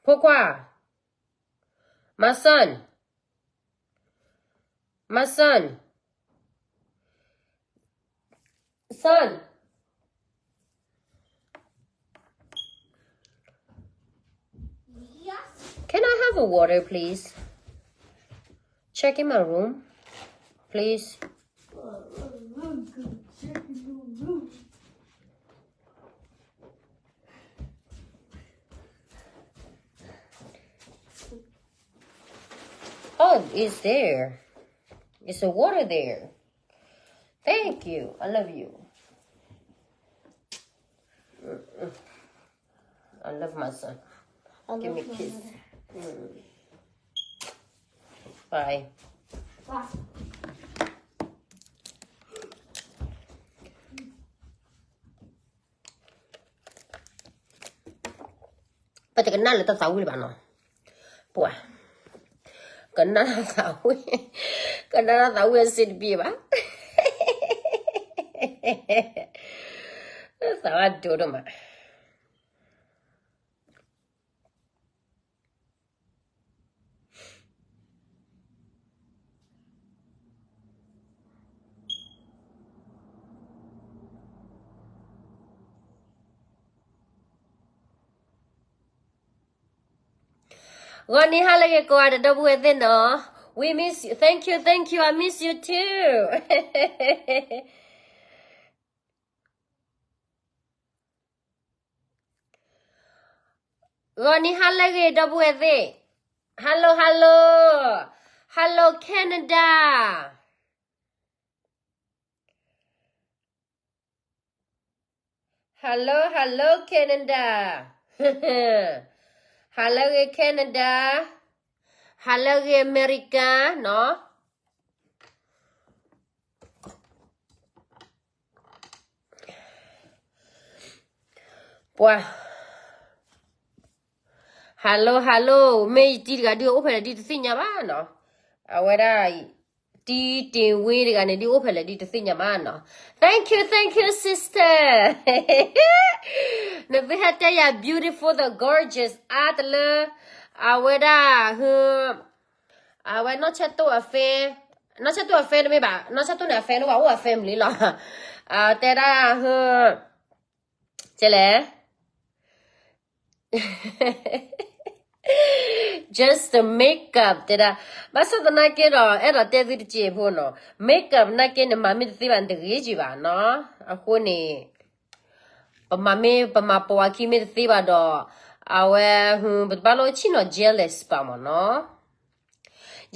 ဖိခွါ, my son, my son, son, can I have a water, please? Check in my room, please. Oh, it's there. It's a water there. Thank you. I love you. Mm-mm. I love my son. I Give me love my kiss. Mother. Mm. Bye. Bye. ပတကနၣ်လၢတၢ်သးဝံၣ်လၢၤဘၣ်နီၤ, ပှၤ, ကနၣ်သးဝံၣ်, ကနၣ်တၢ်သးဝံၣ်အဆင်တပြေဘၣ်, သးဝံၣ်ဒိၣ်ဒိၣ်မး. ဂီၤနံၤဟါလၢအဂ့ၤကိးဂၤဒဲး ဒီပုၢ်ဝဲၢ်သ့ၣ်နီၤ, we miss you, thank you, thank you, I miss you too. ဂီၤနံၤဟါလၢအဂ့ၤ ဒီပုၢ်ဝဲၢ်သ့ၣ်, hello hello, hello Canada, hello hello Canada, ဟါလၢအဂ့ၤ Canada, ဟါလၢအဂ့ၤ America နီၤ. ပှၤ, hello hello, မ့ၢ်ယတံၤတဂၤဒုးအိၣ်ဖဲလဲၣ်ဒုးတသ့ၣ်ညါဘၣ်နီၤ, အဝဲဒၣ်, တံၤတ့ၢ်ဝ့တဂၤန့ၣ်ဒုးအိၣ်ဖဲလဲၣ်ဒုးတသ့ၣ်ညါဘၣ်နီၤ. Thank you, thank you sister. နသုဟဲတဲယၤ beautiful the gorgeous အါတလၢ, အဝဲဒၣ်, ဟ, အဝဲနီၢ်ဆဲးတိၣ်အ fan, နီၢ်ဆဲးတိၣ်အ fan တမ့ၢ်ဘၣ်, နီၢ်ဆဲးတိၣ်န့ၣ်အ fan တအိၣ်ဘၣ်, အိၣ်အ family လီၤ. တဲဒၣ်, ဟ, ကဲလဲၣ် just the makeup တဲဒၣ်, ဘၣ်ဆၣ်သနာ်က့ဒီး အဲၣ်ဒိးတဲသုတစဲးဖိနီၤ, makeup နာ်က့န့ၣ် မၤမ့ၢ်တသ့ဘၣ် နတဂ့ၤက့ၤဘၣ်နီၤ, အဃိန့ၣ်, ပမၤမ့ၢ် ပမၤပိာ်အခံမ့ၢ်တသ့ဘၣ်ဒီး, အဝဲ, ပတဘၣ်လိၣ်ဆ့ၣ်နီၤ jealous ဘၣ်မၢ်နီ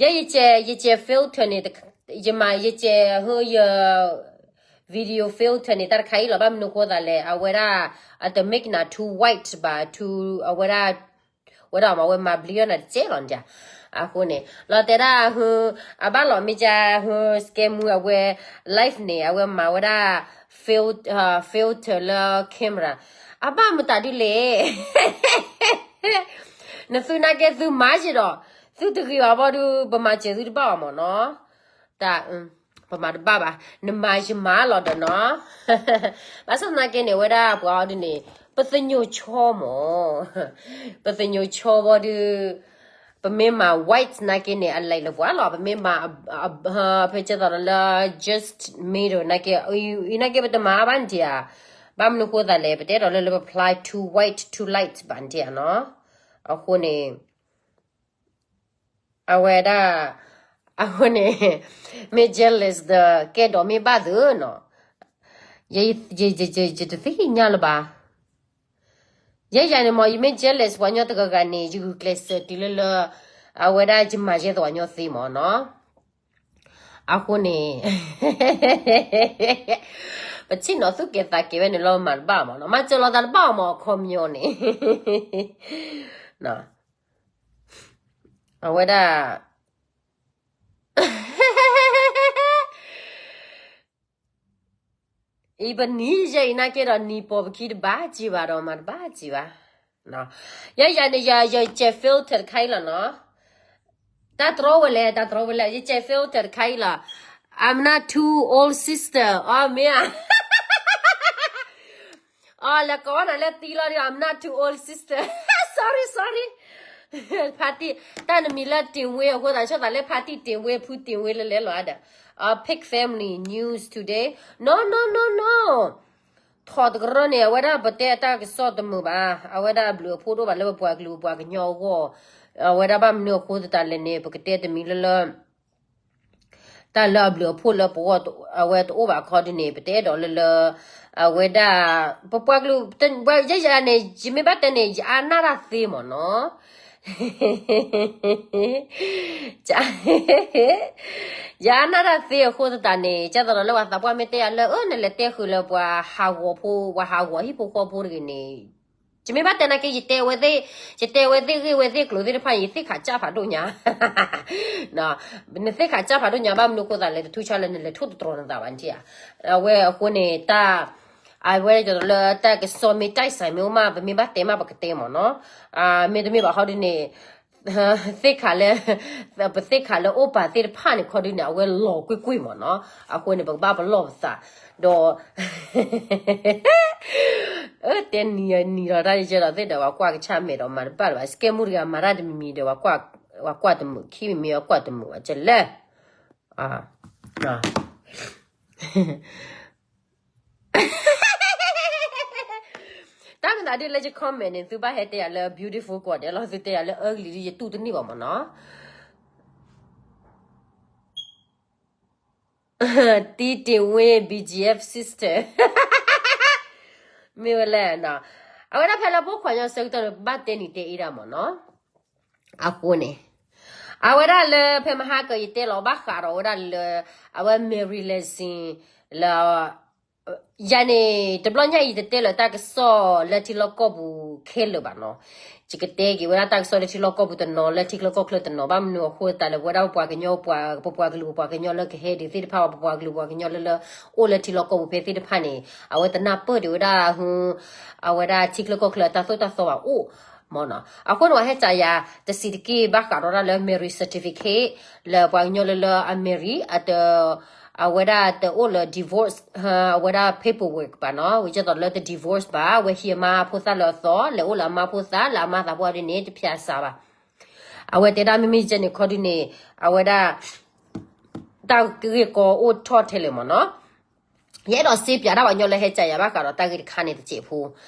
ၤ. ယဲယကဲ, ယကဲ filter န့ၣ်, ယမၤ ယကဲ, ဟ, ယ, video filter န့ၣ် တၢ်တခါအံၤလီၤ, ဘၣ်မနုၤဃိသးလဲၣ်, အဝဲဒၣ်, အတ make နၤ too white ဘၣ်, too, အဝဲဒၣ်, ဝဲဒၣ်မ့ၢ်ဝဲမၤဘျံအီၤနၤတကဲလီၤန့ၣ်, အဃိန့ၣ် လီၤတဲဒၣ်, အဘၣ်လီၤမ့ၢ်က, စကဲမူအဝဲ, live န့ၣ် အဝဲမၤဝဲဒၣ်, fil, filter လၢ camera, အဘၣ်မတၤဒုလဲၣ် နသုနာ်က့သုမၤက့ၤဒီး, သုတဂ့ၤဘၣ်ဘီဒုး ပမၤစၢၤသုတဘၣ်ဘၣ်မၢ်နီၤ, တၢ်, ပမၤတဘၣ်ဘၣ်, နမၤယမၤလီၤဒီးနီၤ, ဘၣ်ဆၣ်သနာ်က့န့ၣ် ဝဲဒၣ်ပှၤအီၤဒုန့ၣ်, ပသညိၣ်ဆီမၢ်, ပသညိၣ်ဆီဘီဒုး, ပမ့ၢ်မၤ white နာ်က့န့ၣ် အလဲၤလၢပှၤလီၤ, ပမ့ၢ်မၤ, ဖဲကဲသိးဒီးလၢ just middle နာ်က့, အံၤနာ်က့ပတမၤဘၣ်နထံၣ်ဧါ, ဘၣ်မနုၤဃိသးလဲၣ်, ပတဲဒီးလၢလၢပ apply too white too light ဘၣ်နထံၣ်ဧါနီၤ, အဃိန့ၣ် အဝဲဒၣ်, အဃိန့ၣ်, မ့ၢ် jealous ဒီး ကဲဒီးမ့ၢ်ဘၣ်သုနီၤ, ယ, ယ, ယ, ယတသ့ၣ်ညါလၢၤဘၣ်, ယဲယၤန့ၣ်မၢ် ယမ့ၢ် jealous ပှၤညီတဂၤဂၤန့ၣ် ယဂုာ်ကျဲးစၢးတုၤလၢလၢ, အဝဲဒၣ်ယမၤယဲသိးပှၤညီသ့မၢ်နီၤ, အဃိန့ၣ် ပဆ့ၣ်နီၤသူၣ်ကဲၤသးကဲၤဝဲန့ၣ်လီၤ မၤတဘၣ်မၢ်နီၤ, မၤစၢၤလိာ်သးတဘၣ်မၢ် အခီပညီန့ၣ်, အဝဲဒၣ်, အံၤပနံၤယဲအံၤနာ်က့ဒီး နံၤပိာ်ပခံတဘၣ်က့ၤဘၣ်ဒီး မၤတဘၣ်က့ၤဘၣ်, ယဲယၤန့ၣ် ယ, ယကဲ filter တခါအံၤလီၤနီၤ, တၢ်တြီဝဲလဲၣ်, တၢ်တြီဝဲလဲၣ်, ယကဲ filter တခါအံၤလီၤ, I'm not too old sister, အီ မ့ၢ်ဧါ, အီ လဲၤကိးနၤလၢတံၤလီၤဒီး I'm not too old sister, sorry sorry, ဖါတံၢ်, တၢ်နမံၤလၢတင်ဝေအဃိသတး ဆိသးလၢဖါတံၢ်တင်ဝေ ဖုတင်ဝေလၢလဲၤလီၤဒီး Pig Family News Today. No, no, no, no. ထီၣ်တကရၢန့ၣ် အဝဲဒၣ်ပတဲအတၢ်ကစီၣ်တမုာ်ဘၣ်. အဝဲဒၣ်အဘျုးအဖှိၣ်တအိၣ်ဘၣ်လၢပပှၤကလုာ်ပပှၤကညီအဂီၢ်. အဝဲဒၣ်ဘၣ်မနုၤအဃိသတးလဲၣ်န့ၣ် ပကတဲတမံၤလၢလၢ တၢ်လၢအဘျုးအဖှိၣ်လၢပဂီၢ် အဝဲတအိၣ်ဘၣ်ခီဒုန့ၣ် ပတအဲၣ်ဒိးလၢလၢ အဝဲဒၣ် ပပှၤကလုာ် ယဲယၤန့ၣ် ယမ့ၢ်ဘၣ်တဲန့ၣ် ယအါနၢ်တၢ်သ့မ့ၢ်နီၤ. ယအါနၢ်တၢ်သ့အဃိသတးန့ၣ် ကသိးဒီးလၢပှၤသးပှၢ်မ့ၢ်တဲယၤလၢ အၢ နလဲၤတဲဃုာ်လၢပှၤဟးဂီၤဖိ ပှၤဟးဂီၤဟံၣ်ဖိဃီဖိတဂ့ၤန့ၣ် ယမ့ၢ်ဘၣ်တဲနာ်က့ ယတဲဝဲသ့ၣ် ယတဲဝဲသ့ၣ်ဂ့ၢ်ဝဲသ့ၣ်ကျိၤသ့ၣ်တဖၣ် ယသ့ၣ်ခးစၢ်ဖးဒိၣ်ညါ နသ့ၣ်ခးစၢ်ဖးဒိၣ်ညါ ဘၣ်မနုၤအဃိသတးလဲၣ် တထူးဆါလၢနလဲၤထိၣ်သတြီၤနသးဘၣ်နထံၣ်ဧါ. အဝဲအဃိန့ၣ် တၢ် အဝဲဒၣ်လၢတၢ်ကစီၣ်မ့ၢ်တၢ်စဲးမ့ၢ်အိၣ်မး ပမ့ၢ်ဘၣ်တဲမး ပကတဲမ့ၢ်နီၤ. မ့တမ့ၢ်ဘၣ်ခီဒုန့ၣ် သ့ၣ်ခးလၢ ပသ့ၣ်ခးလၢအိၣ်ပာ်သ့ၣ်တဖၣ်န့ၣ် ခီဒုန့ၣ် အဝဲလီၤကွ့ၢ်ကွ့ၢ်မ့ၢ်နီၤ. အဃိန့ၣ် ပကဘၣ်ပလီၢ်ပသး ဒီး အၢ တဲနံၤနံၤဒီးတၢ်ယဲဒီးသ့ၣ်ဒီး ပှၤကွၢ်ကဆၣ်မဲာ်ဒီးမၤတဘၣ်လၢၤဘၣ် စကဲမူတဂၤမၤတၢ်တမံၤမံၤဒီး ပှၤကွၢ်တမုာ် ခံမံၤမံၤပှၤကွၢ်တမုာ် ဘၣ်ကလဲၣ် တၢ်မၤသးဒ်လၢယ comment န့ၣ် သုဘၣ်ဟဲတဲယၤလၢ beautiful ကိးဂၤဒဲးလီၤ သုတဲယၤလၢ ugly ဒ်ယတူၢ်တန့ၢ်ဘၣ်မ့ၢ်နီၤ. တံတ့ၢ်ဝ့ B G F sister မ့ၢ်ဝဲလဲၣ်နီၤ. အဝဲဒၣ်ဖဲလၢပိာ်ခွါညီဆၢကတီၢ်န့ၣ် ဘၣ်တဲနံၤတဲအ့ဒၣ်မ့ၢ်နီၤ. အဃိန့ၣ် အဝဲဒၣ်လၢဖဲမဟါက ယတဲလီၤဘၣ်ဃးဒီးဝဲဒၣ်လၢ အဝဲ Mary Leslie လၢ ယၤန့ၣ် တဘျီညါအံၤ တတဲလၢတၢ်ကစီၣ်လၢထံလီၢ်ကီၢ်ပူၤခဲလၢာ်ဘၣ်နီၤ. ယကတဲက့ၤဝဲဒၣ်တၢ်ကစီၣ်လၢထံလီၢ်ကီၢ်ပူၤတနီၤ လၢထံချၢကီၢ်ချၢတနီၤ ဘၣ်မနုၤအဃိသတးလဲၣ် ပဝဲဒၣ်ပပှၤကညီ ပပှၤကလုာ်ပပှၤကညီလၢကဟဲဒံးသ့ၣ်တဖၣ် ပပှၤကလုာ်ပှၤကညီလၢလၢ အိၣ်လၢထံလီၢ်ကီၢ်ပူၤဖဲသ့ၣ်တဖၣ်န့ၣ် အဝဲတနၢ်ပၢၢ်ဒံးဝဲဒၣ် အဝဲဒၣ်ထံချၢကီၢ်ချၢတၢ်သိၣ်တၢ်သီဘၣ်အိၣ် မ့ၢ်နီၤ. အဃိန့ၣ် ပှၤဟဲကးယၤ တဆံးတက့ၢ် ဘၣ်ဃးဒီးတၢ်လၢ marriage certificate လၢပှၤကညီလၢလၢအ marry အတ အဝဲဒၣ်တအိၣ်လၢ divorce အဝဲဒၣ် paperwork ဘၣ်နီၤ ဝံၤကသိးလၢတ divorce ဘၣ် အဝဲဟံးအမါဖိသၣ်လၢအသီ လဲၤအိၣ်လၢအမါဖိသၣ် လၢအမါသးပှၢ်ဒ်န့ၣ် တဖၠးစးဘၣ်. အဝဲတဲဒၣ်မ့မ့ၢ်ကဲန့ၣ်ခီဒုန့ၣ် အဝဲဒၣ် တၢ်ဂ့ၢ်ကီအိၣ်ထီၣ်ထဲလဲၣ်မ့ၢ်နီၤ. ယအဲၣ်ဒိးစ့ပၠးဒၣ်ပှၤကညီလၢဟဲကးယၤ ဘၣ်ဃးဒီးတၢ်ဂ့ၢ်တခါန့ၣ်တစဲးဖိ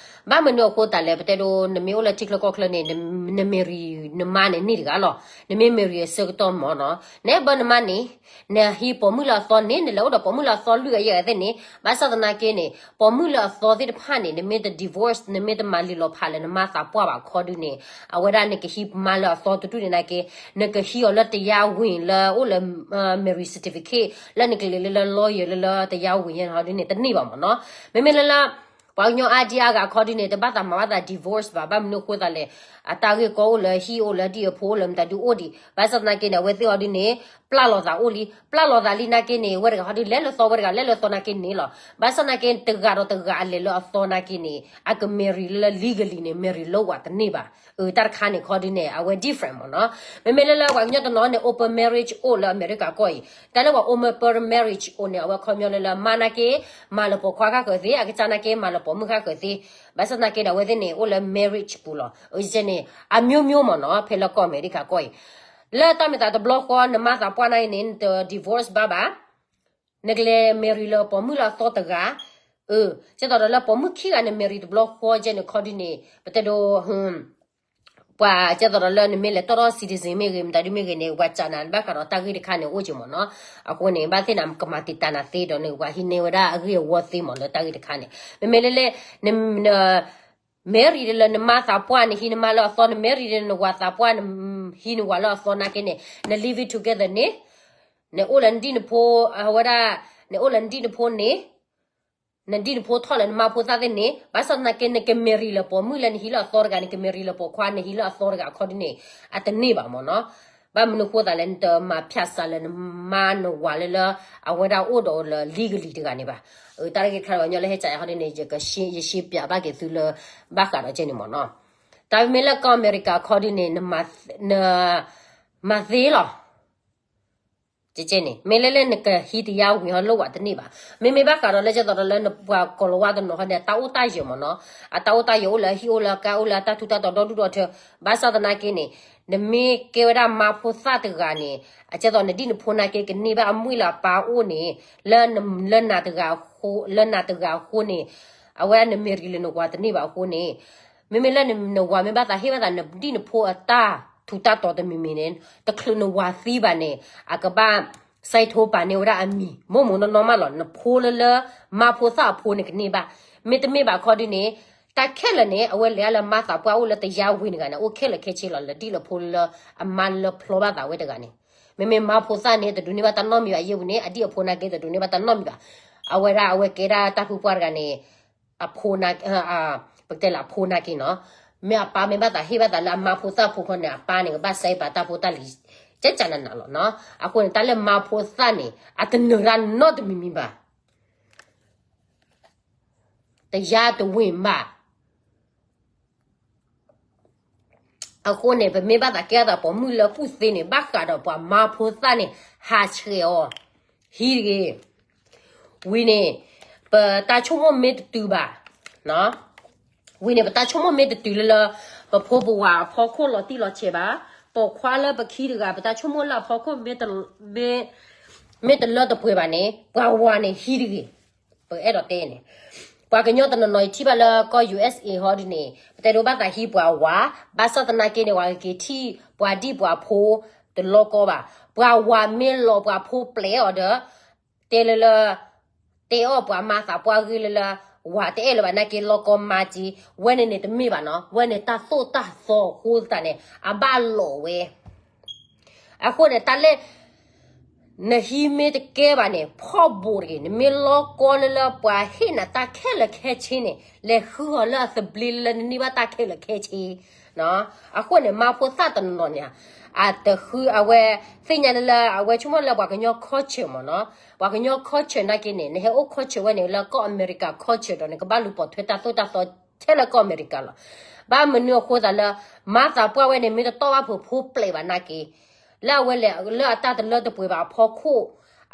ဘၣ်မနုၤအဃိသတးလဲၣ် ပတဲဒိ နမ့ၢ်အိၣ်လၢထံချၢကီၢ်ချၢန့ၣ် န marry နမါန့ၣ်န့ၢ်တဂၤလီၤ. နမ့ၢ် marry အဆၢကတီၢ်မ့ၢ်နီၤ နအဲၣ်ဘၢနမါန့ၣ် နဟံးပိာ်မုၣ်လၢအသီန့ၣ် နလဲၤအိၣ်ဒီးပိာ်မုၣ်လၢအသီလွံၢ်ဂၤယဲၢ်ဂၤသ့ၣ်န့ၣ် ဘၣ်ဆၣ်သနာ်က့န့ၣ် ပိာ်မုၣ်လၢအသီသ့ၣ်တဖၣ်န့ၣ် နမ့ၢ်တ divorce နမ့ၢ်တမၤလံာ်လီၤဖးလၢနမါသးပှၢ်ဘၣ်ခီဒုန့ၣ် အဝဲဒၣ်နကဟံးမါလၢအသီတဒူၣ်န့ၣ်နာ်က့ နကဟံးအီၤလၢ တရားဝင် လၢအိၣ်လၢ marry certificate လၢနကလဲၤလၢလၢ lawyer လၢလၢ တရားဝင် ယဲၢ်န့ၣ်ဟီဒ်န့ၣ် တန့ၢ်ဘၣ်မ့ၢ်နီၤ. မ့မ့ၢ်လၢလၢ ပှၤကညီအါဒံအါဂၤခီဒုန့ၣ် တဘၣ်သးမၤဘၣ်သး divorce ဘၣ် ဘၣ်မနုၤအဃိသတးလဲၣ် အတၢ်ဂ့ၢ်ကီအိၣ်လၢဟံၣ်အိၣ်လၢဒံၣ်အဖိအိၣ်လၢမတၤဒုအိၣ်ဒံး ဘၣ်ဆၣ်သနာ်က့န့ၣ် အဝဲသ့ၣ်အီၤဒ်န့ၣ် ပျၢ်လိာ်သးအိၣ်လံ ပျၢ်လိာ်သးလံနာ်က့န့ၣ် ဝဲတဂၤခီဒုလဲၤလၢသီ ဝဲတဂၤလဲၤလၢသီနာ်က့န့ၣ်လီၤ. ဘၣ်ဆၣ်သနာ်က့ တဂၤဒီးတဂၤအလဲၤလၢအသီနာ်က့န့ၣ် အက marry လၢ legally န့ၣ် marry လၢဝဲတန့ၢ်ဘၣ်. အတၢ်တခါန့ၣ် ခီဒုန့ၣ် အဝဲ different မ့ၢ်နီၤ. မ့မ့ၢ်လၢလၢပှၤကညီတနီၤန့ၣ် open marriage အိၣ်လၢအမဲရကၤကီၢ်အံၤ, တၢ်လၢပှၤ open marriage အိၣ်န့ၣ် အဝဲခီပညီလၢလၢ မါနာ်က့ မၤလၢပိာ်ခွါဃၣ်ဃၢၤသ့, အကစၢ်နာ်က့ မၤလၢပိာ်မုၣ်ဃၣ်ဃၢၤသ့, ဘၣ်ဆၣ်သနာ်က့ဒီး အဝဲသ့ၣ်န့ၣ် အိၣ်လၢ marriage ပူၤလီၤ. အဝဲန့ၣ် အမျိုးမျိုးမ့ၢ်နီၤ ဖဲလၢကီၢ်အမဲရကၤကီၢ်အံၤ, လၢတၢ်မ့ၢ်သးတဘျီဃီ နမါသးပှၢ်နာ်က့န့ၣ် နတ divorce ဘၣ်ဘၣ် နကလဲၤ marry လၢပိာ်မုၣ်လၢအသီတဂၤ, အ ကဲသိးဒီးလၢပိာ်မုၣ်ခံဂၤန့ၣ် marry တဘျီဃီကဲန့ၣ် ခီဒုန့ၣ် ပတဲဒိ ပှၤ ကဲသိးဒီးလၢနမ့ၢ်လဲၤတီၣ်ထီၣ် citizen မ့ၢ်ဂ့ၤ မတၤဒုမ့ၢ်ဂ့ၤန့ၣ် ပှၤစံးနၤဘၣ်ဃးဒီးတၢ်ဂ့ၢ်တခါန့ၣ် အိၣ်က့မ့ၢ်နီၤ. အဃိန့ၣ် ဘၣ်သ့ၣ်နၤကမၤတံာ်တာ်နၤသ့ဒီးန့ၣ် ပှၤဟံးန့ၢ်ဝဲဒၣ်အဂ့ၢ်အဝီသ့မ့ၢ်လၢတၢ်ဂ့ၢ်တခါန့ၣ် မ့မ့ၢ်လၢလဲၣ် န marry လၢနမါသးပှၢ် နဟံးနမါလၢအသီ, န marry လၢနဝၤသးပှၢ် နဟံးနဝၤလၢအသီနာ်က့န့ၣ် န live it together န့ၣ် နအိၣ်လၢနဒံၣ်နဖိ အဝဲဒၣ် နအိၣ်လၢနဒံၣ်နဖိန့ၣ် နဒံၣ်နဖိထီၣ်လၢနမါဖိသၣ်သ့ၣ်န့ၣ် ဘၣ်ဆၣ်သနာ်က့ နက marry လၢပိာ်မုၣ်လၢနဟံးလၢအသီတဂၤ, နက marry လၢပိာ်ခွါ နဟံးလၢအသီတဂၤအခီဒုန့ၣ် အတန့ၢ်ဘၣ်မ့ၢ်နီၤ. ဘၣ်မနုၤဃိသးလဲၣ် နတမၤဖၠးစးလၢနမါနဝၤလၢလၢ အဝဲဒၣ်အိၣ်ဒီးလၢ legally တဂၤန့ၣ်ဘၣ်. တၢ်ဂ့ၢ်တခါလၢပှၤကညီလၢဟဲကးယၤခီဒုန့ၣ် ယရှင်းပြဘၣ်က့ၤသုလၢ ဘၣ်ဃးဒီးကဲန့ၣ်မ့ၢ်နီၤ. တၢ်မ့မ့ၢ်လၢကီၢ်အမဲရကၤအခီဒုန့ၣ် နမၤသ့လီၤ. ကဲန့ၣ် မ့ၢ်လၢလၢနကဟံးတယါဝံၤဟီလၢဝၤတန့ၢ်ဘၣ်. မ့မ့ၢ်ဘၣ်ဃးဒီးလၢကဲသိးဒီးလၢနပှၤကီၤလၤဝါတနီၤဟီန့ၣ် အတၢ်အိၣ်တၢ်ယၢၤမ့ၢ်နီၤ, အတၢ်အိၣ်တၢ်ယၢၤအိၣ်လၢအဟံၣ်အိၣ်လၢအကါအိၣ်လၢအတၢ်ထူးတၢ်တီၤ ဒီဒူၣ်ဒီထၢ, ဘၣ်ဆၣ်သနာ်က့န့ၣ် နမ့ၢ်ကဲဝဲဒၣ်မါဖိသၣ်တဂၤန့ၣ် အကဲသိးနဒံၣ်နဖိနာ်က့ကန့ၢ်ဘၣ်အမုၢ်လၢအပၢ်အိၣ်န့ၣ် လၢန, လၢနၤတဂၤအဃိ, လၢနၤတဂၤအဃိန့ၣ် အဝဲနမ့ၢ်ရံလၢနဝၤတန့ၢ်ဘၣ်အဃိန့ၣ် မ့မ့ၢ်လၢနဝၤမ့ၢ်ဘၣ်သးဟ့ၣ်ဘၣ်သးနဒံၣ်နဖိအတၢ်ထူးတၢ်တီၤတမံၤမံၤန့ၣ် တချုးနဝၤသံဘၣ်န့ၣ် အကဘၣ်စဲးထိပာ်န့ၢ်ဝဲဒၣ်အမံၤ မိၢ်မိၢ်နီၢ်နီၢ်မးလီၤ. နဖိလၢလၢ မါဖိသၣ်အဖိန့ၣ်ကန့ၢ်ဘၣ်. မ့တမ့ၢ်ဘၣ်ခီဒုန့ၣ် တၢ်ခဲလၢာ်န့ၣ် အဝဲလဲၤအါလၢမါသးပှၢ်အိၣ်လၢတယါဝံၤတဂၤန့ၣ် အိၣ်ခဲလၢာ်ခဲဆ့လီၤ. လၢဒံၣ်လၢဖိလၢအမါလၢဖျီဘၣ်သးဝဲတဂၤန့ၣ် မ့မ့ၢ်မါဖိသၣ်န့ၣ် တဒိးန့ၢ်ဘၣ်တၢ်နီတမံၤဘၣ်. ယဲပူၤန့ၣ် အဒံၣ်အဖိနာ်က့ တဒိးန့ၢ်ဘၣ်တၢ်နီတမံၤဘၣ်. အဝဲဒၣ်အဝဲကဲဒၣ်တၢ်ဖုပှၢ်တဂၤန့ၣ် အဖိနာ်က့, ပကတဲလၢအဖိနာ်က့နီၤ, မ့ၢ်အပၢ်မ့ၢ်ဘၣ်သးဟ့ၣ်ဘၣ်သးလၢအမါဖိသၣ်ဖိခီန့ၣ် အပၢ်န့ၣ် ကဘၣ်စဲးပာ်တၢ်ဖိတၢ်လံၤ ကကနနၤလီၤနီၤ. အဃိန့ၣ် တၢ်လၢမါဖိသၣ်န့ၣ် အတနၢၤတၢ်နီတမံၤမံၤဘၣ်. တယါတဝ့ၢ်ဘၣ်. အဃိန့ၣ် ပမ့ၢ်ဘၣ်သးကဲထီၣ်သးပိာ်မုၣ်လၢကူၣ်သ့န့ၣ် ဘၣ်ဃးဒီးပှၤမါဖိသၣ်န့ၣ် ဟးဆှဲးအီၤ ဟံးတဂ့ၤ. ဝံၤန့ၣ် ပတၢ်ဆိကမိၣ်မ့ၢ်တတုၤဘၣ်, ဝံၤန့ၣ် ပတၢ်ဆိကမိၣ်မ့ၢ်တတုၤလၢလၢ ပဖိပဝၤအဖီခိၣ်လီၤတံၢ်လီၤဆဲးဘၣ်, ပိာ်ခွါလၢပခံတဂၤ ပတၢ်ဆိကမိၣ်လၢအဖီခိၣ် မ့ၢ်တလၢတပှဲၤဘၣ်န့ၣ် ပှၤဝၤန့ၣ်ဟံးတဂ့ၤ. ပအဲၣ်ဒိးတဲန့ၣ် ပှၤကညီတနီၤနီၤ ယထံၣ်ဘၣ်လၢကီၢ် ယူၢ်အ့းအ့း ဟီဒ်န့ၣ် ပတဲဒိးဘၣ်သးဟံးပှၤဝၤ, ဘၣ်ဆၣ်သနာ်က့န့ၣ် ပှၤကက့ၤထံၣ်ပှၤဒံၣ်ပှၤဖိတလီၢ်ကီဘၣ်. ပှၤဝၤမ့ၢ်လီၤပှၤဖိပျဲအီၤဒီး တဲလၢလၢ တဲအီၣ်ပှၤမါသးပှၢ်ဂ့ၢ်လၢလၢ ဝၤတအဲၣ်လၢၤဘၣ်နာ်က့ လီၢ်ကီမါက့, ဝဲန့ၣ်န့ၣ်တမ့ၢ်ဘၣ်နီၤ, ဝဲန့ၣ်တၢ်သိၣ်တၢ်သီအဃိသတးန့ၣ် အဘၣ်လိာ်ဝဲ. အဃိန့ၣ် တၢ်လၢ နဟံးမ့ၢ်တကဲဘၣ်န့ၣ် ဖီၣ်ဘိးတဂ့ၤ, နမ့ၢ်လီၢ်ကီလၢလၢပှၤဟ့ၣ်နၤတၢ်ခဲလၢာ်ခဲဆ့န့ၣ် လဲၤဃုအီၤလၢအသဘျ့လၢလၢနန့ၢ်ဘၣ်တၢ်ခဲလၢာ်ခဲဆ့. အဃိန့ၣ် မါဖိသၣ်တနီၤနီၤန့ၣ် အတဃုအဝဲ သ့ၣ်ညါလၢလၢ အဝဲဆိကမိၣ်လၢပှၤကညီ culture မ့ၢ်နီၤ, ပှၤကညီ culture နာ်က့န့ၣ် နဟဲအိၣ် culture ဝဲန့ၣ် လၢကီၢ်အမဲရကၤ culture ဒီး နကဘၣ်လူၤပိာ်ထွဲတၢ်သိၣ်တၢ်သီထဲလၢကီၢ်အမဲရကၤလီၤ. ဘၣ်မနုၤအဃိသတးလၢ မါသးပှၢ်ဝဲန့ၣ် မ့ၢ်တတီၢ်ဘၣ်ဖိဖိပျဲးဘၣ်နာ်က့ လၢအဝဲလဲၤလၢအတၢ်တလၢတပှဲၤဘၣ်အဖီခိၣ်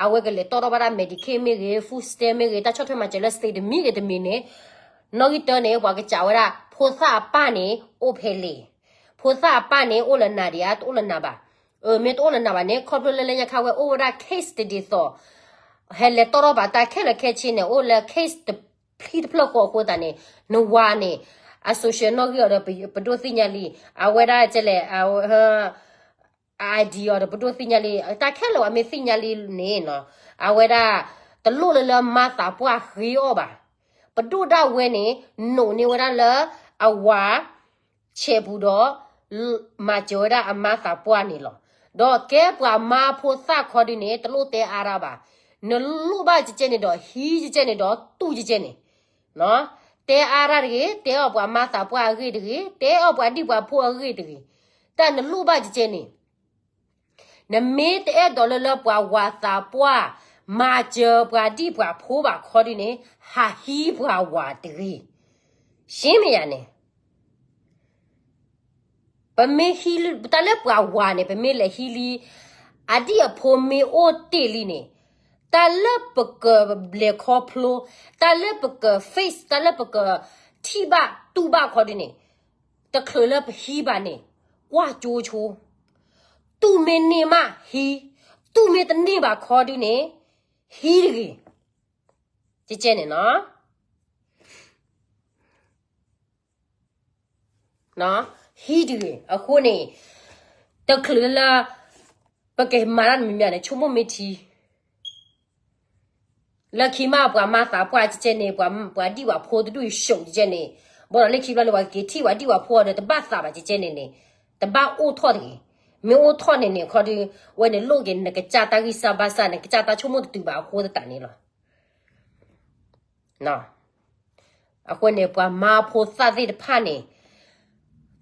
အဝဲကလဲၤတီၢ်ထီၣ်ဘၣ်ဒၣ် Medicaid မ့ၢ်ဂ့ၤ, food stamp မ့ၢ်ဂ့ၤ, တၢ်ဆီၣ်ထွဲမၤစၢၤလၢ state တမံၤဂ့ၤတမံၤန့ၣ် နီၣ်ဂံၢ်တၢန့ၣ် ပှၤကစးဝဲဒၣ် ဖိသၣ်အပၢ်န့ၣ် အိၣ်ဖဲလဲၣ်, ဖိသၣ်အပၢ်န့ၣ် အိၣ်လၢနၤဒံးဧါ, တအိၣ်လၢနၤဘၣ်. မ့ၢ်တအိၣ်လၢနၤဘၣ်န့ၣ် ခီဖျိလၢလၢညါခါဝဲအိၣ်ဝဲဒၣ် case တဒ်သိး ဟဲလဲၤတီၢ်ထီၣ်ဘၣ်တၢ်ခဲလၢာ်ခဲဆ့န့ၣ် အိၣ်လၢ case တဖျၢၣ်တဖျၢၣ်ဃီအဃိသတးန့ၣ် နဝၤန့ၣ် အ social နီၣ်ဂံၢ်အီၤဒီး ပဒိၣ်သ့ၣ်ညါလံ, အဝဲဒၣ်ကလဲၣ် ID အီၤဒီး ပဒိၣ်သ့ၣ်ညါလံ, တၢ်ခဲလၢာ်ဝဲမ့ၢ်သ့ၣ်ညါလံန့ၣ်နီၤ, အဝဲဒၣ် တလိၣ်လၢလၢမါသးပှၢ်ဃ့အီၣ်ဘၣ်. ပဒိၣ်ဒၣ်ဝဲန့ၣ် နိးန့ၢ်ဝဲဒၣ်လၢအဝၤ ဆဲးပူၤဒီး မၤစၢၤဝဲဒၣ်အမါသးပှၢ်န့ၣ်လီၤ. ဒီးကဲပှၤမါဖိသၣ်ခီဒုန့ၣ် တလိၣ်တဲအါရၢ်ဘၣ်. နလိၣ်ဘၣ်ကကဲန့ၣ်ဒီး ဟံးကကဲန့ၣ်ဒီး တူၢ်ကကဲန့ၣ်, တဲအါရၢ်တဂ့ၤ, တဲအီၣ်ပှၤမါသးပှၢ်အဂ့ၢ်တဂ့ၤ, တဲအီၣ်ပှၤဒံၣ်ပှၤဖိအဂ့ၢ်တဂ့ၤ, တၢ်နလိၣ်ဘၣ်ကကဲန့ၣ် နမ့ၢ်တအဲၣ်ဒိးလၢလၢပှၤဝၤသးပှၢ် မၤစၢၤပှၤဒံၣ်ပှၤဖိဘၣ်ခီဒုန့ၣ် ဟးဟံးပှၤဝၤတဂ့ၤ. ရှင်းမ့ၢ်ယၤန့ၣ် ပမ့ၢ်ဟံး တၢ်လၢပှၤဝၤန့ၣ် ပမ့ၢ်လဲၤဟံးလံ အဒံၣ်အဖိမ့ၢ်အိၣ်တ့ၢ်လံန့ၣ် တၢ်လၢပကလဲၤခီဖျိ တၢ်လၢပက face တၢ်လၢပကထံၣ်ဘၣ်တူၢ်ဘၣ်ခီဒုန့ၣ် တချုးလၢပဟံးဘၣ်န့ၣ် ကွၢ်ကၠိဆိ တူၢ်မ့ၢ်န့ၢ်မးဟံး, တူၢ်မ့ၢ်တန့ၢ်ဘၣ်ခီဒုန့ၣ် ဟံးတဂ့ၤ. ကကဲန့ၣ်နီၤ ဟံးတဂ့ၤ. အဃိန့ၣ် တချုးလၢ ပကမၤတၢ်တမံၤမံၤန့ၣ် ဆိကမိၣ်မ့ၢ်ထံ လၢခံမး ပှၤမါသးပှၢ်ကကဲန့ၣ် ပှၤဒံၣ်ပှၤဖိတဒူၣ်ယၡိးကကဲန့ၣ် ဘၣ်ဒီးလၢခံဘျီန့ၣ် ပှၤကက့ၤထံၣ်ပှၤဒံၣ်ပှၤဖိအီၤဒီး တဘၣ်သးဘၣ်ကကဲန့ၣ်န့ၣ် တဘၣ်အိၣ်ထီၣ်တဂ့ၤ. မ့ၢ်အိၣ်ထီၣ်န့ၣ်န့ၣ် ခီဒု ဝဲန့ၣ်လိၣ်က့ၤ နကစၢ်တၢ်ဂံၢ်စၢ်ဘါစၢ် နကစၢ်တၢ်ဆိကမိၣ်တတုၤဘၣ်အဃိသတးန့ၣ်လီၤ. အဃိန့ၣ် ပှၤမါဖိသၣ်သ့ၣ်တဖၣ်န့ၣ်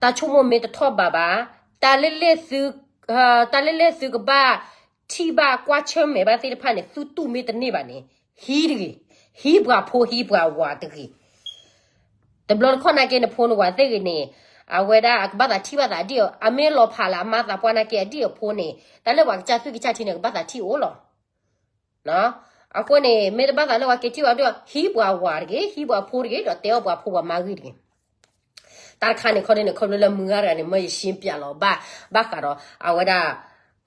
တၢ်ဆိကမိၣ်မ့ၢ်တထီၣ်ဘးဘၣ်, တၢ်လၢလဲၣ်သု တၢ်လၢလဲၣ်သုကဘၣ်ထံၣ်ဘၣ်ကွၢ်ဆၢၣ်မဲာ်ဘၣ်သ့ၣ်တဖၣ်န့ၣ် သုတူၢ်မ့ၢ်တန့ၢ်ဘၣ်န့ၣ် ဟံးတဂ့ၤ, ဟံးပှၤဖိဟံးပှၤဝၤတဂ့ၤ. တဘျီတခီၣ်နာ်က့ နဖိနဝၤသ့ၣ်ဂ့ၤန့ၣ် အဝဲဒၣ်အကဘၣ်သးထံၣ်ဘၣ်သးဒ်အ အမ့ၢ်လီၤဖးလၢအမါသးပှၢ်နာ်က့အဒ်အဖိန့ၣ် တၢ်လၢပှၤကစၢ်သွံၣ်ကစၢ်ထံန့ၣ် ကဘၣ်သးထံၣ်အိၣ်လီၤ. အဃိန့ၣ် မ့ၢ်တဘၣ်သးလၢပှၤက့ၤထံၣ်ဘၣ်ဒီး ဟံးပှၤဝၤတဂ့ၤ, ဟံးပှၤဖိတဂ့ၤ, ဒီးတဲအီၣ်ပှၤဖိပှၤမါဂ့ၤတဂ့ၤ. တၢ်တခါန့ၣ်ခီဒ်န့ၣ် ခီဖျိလၢမုၢ်ဂၤတဂၤန့ၣ် မ့ၢ်ယရှင်းပြလီၤဘၣ်, ဘၣ်ဃးဒီးအဝဲဒၣ်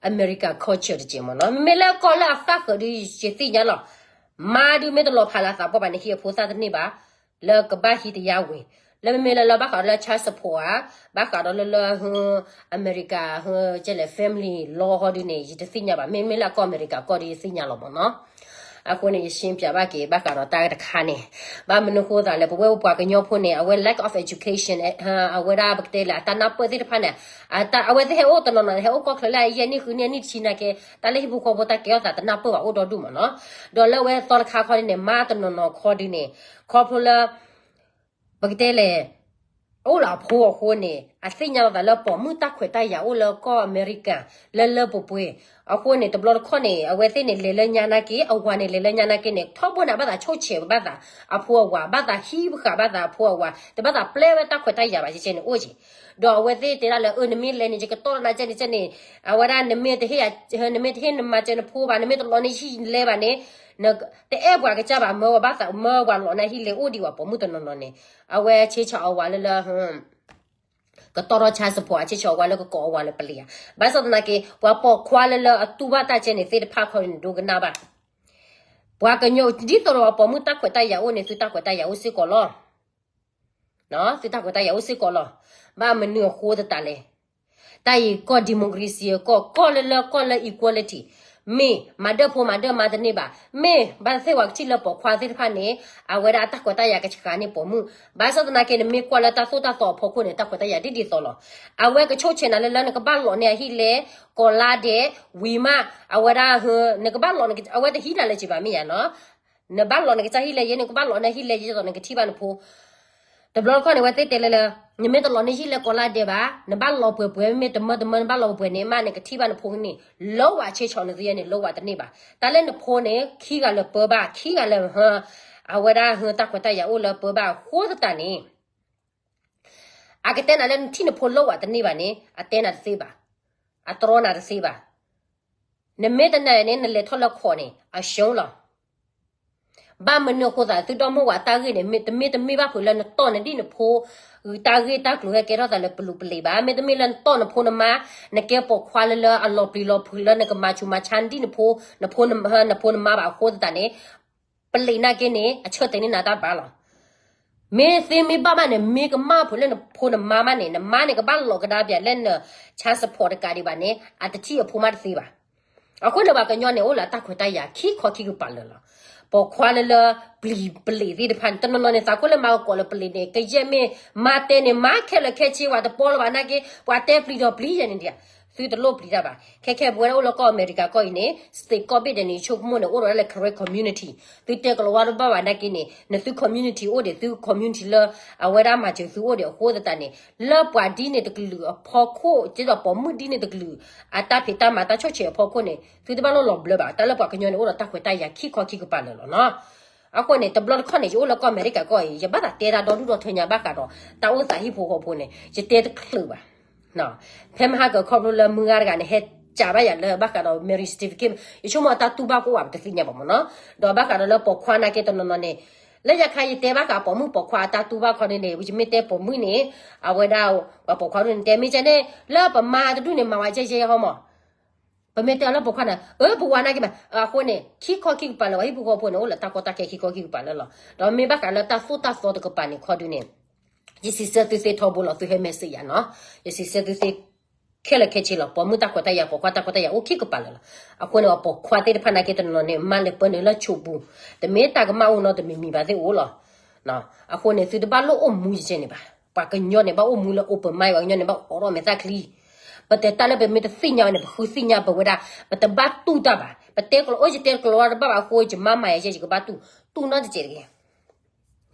America culture တက့ၢ်မ့ၢ်နီၤ. မ့မ့ၢ်လၢကီၢ်လၢအဃၣ်ဃၢၤဒုးယသ့ၣ်ညါလီၤ. မါဒုးမ့ၢ်တလီၤဖးလၢအသးပှၢ်ဘၣ်န့ၣ် ဟံးအဖိသၣ်တန့ၢ်ဘၣ်, လၢကဘၣ်ဟံးတယါဝံၤ, လၢမ့မ့ၢ်လၢလၢဘၣ်ဃးလၢ child support ဧါ, ဘၣ်ဃးဒီးလၢလၢ ဟ America ဟ ကဲလဲၣ် family law ဟီဒုးန့ၣ် ယတသ့ၣ်ညါဘၣ်. မ့မ့ၢ်လၢအကီၢ် America ကီၢ်ဒုးယသ့ၣ်ညါလီၤမ့ၢ်နီၤ. အဃိန့ၣ် ယရှင်းပြဘၣ်က့ၤ ဘၣ်ဃးဒီးတၢ်တခါန့ၣ်, ဘၣ်မနုၤဃိသးလဲၣ် ပဝဲပပှၤကညီဖိန့ၣ် အဝဲ lack of education အဝဲဒၣ်ပကတဲလၢအတၢ်နၢ်ပၢၢ်သ့ၣ်တဖၣ်န့ၣ်, အဝဲသ့ၣ်ဟဲအိၣ်တနီၤနီၤန့ၣ် ဟဲအိၣ်ကီၢ်ချၢလၢအယဲၢ်နံၣ်ဃုနံၣ်အနံၣ်တဆံနာ်က့ တၢ်လၢဟံၣ်ဖိဃီဖိတၢ်ကဲထီၣ်သးတနၢ်ပၢၢ်ဘၣ်အိၣ်ဒီဒူၣ်မ့ၢ်နီၤ. ဒီးလၢအဝဲသီတခါခီန့ၣ် မါတနီၤနီၤခီဒုးန့ၣ် ခီဖျိလၢ ပကတဲလဲၣ် အိၣ်လၢအဖိအဃိန့ၣ် အသ့ၣ်ညါလီၤသးလၢပိာ်မုၣ်တၢ်ခွဲးတၢ်ယာ်အိၣ်လၢကီၢ်အမဲရကၤ လၢလၢပှဲၤပှဲၤ. အဃိန့ၣ် တဘျီတခီၣ်န့ၣ် အဝဲသ့ၣ်န့ၣ်လဲၤလၢညါနာ်က့ အဝၤန့ၣ်လဲၤလၢညါနာ်က့န့ၣ် ထီဘိန့ၣ် အဘၣ်သးဆိၣ်ဆဲးဘၣ်သး အဖိအဝၤ ဘၣ်သးဟံးဃာ်ဘၣ်သးအဖိအဝၤ တဘၣ်သးပျဲဝဲတၢ်ခွဲးတၢ်ယာ်ဘၣ် ကဲကဲန့ၣ်အိၣ်က့ၤ. ဒီးအဝဲသ့ၣ်တဲဒၣ်လၢ အၢ နမ့ၢ်လဲၤန့ၣ် ယကတီၢ်နၤကဲန့ၣ်ကဲန့ၣ် အဝဲဒၣ် နမ့ၢ်တဟ့ၣ်နမၤစၢၤနဖိဘၣ် နမ့ၢ်တလီၤန့ၢ်ဟံၣ်လဲဘၣ်န့ၣ် တအဲၣ်ပှၤကစၢ်ဘၣ် မၢဝဲဘၣ်သး မၢပှၤလီၤန့ၢ်ဟံၣ်လဲအိၣ်ဒံးဝဲ ပိာ်မုၣ်တနီၤနီၤန့ၣ် အဝဲဆ့ဆီၣ်အဝၤလၢလၢ ကတီၢ်ထီၣ် child support အဆ့ဆီၣ်အဝၤလၢကကိးအဝၤလၢပလံၤဧါ. ဘၣ်ဆၣ်သနာ်က့ ပှၤပိာ်ခွါလၢလၢအတူၢ်ဘၣ်တၢ်ကဲန့ၣ်သ့ၣ်တဖၣ်ခီန့ၣ် ဒိကနၣ်ဘၣ် ပှၤကညီ ဒ်သိးဒီးပှၤပိာ်မုၣ်တၢ်ခွဲးတၢ်ယာ်အိၣ်န့ၣ် သုတၢ်ခွဲးတၢ်ယာ်အိၣ်စ့ၢ်ကီးလီၤ. သုတၢ်ခွဲးတၢ်ယာ်အိၣ်စ့ၢ်ကီးလီၤ. ဘၣ်မနုၤအဃိသတးလဲၣ်. တၢ်အံၤကီၢ် democracy အကီၢ် ကီၢ်လၢလၢကီၢ်လၢ equality မ့ၢ်မၤဒၢၣ်ဖိမၤဒၢၣ်မါတန့ၢ်ဘၣ်. မ့ၢ်ဘၣ်သ့ၣ်ပှၤကထံၣ်လၢပိာ်ခွါသ့ၣ်တဖၣ်န့ၣ် အဝဲဒၣ်အတၢ်ခွဲးတၢ်ယာ်ကဆှၤန့ၢ်ပိာ်မုၣ်. ဘၣ်ဆၣ်သနာ်က့ နမ့ၢ်ကွၢ်လၢတၢ်သိၣ်တၢ်သီအဖီခိၣ်န့ၣ် တၢ်ခွဲးတၢ်ယာ်ဒ်ဒ်သိးလီၤ. အဝဲကဆိၣ်ဆဲးနၤလၢလၢနကဘၣ်လီၤန့ၢ်အဟံၣ်လဲ ကိးလါဒဲး ဝံၤမး အဝဲဒၣ် နကဘၣ်လီၤ အဝဲတဟံးနၤလၢၤဘၣ်မ့ၢ်ဧါနီၤ. နဘၣ်လီၤနကစၢ်ဟံၣ်လဲ ယဲနကဘၣ်လီၤန့ၢ်ဟံၣ်လဲ ယဲသိးနကထံၣ်ဘၣ်နဖိ တဘျီတခီၣ်န့ၣ် အဝဲသ့ၣ်တဲလၢလၢ နမ့ၢ်တလီၤန့ၢ်ဟံၣ်လဲကိးလါဒဲးဘၣ် နဘၣ်လီၤပှဲၤပှဲၤ မ့မ့ၢ်တမၢတမၢနဘၣ်လီၤပှဲၤပှဲၤန့ၣ် မ့ၢ်နကထံၣ်ဘၣ်နဖိန့ၣ် လၢဝၤဆ့ဆီၣ်နသုယဲန့ၣ် လၢဝၤတန့ၢ်ဘၣ်. တၢ်လၢနဖိန့ၣ် ခံဂၤလၢပၢဘၣ် ခံဂၤလၢ အဝဲဒၣ်ဟ တၢ်ခွဲးတၢ်ယာ်အိၣ်လၢပၢဘၣ်အဃိသတးန့ၣ် အကတဲနၤလၢနထံၣ်နဖိလၢဝၤတန့ၢ်ဘၣ်န့ၣ် အတဲနၤတသ့ဘၣ်. အတြီနၤတသ့ဘၣ်. နမ့ၢ်တနာ်န့ၣ် နလဲၤထီၣ်လၢခိးန့ၣ် အရှုံးလီၤ. ဘၣ်မနုၤအဃိသး သုဒီမိၢ်ဝၤတၢ်ဂ့ၢ်န့ၣ် တမ့ၢ်တမ့ၢ်ဘၣ်ဖုးလၢနတီၢ်နဒံၣ်နဖိ တၢ်ဂ့ၢ်တၢ်ကျိၤဟဲကဲထီၣ်သးလၢပလူၤပလ့ၤဘၣ်. မ့တမ့ၢ်လၢနတီၢ်နဖိနမါ နကဲပိာ်ခွါလၢလၢအလီၤပျံၤလီၤဖုးလၢနကမၤဆူးမၤဆါနဒံၣ်နဖိ နဖိနမါဘၣ်အဃိသတးန့ၣ် ပလ့ၤနာ်က့န့ၣ် အဆၢတဲာ်န့ၢ်နၤတၢ်ဘၣ်လီၤ. မ့ၢ်သ့မ့ၢ်ဘၣ်ဘၣ်န့ၣ် မ့ၢ်ကမၣ်ဖုးလၢနဖိနမါမးန့ၣ် နမါန့ၣ်ကဘၣ်လီၤကဒါပၠးလၢန child support တကးဒံးဘၣ်န့ၣ် အတထံၣ်အဖိမးတသ့ဘၣ်. အဃိန့ၣ် ပှၤကညီန့ၣ် အိၣ်လၢအတၢ်ခွဲးတၢ်ယာ် ခံခီခံကပၤလၢာ်လီၤ. ပိာ်ခွါလၢလၢ ပျံၤပလ့ၤသ့ၣ်တဖၣ်န့ၣ် တနီၤနီၤန့ၣ် သးခိၣ်လၢမၤကကိးလၢပလ့ၤန့ၣ် ကယဲၢ်မ့ၢ်မါတဲန့ၣ် မၤခဲလၢာ်ခဲဆ့ဝဲတပီလၢၤဘၣ်နာ်က့ ပှၤတဲပျံၤဒီးပျံၤယဲန့ၣ်ဒံး သုတလိၣ်ပျံၤတၢ်ဘၣ်. ခဲခဲပဝဲဒၣ်အိၣ်လၢကီၢ်အမဲရကၤကီၢ်အံၤန့ၣ် state ကီၢ်ဘ့ၣ်ဒဲးန့ၣ် ယဆိကမိၣ်န့ၣ် အိၣ်ဒီးလၢ Karen community သုတဲကလီၤဝါတဘၣ်ဘၣ်နာ်က့န့ၣ် နသု community အိၣ်ဒံး သု community လၢ အဝဲဒၣ်မၤစၢၤသုအိၣ်ဒံးအဃိသတးန့ၣ် လၢပှၤဒ်န့ၣ်တကလုာ်အဖီခိၣ် ကဲဒီးပိာ်မုၣ်ဒ်န့ၣ်တကလုာ် အတၢ်ဖံးတၢ်မၤတၢ်ဆိၣ်ဆဲးအဖီခိၣ်န့ၣ် သုတဘၣ်လိၣ်လီၤဘျၢဘၣ်. တၢ်လၢပှၤကညီန့ၣ် အိၣ်ဒီးတၢ်ခွဲးတၢ်ယာ်ခံခီခံကပၤလၢာ်လီၤနီၤ. အဃိန့ၣ် တဘျီတခီၣ်န့ၣ် ယအိၣ်လၢကီၢ်အမဲရကၤကီၢ်အံၤ ယဘၣ်သးတဲတၢ်ဒီဒူၣ်ဒီထၢညါဘၣ်ဃးဒီး တၢ်အိၣ်သးဟံၣ်ဖိဃီဖိန့ၣ် ယတဲတချုးဘၣ်. ဖဲမဟါကခီဖျိလၢမုၢ်ဂၤတဂၤန့ၣ် ဟဲကးဘၣ်ယၤလၢဘၣ်ဃးဒီး marriage certificate ယဆိကမိၣ်အတၢ်တူၢ်ဘၣ်ကအိၣ်ဘၣ်ပတသ့ၣ်ညါဘၣ်မ့ၢ်နီၤ. ဒီးဘၣ်ဃးဒီးလၢပိာ်ခွါနာ်က့တနီၤနီၤန့ၣ် လၢယခါယတဲဘၣ်ဃးပိာ်မုၣ်ပိာ်ခွါအတၢ်တူၢ်ဘၣ်ခီန့ၣ်န့ၣ် ယမ့ၢ်တဲပိာ်မုၣ်န့ၣ် အဝဲဒၣ် ပှၤပိာ်ခွါဒ်န့ၣ် တဲမ့ၢ်ကဲန့ၣ် လၢပမါတဒူၣ်န့ၣ် မၤဝဲကဲယဲဟီမး ပမ့ၢ်တဲအီၤလၢပိာ်ခွါန့ၣ် အၢ ပဝၤနာ်က့မး အဃိန့ၣ် ခံခီခံကပၤလၢာ် ပှၤဟံၣ်ဖိဃီဖိန့ၣ် အိၣ်လၢတၢ်ကီတၢ်ခဲခံခီခံကပၤလၢာ်လီၤ. ဒီးမ့ၢ်ဘၣ်ဃးလၢတၢ်သိၣ်တၢ်သီတကပၤန့ၣ်ခီဒုးန့ၣ် ယစံးဆၢသုသ့ထီဘိလီၤ သုဟဲ message ယၤနီၤ. ယစံးဆၢသုသ့ ခဲလၢာ်ခဲဆ့လီၤ. ပိာ်မုၣ်တၢ်ခွဲးတၢ်ယာ် ပိာ်ခွါတၢ်ခွဲးတၢ်ယာ်အိၣ်ခံကပၤလၢာ်လီၤ. အဃိန့ၣ် ပိာ်ခွါသ့ၣ်တဖၣ်နာ်က့တနီၤနီၤန့ၣ် မါလဲၤပၢနုာ်လၢဆိးပူၤ တမ့ၢ်တၢ်ကမၣ်အိၣ်နီတမံၤမံၤဘၣ်သ့ၣ်အိၣ်လီၤ. အဃိန့ၣ် သုတဘၣ်လိၣ်အိၣ်မူယကဲန့ၣ်ဘၣ်. ပှၤကညီန့ၣ် ဘၣ်အိၣ်မူလၢ open mind ပှၤကညီန့ၣ် ဘၣ်အိးထီၣ်မဲာ်သၣ်ချံ ပတဲတၢ်လၢပမ့ၢ်တသ့ၣ်ညါဝဲန့ၣ် ပဃုသ့ၣ်ညါပဝဲဒၣ် ပတဘၣ်တူၢ်တၢ်ဘၣ်. ပတဲကလီၤ အိၣ်ယတဲကလီၤဝါတဘၣ်ဘၣ်အဃိ ယမါမၤယၤယဲ ယကဘၣ်တူၢ် တူၢ်နီတစဲးတဂ့ၤ.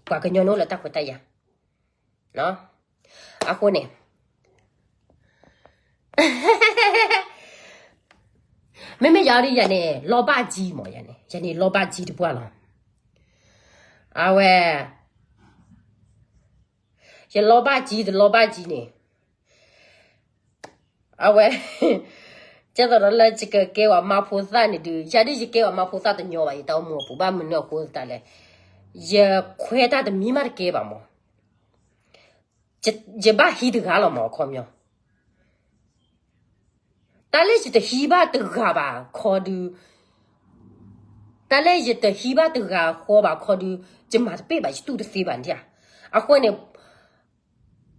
ပှၤကညီန့ၣ်အိၣ်လၢတၢ်ခွဲးတၢ်ယာ် အဃိန့ၣ် မ့မ့ၢ်ယၤဒ်ယၤန့ၣ် လီဘၣ်ကံမး ယၤန့ၣ် ယၤန့ၣ်လီဘၣ်ကံတပှၢ်လီၤ. အဝဲ ယလီဘၣ်ကံတလီဘၣ်ကံန့ၣ် အဝဲ ကဲသိးဒီးလၢယကကဲဝဲမါဖိသၣ်န့ၣ်ဒုး ယၤဒ်ယကဲဝဲမါဖိသၣ်တညီဘၣ် ယတၢ်အိၣ်မူအပူၤ ဘၣ်မနုၤအဃိသတးလဲၣ်, ယခွဲးတၢ်တမံၤမးတကဲဘၣ်မး, ယဘၣ်ဟံးတဂၤလီၤမး အခီပညီ တၢ်လၢယတဟံးဘၣ်တဂၤဘၣ်ခီဒုး, တၢ်လၢယတဟံးဘၣ်တဂၤဃီဘၣ်ခီဒုး, ယမၤတပ့ၢ်ဘၣ် ယတူၢ်တသ့ဘၣ်ဒၣ်. အဃိန့ၣ်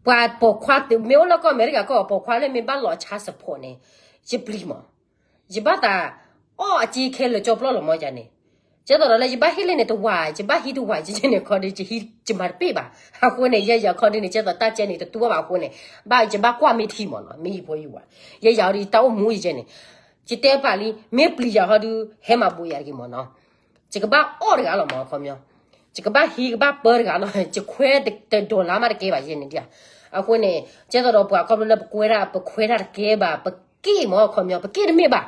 ပှၤပိာ်ခွါမ့ၢ်အိၣ်လၢကီၢ်အမဲရကၤကီၢ် ပိာ်ခွါလၢမ့ၢ်ဘၣ်လီၤဆါ support န့ၣ် ယပျံၤမး, ယဘၣ်သးအီၣ်အစ့ခဲလၢာ်ကၠီပျီလီၤမးယၤန့ၣ်, ကဲသိးဒီးလၢယဘၣ်ဟ့ၣ်လၢန့ၣ်တဝၤ ယဘၣ်ဟံးတဝၤယဲန့ၣ်ခီဒုး ယမၤတပ့ၢ်ဘၣ်. အဃိန့ၣ် ယဲယၤခီဒုးန့ၣ် ကဲသိးတၢ်ကဲန့ၣ် တတူၢ်ဘၣ်အဃိန့ၣ် ဘၣ်ယဘၣ်ကွၢ်မ့ၢ်ထံမးနီၤ မ့ၢ်ယဖိယဝၤ, ယဲယၤဒီးယတၢ်အိၣ်မူယဲန့ၣ်, ယတဲပာ်လံ မ့ၢ်ပျံၤယၤခီဒုး ဟဲမၤဘိးယၤတဂ့ၤမးနီၤ. ယကဘၣ်အီၣ်တဂၤလီၤမး အခီပညီ, ယကဘၣ်ဟံးကဘၣ်ပၢတဂၤလီၤ ယခွဲးတ dollar မးတကဲဘၣ်ယဲန့ၣ်ဒၣ်. အဃိန့ၣ် ကဲသိးဒီးပှၤခီဖျိလၢပကွဲတၢ် ပခွဲးတၢ်တကဲဘၣ် ပက့ၢ်မး အခီပညီ ပက့ၢ်တမ့ၢ်ဘၣ်.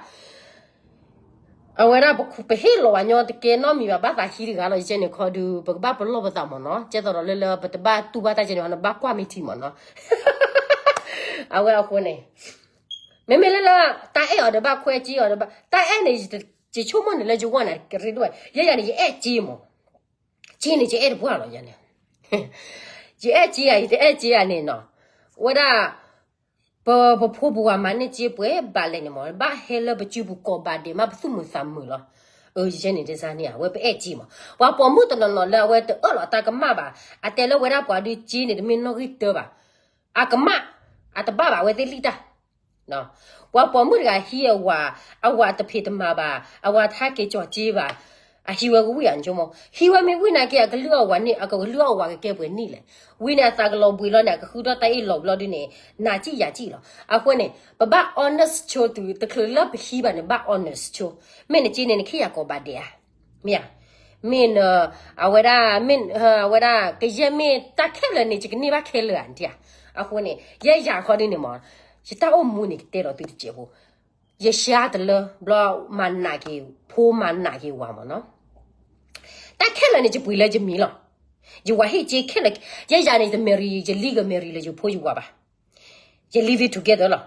အဝဲဒၣ်ပဟ့ၣ်လီၤဝဲညီတကဲနီတမံၤဘၣ် ဘၣ်သးဟံးတဂၤလီၤ ယဲန့ၣ်ခီဒုး ပကဘၣ်ပလီၢ်ပသးမးနီၤ ကဲသိးဒီးလၢလၢပတဘၣ်တူၢ်ဘၣ်တၢ်ကဲန့ၣ် ဘၣ်ကွၢ်မ့ၢ်ထံမးနီၤ. အဝဲအဃိန့ၣ် မ့မ့ၢ်လၢလၢ တၢ်အဲၣ်အီၤဒီးဘၣ်ခွဲးက့အီၤဒီးဘၣ် တၢ်အဲၣ်န့ၣ် ယဆိကမိၣ်န့ၣ်လၢယဝဲန့ၣ် ကရ့ဒိၣ် ယဲယၤန့ၣ် ယအဲၣ်က့မး, က့န့ၣ် ယအဲၣ်တပှၢ်လီၤယၤန့ၣ်, ယအဲၣ်က့ယၤ ယတအဲၣ်က့ယၤန့ၣ်နီၤ, ဝဲဒၣ် ပ ပဖိပဝၤမၤန့ၢ်က့ပှဲၤဘၣ်လဲၣ်န့ၣ်မး ဘၣ်ဟဲလၢပစုပူၤကိးဘၣ်ဒဲးမး ပသူၣ်မုာ်သးမုာ်လီၤ. အယဲန့ၣ်တစၢ်န့ၣ် အဝဲပအဲၣ်က့မး, ပှၤပိာ်မုၣ်တနီၤနီၤလၢအဝဲတအၢၣ်လီၤတၢ်ကမၣ်ဘၣ်, အတဲလၢဝဲဒၣ်ပှၤဒုးက့န့ၣ် တမ့ၢ်နီၣ်ဂံၢ်တၢဘၣ်, အကမၣ်, အတဘၣ်ဘၣ် အဝဲသ့ၣ်လံၣ်တၢ် ပှၤပိာ်မုၣ်တဂၤဟံးအဝၤ, အဝၤတဖံးတမၤဘၣ်, အဝၤတဟးက့ၤကၠီၤက့ဘၣ်, အဟံးဝဲကဝံၣ်ဧါ နဆိကမိၣ်, ဟံးဝဲမ့ၢ်ဝံၣ်နာ်က့ အကလုၢ်အဝၤန့ၣ် အကလုၢ်အဝၤကကဲပှဲၤနံၣ်လဲၣ်, ဝံၤန့ၣ်အသးကလီၤဘှံးလီၤန့ၣ် အကဃုထီၣ်တၢ်အ့ၣ်လီၤဘျီဒုန့ၣ် နးကံၣ်ယၤကံၣ်လီၤ. အဃိန့ၣ် ပဘၣ် honest ဆိတုၤ တချုးလၢပဟံးဘၣ်န့ၣ် ဘၣ် honest ဆိ, မ့ၢ်နက့န့ၣ် နခ့ယၤကိးဘၣ်ဒဲးဧါ မ့ၢ်ဧါ, မ့ၢ်န, အဝဲဒၣ်, မ့ၢ်, အဝဲဒၣ် ကယဲၢ်မ့ၢ်တၢ်ခဲလၢာ်န့ၣ် ယကန့ၢ်ဘၣ်ခဲလၢာ်ဧါ နတၢ်, အဃိန့ၣ် ယဲယၤခီဒ်န့ၣ်မး, ယတၢ်အိၣ်မူန့ၣ် ကတဲလီၤသုတစဲးဖိ, ယရှါတလၢ ဘျီမၤနးက့ၤ, ဖိမၤနးက့ၤဝၤမးနီၤ, တၢ်ခဲလၢာ်န့ၣ် ယပှ့ၤလၢယမံၤလီၤ, ယဝၤဟ့ၣ်က့ခဲလၢာ်, ယဲယၤန့ၣ် ယတ marry ယလံက marry လၢယဖိယဝၤဘၣ် ယ live it together လီၤ.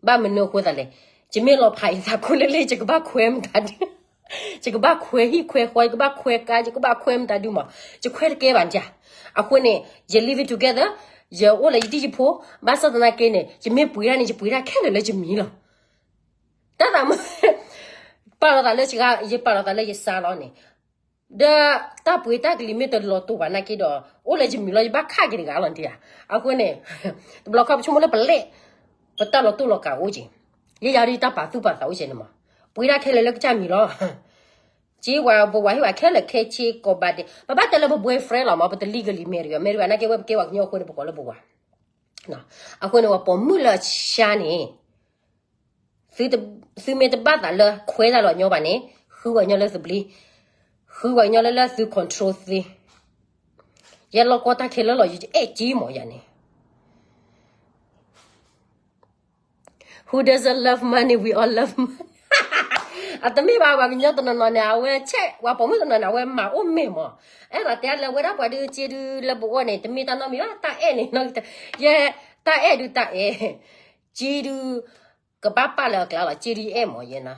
ဘၣ်မနုၤအဃိသတးလဲၣ်, ယမ့ၢ်လီၤဖးယသးခိၣ်လၢလၢ ယကဘၣ်ခွဲးမတၤဒု, ယကဘၣ်ခွဲးဟံၣ်ခွဲးဃီ, ယကဘၣ်ခွဲးကါ, ယကဘၣ်ခွဲးမတၤဒုမး, ယခွဲးတကဲဘၣ်နတၢ်, အဃိန့ၣ် ယ live it together, ယအိၣ်လၢယဒံၣ်ယဖိ, ဘၣ်ဆၣ်သနာ်က့န့ၣ် ယမ့ၢ်ပှ့ၤတၢ်န့ၣ် ယပှ့ၤတၢ်ခဲလၢာ်လၢယမံၤလီၤ. တၢ်သးမုာ်, ပာ်လီၤသးလၢယဂၤ, ယပာ်လီၤသးလၢယစၢ်လီၤန့ၣ် ဒီးတၢ်ပှ့ၤတၢ်ကလံၤမ့ၢ်တလီၤတူာ်ဘၣ်နာ်က့ဒီး အိၣ်လၢယမံၤလီၤ ယဘၣ်ခးက့ၤတဂၤလီၤနတၢ်ဧါ. အဃိန့ၣ် တဘျီခီပဆိကမိၣ်လၢပလဲၣ်, ပတၢ်လီၤတူာ်လီၤကာ်အိၣ်က့ၤ, ယဲယၤဒ်တၢ်ပာ်သူၣ်ပာ်သးအိၣ်က့ၤန့ၣ်မး, ပှ့ၤတၢ်ခဲလၢာ်လၢကစၢ်မံၤလီၤ. က့ဝဲပဝဲဟ့ၣ်ဝဲခဲလၢာ်ခဲဆ့ကိးဘၣ်ဒဲး, ပဘၣ်တဲလၢပ boyfriend လီၤမး, ပတ legally marry အီၤ, marry ဘၣ်နာ်က့ဝဲပကဲဝဲကညီအဃိန့ၣ် ပကိးလၢပဝဲ အဃိန့ၣ် ပှၤပိာ်မုၣ်လၢဆါန့ၣ် သုမ့ၢ်တဘၣ်သးလၢခွဲးတၢ်လီၤညီဘၣ်န့ၣ်, ဃုဝဲညီလၢသဘျ့, ဃုဝဲညီလၢလၢသု control သ့, ယဲလီၤကီတၢ်ခဲလၢာ်လီၤ, ယအဲၣ်က့မးယၤန့ၣ် Who doesn't love money? We all love money. အတမ့ၢ်ဘၣ် ပှၤကညီတနီၤနီၤန့ၣ် အဝဲဆဲး ပှၤပိာ်မုၣ်တနီၤန့ၣ် အဝဲမၤအိၣ်မ့ၢ်မး, အဲၣ်ဒိးတဲလၢဝဲဒၣ်ပှၤဒုးက့ဒုးလၢပဂီၢ်န့ၣ် တမ့ၢ်တၢ်နီတမံၤဘၣ်, တၢ်အဲၣ်န့ၣ်, ယဲတၢ်အဲၣ်ဒုးတၢ်အဲၣ်, က့ဒုး ကဘၣ်ပာ်လၢအကျါလီၤ, က့ဒုးယအဲၣ်မးယဲနီၤ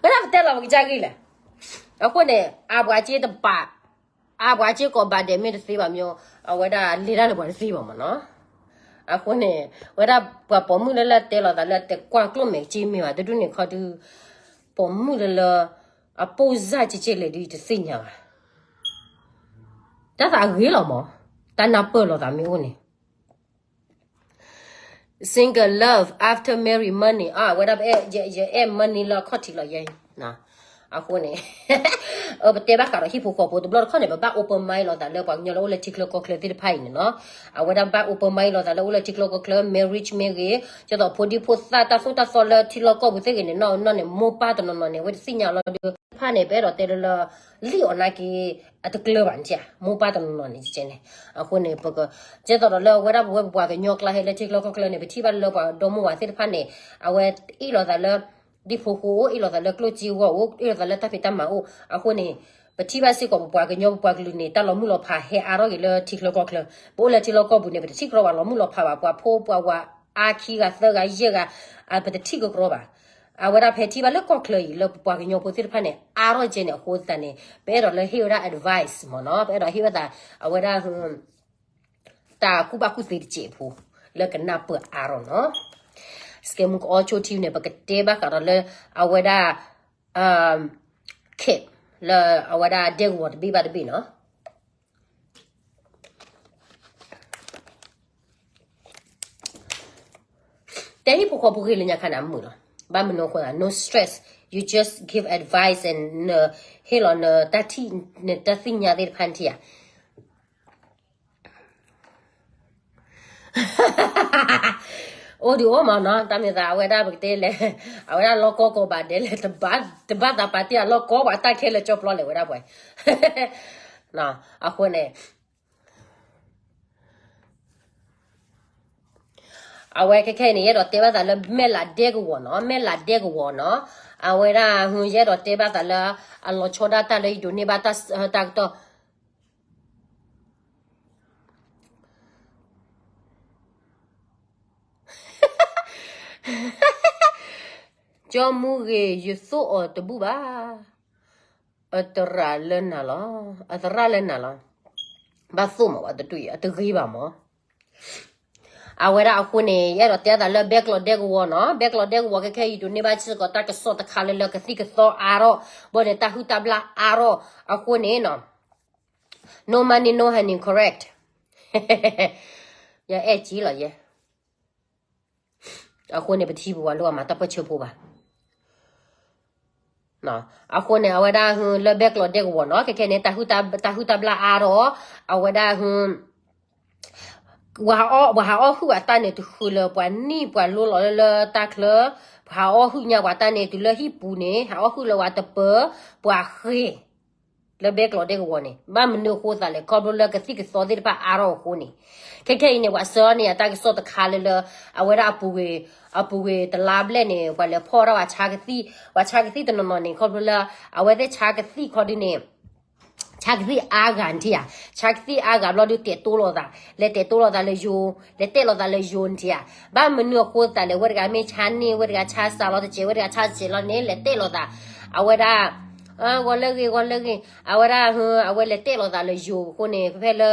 ဝဲဒၣ်ပတဲလီၤပကစၢ်ဂ့ၢ်လဲၣ်. အဃိန့ၣ် အပှၤက့တဘၣ်, အပှၤက့ကိးဘၣ်ဒဲးမ့ၢ်တသ့ဘၣ်မး, အဝဲဒၣ်လဲၤတၢ်လၢပှၤတသ့ဘၣ်မးနီၤ. အဃိန့ၣ် ဝဲဒၣ်ပှၤပိာ်မုၣ်လၢလၢတဲလီၤသးလၢတကွၢ်ကျိၣ်မဲာ်က့မ့ၢ်ဘၣ်, တဒူၣ်န့ၣ်ခီဒုး ပိာ်မုၣ်လၢလၢ အပိၢ်စၢ်က့က့လဲၣ်ဒုးတသ့ၣ်ညါဘၣ်. တၢ်သးအဂ့ၤလီၤမး, တၢ်နၢ်ပၢၢ်လိာ်သးမ့ၢ်အိၣ်န့ၣ် Single love after marry money အဝဲဒၣ် ယအဲၣ် money လၢအခီၣ်ထံးလီၤယဲ, အဃိန့ၣ် ပတဲဘၣ်ဃးဒီးဟံၣ်ဖိဃီဖိတဘျီတခီၣ်န့ၣ် ပဘၣ် open mind လိာ်သးလၢပှၤကညီလၢအိၣ်လၢထံချၢကီၢ်ချၢသ့ၣ်တဖၣ်အံၤန့ၣ်နီၤ, အဝဲဒၣ်ဘၣ် open mind လိာ်သးလၢအိၣ်လၢထံချၢကီၢ်ချၢ marriage မ့ၢ်ဂ့ၤ, ကဲသိးဖိဒံဖိသၣ်တၢ်သိၣ်တၢ်သီလၢထံလီၢ်ကီၢ်ပူၤသ့ၣ်ဂ့ၤန့ၣ် နီၢ်နီၢ်န့ၣ် မိၢ်ပၢ်တနီၤနီၤန့ၣ် အဝဲတသ့ၣ်ညါလီၤဒုး တဖၣ်န့ၣ် ပအဲၣ်ဒိးတဲလၢလၢ လံၣ်အီၤနာ်က့ အတကျၢၤဘၣ်နတၢ်, မိၢ်ပၢ်တနီၤနီၤန့ၣ်န့ၣ်, အဃိန့ၣ် ပက ကဲသိးဒီးလၢအဝဲဒၣ်ပဝဲပပှၤကညီကျါဟဲလၢထံချၢကီၢ်ချၢန့ၣ် ပထံၣ်ဘၣ်လၢပှၤဒီမိၢ်ဝၤသ့ၣ်တဖၣ်န့ၣ် အဝဲအ့ၣ်လိာ်သးလၢ ဒ်ဖိဃိအိၣ် အ့ၣ်လိာ်သးလၢကျိၣ်စ့ဂီၢ်အိၣ် အ့ၣ်လိာ်သးလၢတၢ်ဖံးတၢ်မၤအိၣ်, အဃိန့ၣ် ပထံၣ်ဘၣ်စ့ၢ်ကီးပပှၤကညီပပှၤကလုာ်န့ၣ် တၢ်လီၤမုၢ်လီၤဖးဟဲအါထီၣ်က့ၤလၢထံချၢကီၢ်ချၢ, ပအိၣ်လၢထံလီၢ်ကီၢ်ပူၤန့ၣ် ပတထံၣ်ကြၢးပှၤလီၤမုၢ်လီၤဖးဘၣ်, ပှၤဖိပှၤဝၤ အါခံဂၤသၢဂၤယဲၢ်ဂၤ အပတထံၣ်ကကြီဘၣ်. အဝဲဒၣ်ဖဲထံၣ်ဘၣ်လၢကီၢ်ချၢအံၤ လၢပပှၤကညီဖိသ့ၣ်တဖၣ်န့ၣ် အါထီၣ်ကဲန့ၣ်အဃိသတးန့ၣ် ပအဲၣ်ဒိးလၢဟ့ၣ်ဝဲဒၣ် advice မ့ၢ်နီၤ, ပအဲၣ်ဒိးဟ့ၣ်ဝဲသး အဝဲဒၣ် တၢ်ကူၣ်ဘၣ်ကူၣ်သ့တစဲးဖိ လၢကနၢ်ပၢၢ်အါထီၣ်နီၤ. စကဲမူကအီဆိထံန့ၣ် ပကတဲဘၣ်ဃးဒီးလၢ အဝဲဒၣ် camp လၢအဝဲဒၣ်ဒဲကဝီၤတဘ့ၣ်ဘၣ်တဘ့ၣ်နီၤ. တဲဟံၣ်ဖိဃီဖိဂ့ၤလၢညါခါန့ၣ်အမုာ်လီၤ. ဘၣ်မနုၤအဃိသး no stress, you just give advice and နဟ့ၣ်လီၤနတၢ်ထံၣ် နတၢ်သ့ၣ်ညါသ့ၣ်တဖၣ်ထံၣ်ဧါ. အိၣ်ဒုးအိၣ်မးနီၤ, တၢ်မ့ၢ်သး အဝဲဒၣ်ပကတဲလဲၣ်, အဝဲဒၣ်လီၢ်ကီၢ်ကီၢ်ဘၣ်ဒဲးလဲၣ်, တဘၣ်သးပာ်တ့ၢ်အလီၢ်ကီၢ်ဘၣ်တၢ်ခဲလၢာ်ကၠီပျီလဲၣ်ဝဲဒၣ်ပှဲၤ. အဃိန့ၣ် အဝဲခဲခဲအံၤန့ၣ် ယအဲၣ်ဒိးတဲဘၣ်သးလၢမဲၢ်လးဒဲကဝီၤနီၤ, မဲၢ်လးဒဲကဝီၤနီၤ. အဝဲဒၣ် ယအဲၣ်ဒိးတဲဘၣ်သးလၢ အလီၤဆီဒၣ်တၢ်လၢယဒိးန့ၢ်ဘၣ်တၢ်ကတီၢ် ကၠီမူဂ့ၤ ယသိၣ်အီၤတဘူၣ်ဘၣ်. အသရၣ်လၢနၤလီၤ, အသရၣ်လၢနၤလီၤ. ဘၣ်သိၣ်မး ပှၤတဒူၣ်အံၤ အတဂ့ၤဘၣ်မး. အဝဲဒၣ်အဃိန့ၣ် ယအဲၣ်ဒိးတဲသးလၢဘဲကျိးဒဲကဝီၤနီၤ, ဘဲကျိးဒဲကဝီၤခဲခဲအံၤ ဒိးန့ၢ်ဘၣ်စ့ၢ်ကီးတၢ်ကစီၣ်တခါလၢလၢကသံၣ်ကသီအါထီၣ်, ဘၣ်န့ၣ်တၢ်ဟုၣ်တၢ်ဘျၣ်အါထီၣ်အဃိန့ၣ်နီၤ, no money, no honey, correct. ယအဲၣ်ကံလီၤယဲ. အဃိန့ၣ် ပထံပဝၤလိၣ်အမၤတၢ်ပၢၢ်ဆၢဖိဘၣ်. အဃိန့ၣ် အဝဲဒၣ်လၢဘဲကျိးဒဲကဝီၤနီၤ, ခဲခဲန့ၣ် တၢ်ဟုၣ်တၢ်ဘျၣ်အါထီၣ်, အဝဲဒၣ် ပှၤဟးအီၣ်ဟုၣ်အတၢ်န့ၣ် တဃုာ်လၢပှၤနံၣ်ပှၤလိလီၤလၢလၢတၢ်ချၢ, ပှၤဟးအီၣ်ဟုၣ်ညါပှၤတၢ်န့ၣ် တုၤလၢဟံၣ်ပူၤန့ၣ် ဟးအီၣ်ဟုၣ်လၢပှၤတပၢၤ, ပှၤဃ့ၢ် လၢဘဲကျိးဒဲကဝီၤန့ၣ် ဘၣ်မနုၤအဃိသးလဲၣ်, ခီဖျိလၢကသံၣ်ကသီသ့ၣ်တဖၣ်အါထီၣ်အဃိန့ၣ်, ခဲခဲအံၤန့ၣ် ပှၤဆှၢန့ၢ်အတၢ်ကစီၣ်တခါလၢလၢ အဝဲဒၣ်အပူၤကွံာ်, အပူၤကွံာ်တလါဘျဲၣ်န့ၣ် ပှၤလဲၤဖီၣ်ဒၣ်ပှၤဆါကသံၣ်, ပှၤဆါကသံၣ်တနီၤနီၤန့ၣ် ခီဖျိလၢ အဝဲသ့ၣ်ဆါကသံၣ်ခီဒုန့ၣ် ဆါကသံၣ်အါဂၤနထံၣ်ဧါ, ဆါကသံၣ်အါဂၤဘျီဒုးတဲာ်တိလိာ်သး, လဲၤတဲာ်တိလိာ်သးလၢယိၤ, လဲၤတဲာ်လိာ်သးလၢယိၤနထံၣ်ဧါ, ဘၣ်မနုၤအဃိသးလဲၣ်, ဝဲတဂၤမ့ၢ်ဆါန့ၢ်, ဝဲတဂၤဆါစးလီၤတစဲး, ဝဲတဂၤဆါတစဲးလီၤန့ၣ် လဲၤတဲာ်လိာ်သး, အဝဲဒၣ် ဂီၤလၢဂ့ၤ ဂီၤလၢဂ့ၤ, အဝဲဒၣ် အဝဲလဲၤတဲာ်လိာ်သးလၢယိၤအဃိန့ၣ် ဖဲလၢ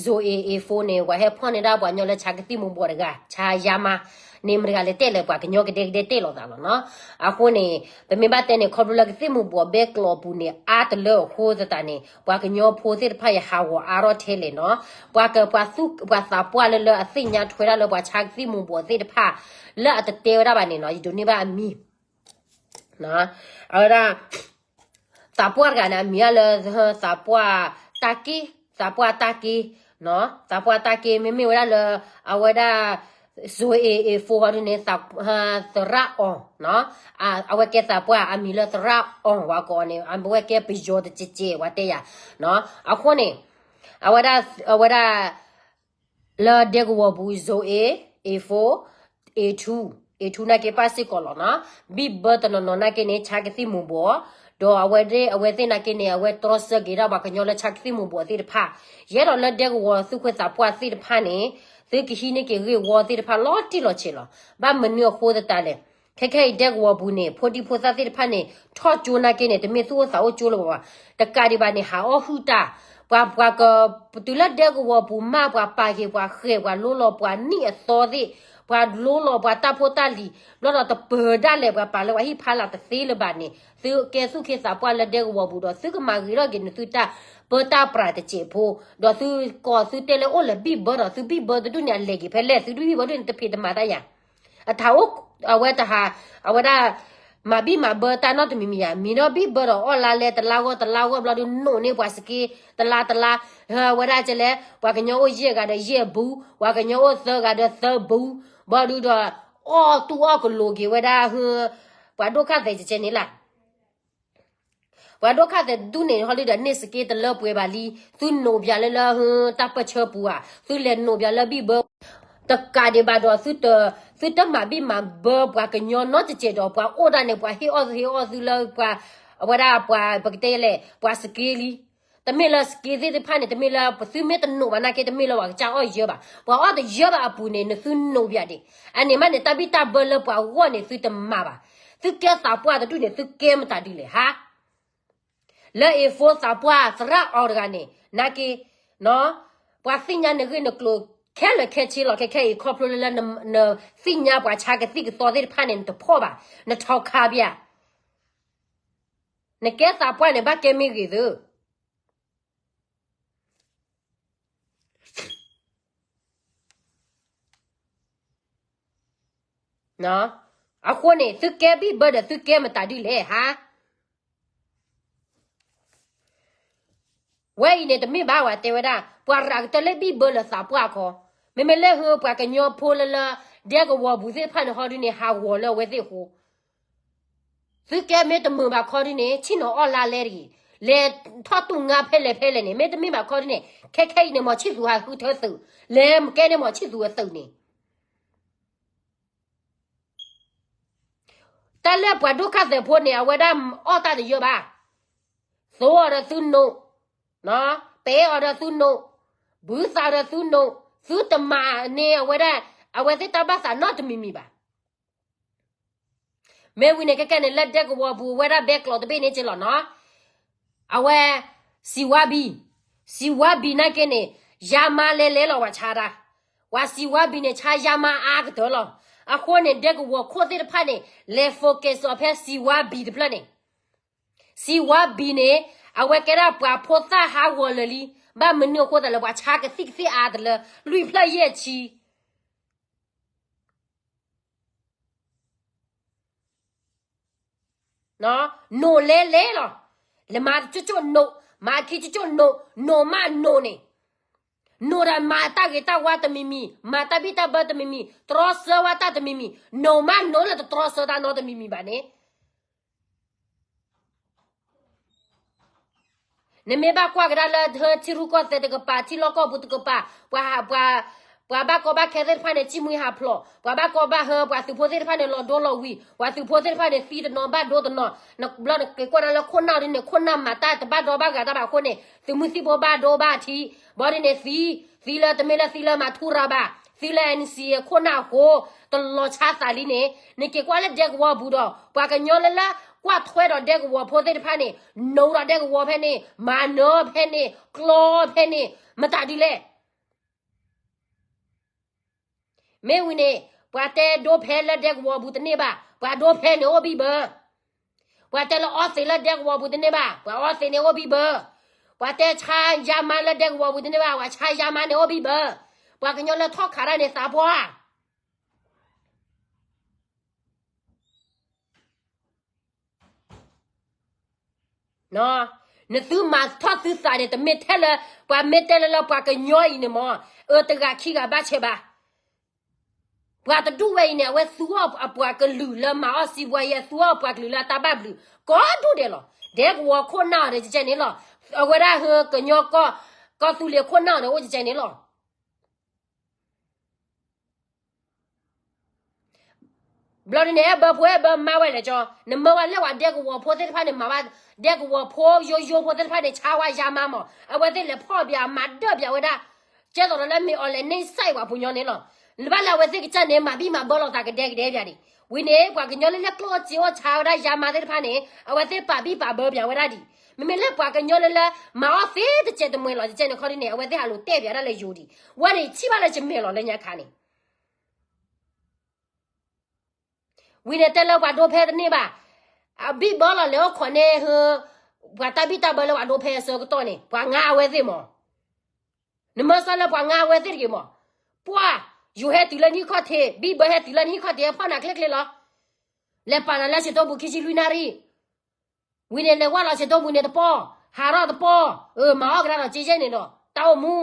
Zoe A four န့ၣ် ပှၤဟဲဖီၣ်န့ၢ်ဒၣ်ပှၤကညီလၢဆါကသံၣ်မူၤဘှီးတဂၤ, ဆါယါမါ, န့ၣ်မတၤတဂၤလဲၤတဲာ်လၢပှၤကညီကဒဲကဒဲတဲာ်လိာ်သးလီၤနီၤ. အဃိန့ၣ် ပမ့ၢ်ဘၣ်တဲန့ၣ် ခီဖျိလၢကသံၣ်မူၤဘှီးဘဲကျိးအပူၤန့ၣ် အါတလၢအဃိသတးန့ၣ် ပှၤကညီဖိသ့ၣ်တဖၣ်အံၤဟးဂီၤအါထီၣ်ထဲလဲၣ်နီၤ. ပှၤက ပှၤသူ ပှၤသးပှၢ်လၢလၢအသ့ၣ်ညါထွဲဒၣ်လၢပှၤဆါကသံၣ်မူၤဘှီးသ့ၣ်တဖၣ် လၢအတတဲဝဲဒၣ်ဘၣ်န့ၣ်နီၤ, ယဒိးန့ၢ်ဘၣ်အမံၤ အဝဲဒၣ် သးပှၢ်တဂၤန့ၣ် အမံၤလၢ သးပှၢ်တၢ်က့, သးပှၢ်တၢ်က့, သးပှၢ်တၢ်က့ မ့မ့ၢ်ဝဲဒၣ်လၢ အဝဲဒၣ် Zoe A four ဒ်န့ၣ် သရၣ်အီၤ, အဝဲကဲသးပှၢ်အမံၤလၢသရၣ်အီၤဝဲကိးန့ၣ် အဝဲကဲပယီၤတကဲးကဲး ဝဲတဲယၤ, အဃိန့ၣ် အဝဲဒၣ် အဝဲဒၣ် လၢဒဲကဝီၤပူၤ Zoe A four, A two, A two နာ်က့ပၣ်စ့ၢ်ကီးလီၤနီၤ. ဘံၣ်ဘၢတနီၤနီၤနာ်က့န့ၣ် ဆါကသံၣ်မူၤဘှီး, ဒီးအဝဲသ့ၣ် အဝဲသ့ၣ်နာ်က့န့ၣ် အဝဲတြီဆၢက့ၤဒၣ်ပှၤကညီလၢဆါကသံၣ်မူၤဘှီးသ့ၣ်တဖၣ်, ယအဲၣ်ဒိးလၢဒဲကဝီၤသူၣ်က့သးပှၢ်သ့ၣ်တဖၣ်န့ၣ် သုကဟံးန့ၢ်က့ၤဂ့ၢ်ဝီသ့ၣ်တဖၣ်လီၤတံၢ်လီၤဆဲးလီၤ. ဘၣ်မနုၤအဃိသတးလဲၣ်, ခဲခဲအံၤဒဲကဝီၤပူၤန့ၣ် ဖိဒံဖိသၣ်သ့ၣ်တဖၣ်န့ၣ် ထီၣ်ကၠိနာ်က့န့ၣ် တမ့ၢ်သူၣ်အိၣ်သးအိၣ်ကၠိလၢၤဘၣ်, တကးဒံးဘၣ်န့ၣ် ဟးအီၣ်ဟုၣ်တၢ်, ပှၤ ပှၤက တုၤလၢဒဲကဝီၤပူၤမး ပှၤပာ်က့ၤပှၤဃဲၤပှၤလိလီၤပှၤနံၣ်အသီသ့ၣ်, ပှၤလိလီၤပှၤတၢ်ဖိတၢ်လံၤ ဘျီဒီးတပၢၤဒၣ်လဲာ် ပှၤပာ်လၢပှၤဟံၣ်ဖးလာ်တသ့လၢၤဘၣ်န့ၣ် သုကဲသူၣ်က့သးပှၢ်လၢဒဲကဝီၤပူၤဒီး သုကမၤဂ့ၤထီၣ်က့ၤနသုတၢ်ပၢတၢ်ပြးတစဲးဖိ, ဒီးသုကိးသုတဲလၢအိၣ်လဲၤဘံၣ်ဘၢဒီး သုဘံၣ်ဘၢတဒူၣ်န့ၣ် အလဲၤက့ၤဖဲလဲၣ် သုတဘံၣ်ဘၢဒူၣ်န့ၣ် တဖံးတမၤတၢ်ယၤ အတၢ်အိၣ် အဝဲတဟး အဝဲဒၣ် မၤဘံၣ်မၤဘၢတၢ်နီတမံၤမံၤယၤ, မ့ၢ်ဒီးဘံၣ်ဘၢဒီးအီၣ်လါလဲတလါဂီၢ်တလါဂီၢ် ဘျီဒုးနိးန့ၢ်ပှၤစက့ တလါတလါ, ဝဲဒၣ်ကလဲၣ် ပှၤကညီအိၣ်ယဲၢ်ဂၤဒီးယဲၢ်ဘူး, ပှၤကညီအိၣ်သၢဂၤဒီးသၢဘူး, ဘျီဒုးဒီး အီၣ်တူၢ်အီၣ်ကလိၤက့ၤဝဲဒၣ် ပှၤဒိၣ်ခါသဲးကဲန့ၣ်လၢ ပှၤဒိၣ်ခါသဲးတဒူၣ်န့ၣ် ဟီဒုဒီးန့ၢ်စက့တလၢပှဲၤဘၣ်လံ, သုနိးပၠးလၢလၢ တၢ်ပၢၢ်ဆၢပူၤဧါ, သုလဲၤနိးပၠးလၢဘံၣ်ဘၢ, တကးဒံးဘၣ်ဒီး သုတမၤဘံၣ်မၤဘၢပှၤကညီနီတစဲးဒီး ပှၤအိၣ်ဒၣ်န့ၣ် ပှၤဟ့ၣ်အီၣ်ဟ့ၣ်အီၣ်သုလၢပှၤ အဝဲဒၣ်ပှၤ ပကတဲလဲၣ် ပှၤစက့လံ တမ့ၢ်လၢ scam သ့ၣ်တဖၣ်န့ၣ် တမ့ၢ်လၢ ပသုမ့ၢ်တနိးဘၣ်နာ်က့ တမ့ၢ်လၢပှၤကစၢ်အီၣ်ယၢဘၣ်. ပှၤအီၣ်တယၢဘၣ်အပူၤန့ၣ် နသုနိးဘၣ်ဒံး. အန့ၣ်မးန့ၣ် တၢ်ဘံၣ်တၢ်ဘၢလၢပှၤဂီၢ်န့ၣ် သုတမၤဘၣ်. သုကဲသးပှၢ်တဒူၣ်န့ၣ် သုကဲမတၤဒ်လဲၣ်ဟါ. လၢ A four သးပှၢ်သရၣ်အီၤတဂၤန့ၣ် နာ်က့ ပှၤသ့ၣ်ညါနဂ့ၢ်နကျိၤ ခဲလၢာ်ခဲဆ့လီၤ. ခဲခဲအံၤ ခီဖျိလၢ နသ့ၣ်ညါပှၤဆါကသံၣ်ကသီသ့ၣ်တဖၣ်န့ၣ် နတဖီၣ်ဘၣ်, နထီခါဘၣ်. နကဲသးပှၢ်န့ၣ် ဘၣ်ကဲမ့ၢ်ဂ့ၤသု အဃိန့ၣ် သုကဲဘံၣ်ဘၢဒီး သုကဲမတၤဒ်လဲၣ်ဟါ. ဝဲအံၤန့ၣ် တမ့ၢ်ဘၣ်ဝဲတဲဝဲဒၣ် ပှၤရၤကတၢၢ်လၢဘံၣ်ဘၢလၢသးပှၢ်ခီ, မ့မ့ၢ်လၢဟုပှၤကညီဖိလၢလၢ ဒဲကဝီၤပူၤသ့ၣ်တဖၣ်န့ၣ် ဟီဒုန့ၣ် ဟးဂီၤလၢအဝဲသ့ၣ်အဃိ သုကဲမ့ၢ်တမုာ်ဘၣ်ခီဒုန့ၣ် ဆ့ၣ်နီၤအီၣ်လါလဲတဂ့ၤ, လဲၤထီၣ်တူၢ်ငါဖဲလဲၣ်ဖဲလဲၣ်န့ၣ် မ့တမ့ၢ်ဘၣ်ခီဒုန့ၣ် ခဲခဲအံၤန့ၣ် မီၤဆံၣ်သူၤဟးဃုထၢသုး, လဲၤကဲန့ၢ်မီၤဆံၣ်သူၤအသုးန့ၣ် တၢ်လၢပှၤဒိၣ်ခၣ်သဲးဖိန့ၣ် အဝဲဒၣ်အီၣ်တၢ်တယၢဘၣ်, သိအီၤဒီးသုနိး, ပဲအီၤဒီးသုနိး, ဘုသးဒီးသုနိး, သုတမၤန့ၢ်အဝဲဒၣ် အဝဲသ့ၣ်တၢ်ဘၣ်သးနီတမံၤမံၤဘၣ်. မ့ၢ်ဝံၤန့ၣ် ခဲကဲန့ၣ် လၢဒဲကဝီၤပူၤ အဝဲဒၣ်ဘဲကျိးတဘ့ၣ်န့ၣ်က့လီၤနီၤ, အဝဲ စံးဝါဘံၣ်, စံးဝါဘံၣ်နာ်က့န့ၣ် ယါမါလဲၤလဲၤလီၤဝဲဆါတၢ်, ပှၤစံးဝါဘံၣ်န့ၣ် ဆါယါမါအါကတၢၢ်လီၤ. အဃိန့ၣ် ဒဲကဝီၤခိၣ်သ့ၣ်တဖၣ်န့ၣ် လဲၤ focus အီၤဖဲစံးဝါဘံၣ်တဖျၢၣ်န့ၣ်, စံးဝါဘံၣ်န့ၣ် အဝဲကဲဒၣ်ပှၤဖိသၣ်ဟးဂီၤလၢာ်လံ, ဘၣ်မနုၤအဃိသတးလဲၣ် ပှၤဆါကသံၣ်ကသ့အါတလၢ လွံၢ်ဖျၢၣ်ယဲၢ်ဆံ နိးလဲၤလဲၤလီၤ, လဲၤမၤတကၠိၣ်ကၠိၣ်နိး, မၤခံကၠိၣ်ကၠိၣ်နိး, နိးမးနိးန့ၣ်, နိးဒီးမၤတၢ်ဂ့ၤတၢ်ဝါတမံၤမံၤ, မၤတၢ်ဘံၣ်တၢ်ဘၢတမံၤမံၤ, တြီဆၢဝဲတၢ်တမံၤမံၤ, နိးမးနိးလၢတတြီဆၢတၢ်နီတမံၤမံၤဘၣ်န့ၣ် နမ့ၢ်ဘၣ်ကွၢ်ကဒါလၢ ထံရူၢ်ကီၢ်သဲးတကပၤ ထံလီၢ်ကီၢ်ပူၤတကပၤ, ပှၤ ပှၤဘၣ်ကီဘၣ်ခဲသ့ၣ်တဖၣ်န့ၣ် စံၣ်မှံဟးဖျိး, ပှၤဘၣ်ကီဘၣ်ဟဲ ပှၤသုးဖိသ့ၣ်တဖၣ်န့ၣ် လီၤဒိလီၤဝံၤ, ပှၤသုးဖိသ့ၣ်တဖၣ်န့ၣ် သံတနီၤဘၣ်ဒိတနီၤ, ဘျီနက့ၤကွၢ်ဒၣ်လၢခိၣ်နၢ်ဒ်န့ၣ် ခိၣ်နၢ်မၤတၢ်တဘၣ်ဒီဘၣ်ဂၤတၢ်ဘၣ်အဃိန့ၣ် သုးမုၢ်သံၣ်ဘိဘၣ်ဒိဘၣ်ထံး, ဘျီဒ်န့ၣ်သံ, သံလၢတမ့ၢ်လၢသံလၢမၤထူရၤဘၣ်, သံလၢ NCA ခိၣ်နၢ်အဃိ, တလီၤဆါသးလံန့ၣ်, နက့ၤကွၢ်လၢဒဲကဝီၤပူၤဒီး ပှၤကညီလၢလၢ ကွၢ်ထွဲဒီးဒဲကဝီၤဖိသ့ၣ်တဖၣ်န့ၣ်, နိးဒီးဒဲကဝီၤဖဲန့ၣ်, မၤနၢၤဖဲန့ၣ်, ကျီဖဲန့ၣ်, မတၤဒ်လဲၣ် မ့ၢ်ဝံၤန့ၣ် ပှၤတဲဒိဖဲလၢဒဲကဝီၤပူၤတန့ၢ်ဘၣ်, ပှၤဒိဖဲန့ၣ်အိၣ်ဘံၣ်ဘၢ, ပှၤတဲလၢအီသံးလၢဒဲကဝီၤပူၤတန့ၢ်ဘၣ်, ပှၤအီသံးန့ၣ်အိၣ်ဘံၣ်ဘၢ, ပှၤတဲဆါယါမါလၢဒဲကဝီၤပူၤတန့ၢ်ဘၣ်, ပှၤဆါယါမါန့ၣ်အိၣ်ဘံၣ်ဘၢ, ပှၤကညီလၢထီၣ်ခးတၢ်န့ၣ်သးပှၢ် နသုမၤထီၣ်သုသးန့ၣ် တမ့ၢ်ထဲလၢ ပှၤမ့ၢ်တဲလၢလၢပှၤကညီအံၤန့ၣ်မး, အၢတဂၤခံဂၤဘၣ်ဆဲးဘၣ်, ပှၤတဒူၣ်ဝဲအံၤန့ၣ် အဝဲသူအီၤအပှၤကလုာ်လၢမၤအီၣ်စံးဘှါယဲ သူအီၤပှၤကလုာ်လၢအတၢ်ဘၣ်ဘျုး ကိးဒူၣ်ဒဲးလီၤ. ဒဲကဝီၤခိၣ်နၢ်အီၤဒီးကကဲန့ၣ်လီၤ. အဝဲဒၣ်ဟၢကညီကီၢ် ကီၢ်သူလ့ၤခိၣ်နၢ်အီၤဒီးအိၣ်ကကဲန့ၣ်လီၤ. ဘျီဒ်န့ၣ် အဲၣ်ဘၢဖိအဲၣ်ဘၢမါဝဲလဲၣ်ကၠီ, နမၢဝဲလၢပှၤဒဲကဝီၤဖိသ့ၣ်တဖၣ်န့ၣ် မၤဘၣ် ဒဲကဝီၤဖိယိယိဖိသ့ၣ်တဖၣ်န့ၣ် ဆါဝဲယါမါမး, အဝဲသ့ၣ်လဲၤဖီၣ်ဘၣ်မၤဒၢၣ်ဘၣ်ဝဲဒၣ်, ကဲသိးဒီးလၢမ့ၢ်အီၤလဲၤန့ၢ်စဲး ပှၤပူၤညီန့ၣ်လီၤ. နဘၣ်လၢအဝဲသ့ၣ်ကစၢ်န့ၣ် မၤဘံၣ်မၤဘၢလီၤသးကဒဲကဒဲဘၣ်ဒံး. ဝံၤန့ၣ် ပှၤကညီလၢလၢကျိၣ်စ့အိၣ်ဆါဝဲဒၣ်ယါမါသ့ၣ်တဖၣ်န့ၣ် အဝဲသ့ၣ်ပာ်ဘံၣ်ပာ်ဘၢဘၣ်ဝဲဒၣ်ဒံး. မ့မ့ၢ်လၢပှၤကညီလၢလၢ မၤအီၣ်သ့တစဲးတမှဲၤလီၤ ကကဲန့ၣ်ခီဒ်န့ၣ် အဝဲသ့ၣ်ဟးလိာ်တဲဘၣ်ဒၣ်လၢယိၤဒံး. ဝဲန့ၣ်ထံၣ်ဘၣ်လၢကမဲာ်လီၤလၢညါခါန့ၣ် ဝံၤန့ၣ်တဲလၢပှၤဒိဖဲတန့ၢ်ဘၣ်, အဘံၣ်ဘၢလီၤလဲၤအိၣ်ခိးန့ၢ်ဟၢ ပှၤတၢ်ဘံၣ်တၢ်ဘၢလၢပှၤဒိဖဲအဆၢကတီၢ်န့ၣ် ပှၤငါအဝဲသ့ၣ်မး. နမၢစၢၤလၢပှၤငါအဝဲသ့ၣ်တဂ့ၤမး. ပှၢ်, ယိၤဟဲတုၤလၢနဟံၣ်ခီၣ်ထံး, ဘံၣ်ဘၢဟဲတုၤလၢနဟံၣ်ခီၣ်ထံး ဖီၣ်နၤချ့ချ့လီၤ. လဲၤပာ်နၤလၢစံးထီဘူၣ်ခံဆံလွံၢ်နၣ်ရံၣ်, ဝံၤန့ၣ်လဲၤဝဲလီၤစံးထီဘူၣ်န့ၣ်တပီၢ်, ဟးထီၣ်တပီၢ်, မၤအီၣ်ကဒါဒီးက့ယဲၢ်န့ၣ်ဒီး တၢ်အိၣ်မူ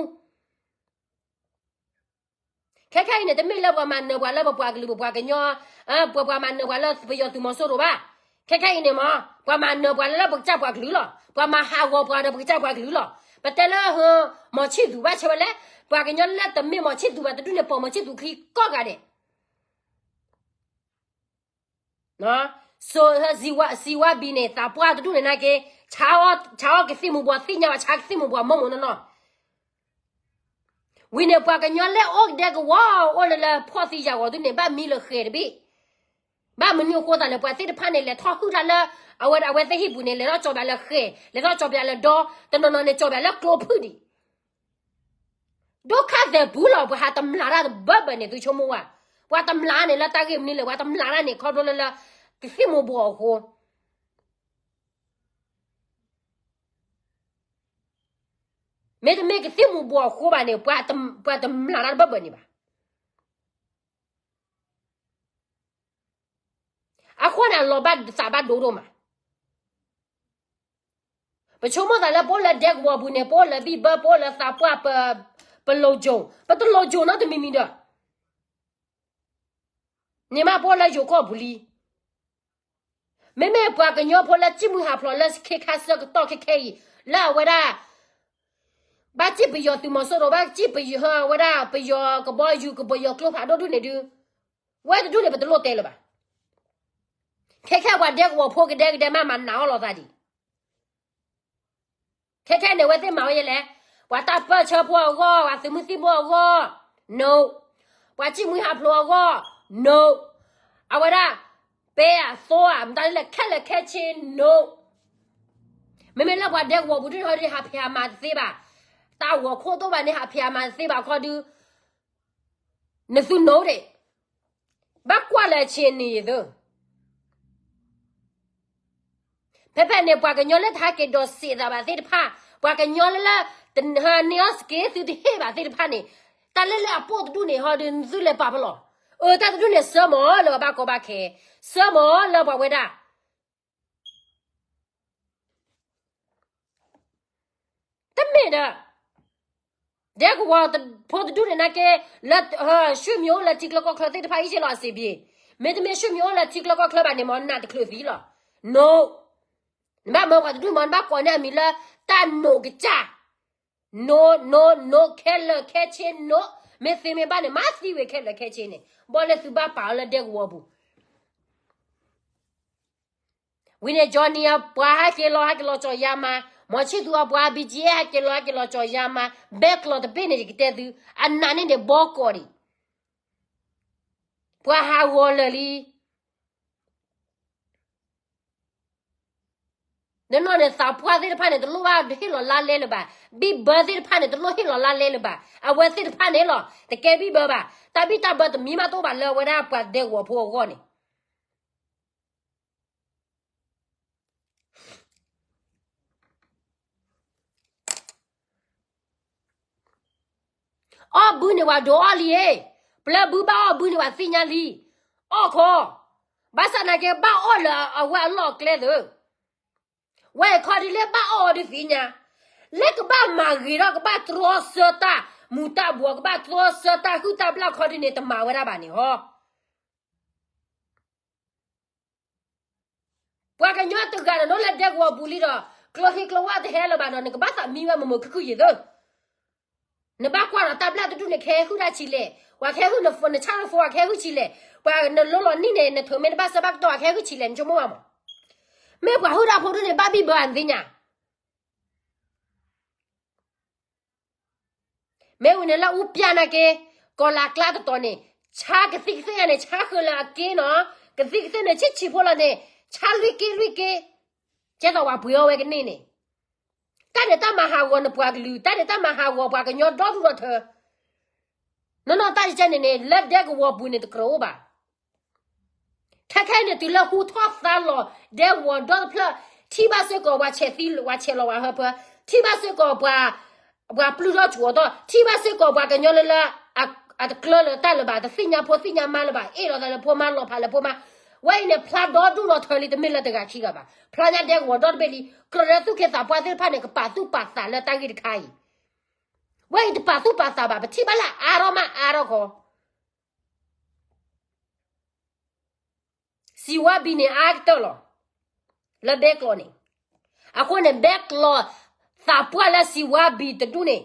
ခဲခဲအံၤန့ၣ် တမ့ၢ်လၢပှၤမၤနၢၤပှၤလၢပပှၤကလုာ်ပပှၤကညီ, ပှၤမၤနၢၤပှၤလၢပယီၤသုးမီၤစိရိၤဘၣ်. ခဲခဲအံၤန့ၣ်မး ပှၤမၤနၢၤပှၤလၢလၢပကစၢ်ပှၤကလုာ်လီၤ. ပှၤမၤဟးဂီၤပှၤဒီးပကစၢ်ပှၤကလုာ်လီၤ. ပတဲလၢ မီၤဆံၣ်သူၤဘၣ်ဆၢဝဲလဲၣ်, ပှၤကညီလၢတမ့ၢ်မီၤဆံၣ်သူၤဘၣ်တဒူၣ်န့ၣ် ပိာ်မီၤဆံၣ်သူၤချံကိးဂၤဒဲး. စီၤဝါဘံန့ၣ် သးပှၢ်တဒူၣ်န့ၣ်နာ်က့, ဆါအီၣ်ကသံၣ်မူၤဘှီးသ့ၣ်ညါဘၣ်, ဆါကသံၣ်မူၤဘှီးမိၢ်မိၢ်နီၢ်နီၢ်. ဝံၤန့ၣ် ပှၤကညီလၢအိၣ်ကဒဲကဝီၤ အိၣ်လၢလၢဖှီၣ်သံယာ်ဂီၤဒုန့ၣ် ဘၣ်မံလၢဃဲၤတဘ့ၣ်. ဘၣ်မနုၤအဃိသးလဲၣ်, ပှၤသ့ၣ်တဖၣ်န့ၣ် လဲၤထီၣ်ဟုၣ်တၢ်လၢ အဝဲဒၣ်အဝဲသ့ၣ်ဟံၣ်ပူၤန့ၣ် လဲၤထီၣ်ကၠီၤပၠးလၢဃဲၤ, လဲၤထီၣ်ကၠီၤပၠးလၢဒီ, တနီၤနီၤန့ၣ် ကၠီၤပၠးလၢကျိဖုၣ်ဒံး ဒိၣ်ခါသဲးပူၤလီၤ. ပှၤဟးတမျးတၢ်တဘၢဘၢန့ၣ် သုဆိကမိၣ်ဝဲ, ပှၤတမျးန့ၣ်လၢတၢ်ဂ့ၢ်မနုၤလဲၣ်, ပှၤတမျးတၢ်န့ၣ် ခီဖျိလၢလၢ ကသံၣ်မူၤဘှီးအဃိ. မ့တမ့ၢ်ကသံၣ်မူၤဘှီးအဃိဘၣ်န့ၣ် ပှၤတမျးတၢ်တဘၢဘၢန့ၣ်ဘၣ်. အဃိန့ၣ် အလီၤဘၣ်သးဘၣ်ဒိဒိၣ်မး. ပဆိကမိၣ်သးလၢပအိၣ်လၢဒဲကဝီၤပူၤန့ၣ် ပအိၣ်လၢဘံၣ်ဘၢ ပအိၣ်လၢသးပှၢ် ပ, ပလိၤကၠိၤ, ပတလိၤကၠိၤနီတမံၤမံၤဒီး န့ၣ်မးပအိၣ်လၢယိၤကီၢ်ပူၤလံ. မ့မ့ၢ်ပှၤကညီဖိလၢစံၣ်မှံဟးဖျိးလၢခ့ခါဆၢကတီၢ်ခဲခဲအံၤ လၢအဝဲဒၣ် ဘၣ်စံၣ်ပယီၤသုးမီၤစိရိၤ ဘၣ်စံၣ်ပယီၤဝဲဒၣ်ပယီၤကဘီယူၤကဘီယူၤကျိဖးဒိၣ်ဒုန့ၣ်ဒု ဝဲတဒူၣ်န့ၣ် ပတလိၣ်တဲလၢၤဘၣ်. ခဲခဲပှၤဒဲကဝီၤဖိကဒဲကဒဲမး မၤနာ်အီၣ်လီၤသးဒံး. ခဲခဲန့ၣ် အဝဲသ့ၣ်မၤဝဲယဲလဲၣ်, ပှၤတၢ်ပၢၢ်ဆၢဖိအဂီၢ်, ပှၤသုးမုၢ်သံၣ်ဘိအဂီၢ်, no. ပှၤစံၣ်မှံဟးဖျိးအဂီၢ်, no. အဝဲဒၣ် ပဲအသိဧါ မတၤလဲၣ် ခဲလၢာ်ခဲဆ့ no. မ့မ့ၢ်လၢပှၤဒဲကဝီၤပူၤဒုန့ၣ် ဟးဖံးဟးမၤတသ့ဘၣ်, တၢ်ဂီၤခိၣ်တအိၣ်ဘၣ်န့ၣ် ဟးဖံးဟးမၤတသ့ဘၣ်ခီဒု နသု no ဒံး, ဘၣ်ကွၢ်လၢအဆ့နံၤယသု. ဖဲဖဲန့ၣ် ပှၤကညီလၢတဟဲက့ၤဒိးစံးသးဘၣ်သ့ၣ်တဖၣ်, ပှၤကညီလၢလၢ တဟဲန့ၢ်အီၣ်စက့သုတဟ့ၣ်ဘၣ်သ့ၣ်တဖၣ်န့ၣ်, တၢ်လၢလၢအပိၢ်တဒူၣ်န့ၣ် ဟီဒုသုလဲၤပာ်ဖဲလဲၣ်. အၢ တၢ်တဒူၣ်န့ၣ် ဆၢမၤလၢပှၤဘၣ်ကီဘၣ်ခဲ, ဆၢမၤလၢပှၤဝဲဒၣ် တမ့ၢ်ဒီး ဒဲကဝီၤဖိတဒူၣ်န့ၣ်နာ်က့ လၢ ရွှေမြို့ လၢထံချၢကီၢ်ချၢသ့ၣ်တဖၣ်အံၤက့လီၤအစံးဘံၣ်, မ့တမ့ၢ် ရွှေမြို့ လၢထံချၢကီၢ်ချၢဘၣ်န့ၣ် မ့ၢ်နးတချုးသံလီၤ. No. နဘၣ်မၢပှၤတဒူၣ်မ့ၢ် နဘၣ်ကိးန့ၢ်အမံၤလၢ တၢ်နိးကစၢ်. No, no, no, ခဲလၢာ်ခဲဆ့ no. မ့ၢ်သ့မ့ၢ်ဘၣ်န့ၣ် မၤသံဝံၤခဲလၢာ်ခဲဆ့န့ၣ် ဘီလၢသုဘၣ်ပာ်အီၤလၢဒဲကဝီၤပူၤ ဝံၤန့ၣ် Johnny အပှၤဟဲက့ၤလီၤ ဟဲက့ၤလီၤကၠီၤယါမါ, မီၤဆံၣ်သူအပှၤ ဘံက့ ဟဲက့ၤလီၤ ဟဲက့ၤလီၤကၠီၤယါမါ, ဘဲကျီးတဘ့ၣ်န့ၣ် ယကတဲသု, အနးန့ၣ်န့ၣ်ဘီကီးဒံး, ပှၤဟးဂီၤလၢာ်လံ. နနီၢ်န့ၣ် သးပှၢ်သ့ၣ်တဖၣ်န့ၣ် တလိၣ်ဘၣ်ဟ့ၣ်လီၤလါလဲလၢၤဘၣ်, ဘံၣ်ဘၢသ့ၣ်တဖၣ်န့ၣ် တလိၣ်ဟ့ၣ်လီၤလါလဲလၢၤဘၣ်, အဝဲသ့ၣ်တဖၣ်န့ၣ်လီၤ တကဲဘံၣ်ဘၢဘၣ်, တၢ်ဘံၣ်တၢ်ဘၢတမံၤမးတအိၣ်ဘၣ်လၢအဝဲဒၣ်ပှၤဒဲကဝီၤဖိအဂီၢ်န့ၣ် အီၣ်ဘုန့ၣ် ပှၤဒိးအီၣ်လံ, ပျဲဘုဘၣ်အီၣ်ဘုန့ၣ် ပှၤသ့ၣ်ညါလံ, အီၣ်ခီ, ဘၣ်ဆၣ်နာ်က့ ဘၣ်အီၣ်လၢအဝဲအလီၢ်အကျဲသၢ, ဝဲခီဒုလၢဘၣ်အီၣ်အီၤဒုသ့ၣ်ညါ, လၢကဘၣ်မၤဂ့ၤထီၣ် ကဘၣ်တြီဆၢတၢ်မူၤတၢ်ဘှီး ကဘၣ်တြီဆၢတၢ်ဟုၣ်တၢ်ဘျၣ်ခီဒုန့ၣ် တမၤဝဲဒၣ်ဘၣ်န့ၣ်ဟီ ပှၤကညီတဂၤန့ၣ် နအိၣ်လၢဒဲကဝီၤပူၤလံဒီး ကျိချံကျိဝါတဟဲလၢၤဘၣ်ဒီး နကဘၣ်သးမံဝဲမုာ်မုာ်ခုၣ်ခုၣ်ယံၤသၢ, နဘၣ်ကွၢ်ဒီးတၢ်ဘျၣ်တဒူၣ်န့ၣ် ကဟဲဟုၣ်တၢ်ဆံးလဲၣ်, ပှၤကဟဲဟုၣ်န phone န charge phone ကဟဲဟုၣ်ဆံးလဲၣ်, ပှၤနလိလီၤနံၣ်န့ၣ် နထုးမ့ၢ်တဘၣ်စၢဘၣ်ကတီၢ် ကဟဲဟုၣ်ဆံးလဲၣ် နဆိကမိၣ်ဘၣ်မး, မ့ၢ်ပှၤဟုၣ်တၢ်ဖိဒုန့ၣ် ဘၣ်ဘံၣ်ဘၢဧါ နသ့ၣ်ညါ မ့ၢ်ဝံၤန့ၣ်လၢအူပျၢ်နာ်က့, ကီၤလၤကျါတတီၤန့ၣ်, ဆါကသံၣ်ကသ့ၣ်ညါန့ၣ် ဆါဃုာ်လၢအက့နီၤ, ကသံၣ်ကသ့ၣ်န့ၣ် ဆံးဆံးဖိလီၤန့ၣ်, ဆါလွံၢ်က့လွံၢ်က့, ကဲသိးပှၤပှ့ၤအီၣ်ဝဲကန့ၢ်န့ၣ်, တၢ်န့ၣ်တၢ်မၤဟးဂီၤနပှၤကလုာ်, တၢ်န့ၣ်တၢ်မၤဟးဂီၤပှၤကညီဒီဒူၣ်ဒီထၢ နီၢ်နီၢ်တၢ်ယကဲန့ၣ်န့ၣ် လၢဒဲကဝီၤပူၤန့ၣ် တကြၢးအိၣ်ဘၣ်. ခဲခဲအံၤန့ၣ် တုၤလၢဟူထီၣ်သါလီၤ ဒဲကဝီၤဒီတဖျၢၣ်, ထံၣ်ဘၣ်စ့ၢ်ကီးပှၤဆဲးသံ ပှၤဆဲးလီၤဝဲဟၢဖၢ, ထံၣ်ဘၣ်စ့ၢ်ကီးပှၤ, ပှၤပျုၢ်ထီၣ်ကၠိအီၤတီၢ်, ထံၣ်ဘၣ်စ့ၢ်ကီးပှၤကညီလၢလၢ, အတကျၢလၢတၢ်လၢၤဘၣ်, တသ့ၣ်ညါဖိသ့ၣ်ညါမါလၢၤဘၣ်, အ့ၣ်လိာ်သးလၢဖိမါ လီၤဖးလၢဖိမါ, ဝဲအံၤန့ၣ် ဖျါဒီဒူၣ်ဒီထၢလံ တမ့ၢ်လၢတဂၤခံဂၤဘၣ်, ဖျါညါဒဲကဝီၤဒီတဘ့ၣ်လံ, ကြၢးလၢသူၣ်က့သးပှၢ်သ့ၣ်တဖၣ်န့ၣ် ကပာ်သူၣ်ပာ်သးလၢတၢ်ဂ့ၢ်တခါအံၤ ဝဲအံၤတပာ်သူၣ်ပာ်သးဘၣ်, ပထံၣ်ဘၣ်လၢအအါထီၣ်မးအါထီၣ်ခီ, စံးဝါဘံန့ၣ်အါကတၢၢ်လီၤ, လၢဘဲကျီးန့ၣ်, အဃိန့ၣ် ဘဲကျီး, သးပှၢ်လၢစံးဝါဘံတဒူၣ်န့ၣ်,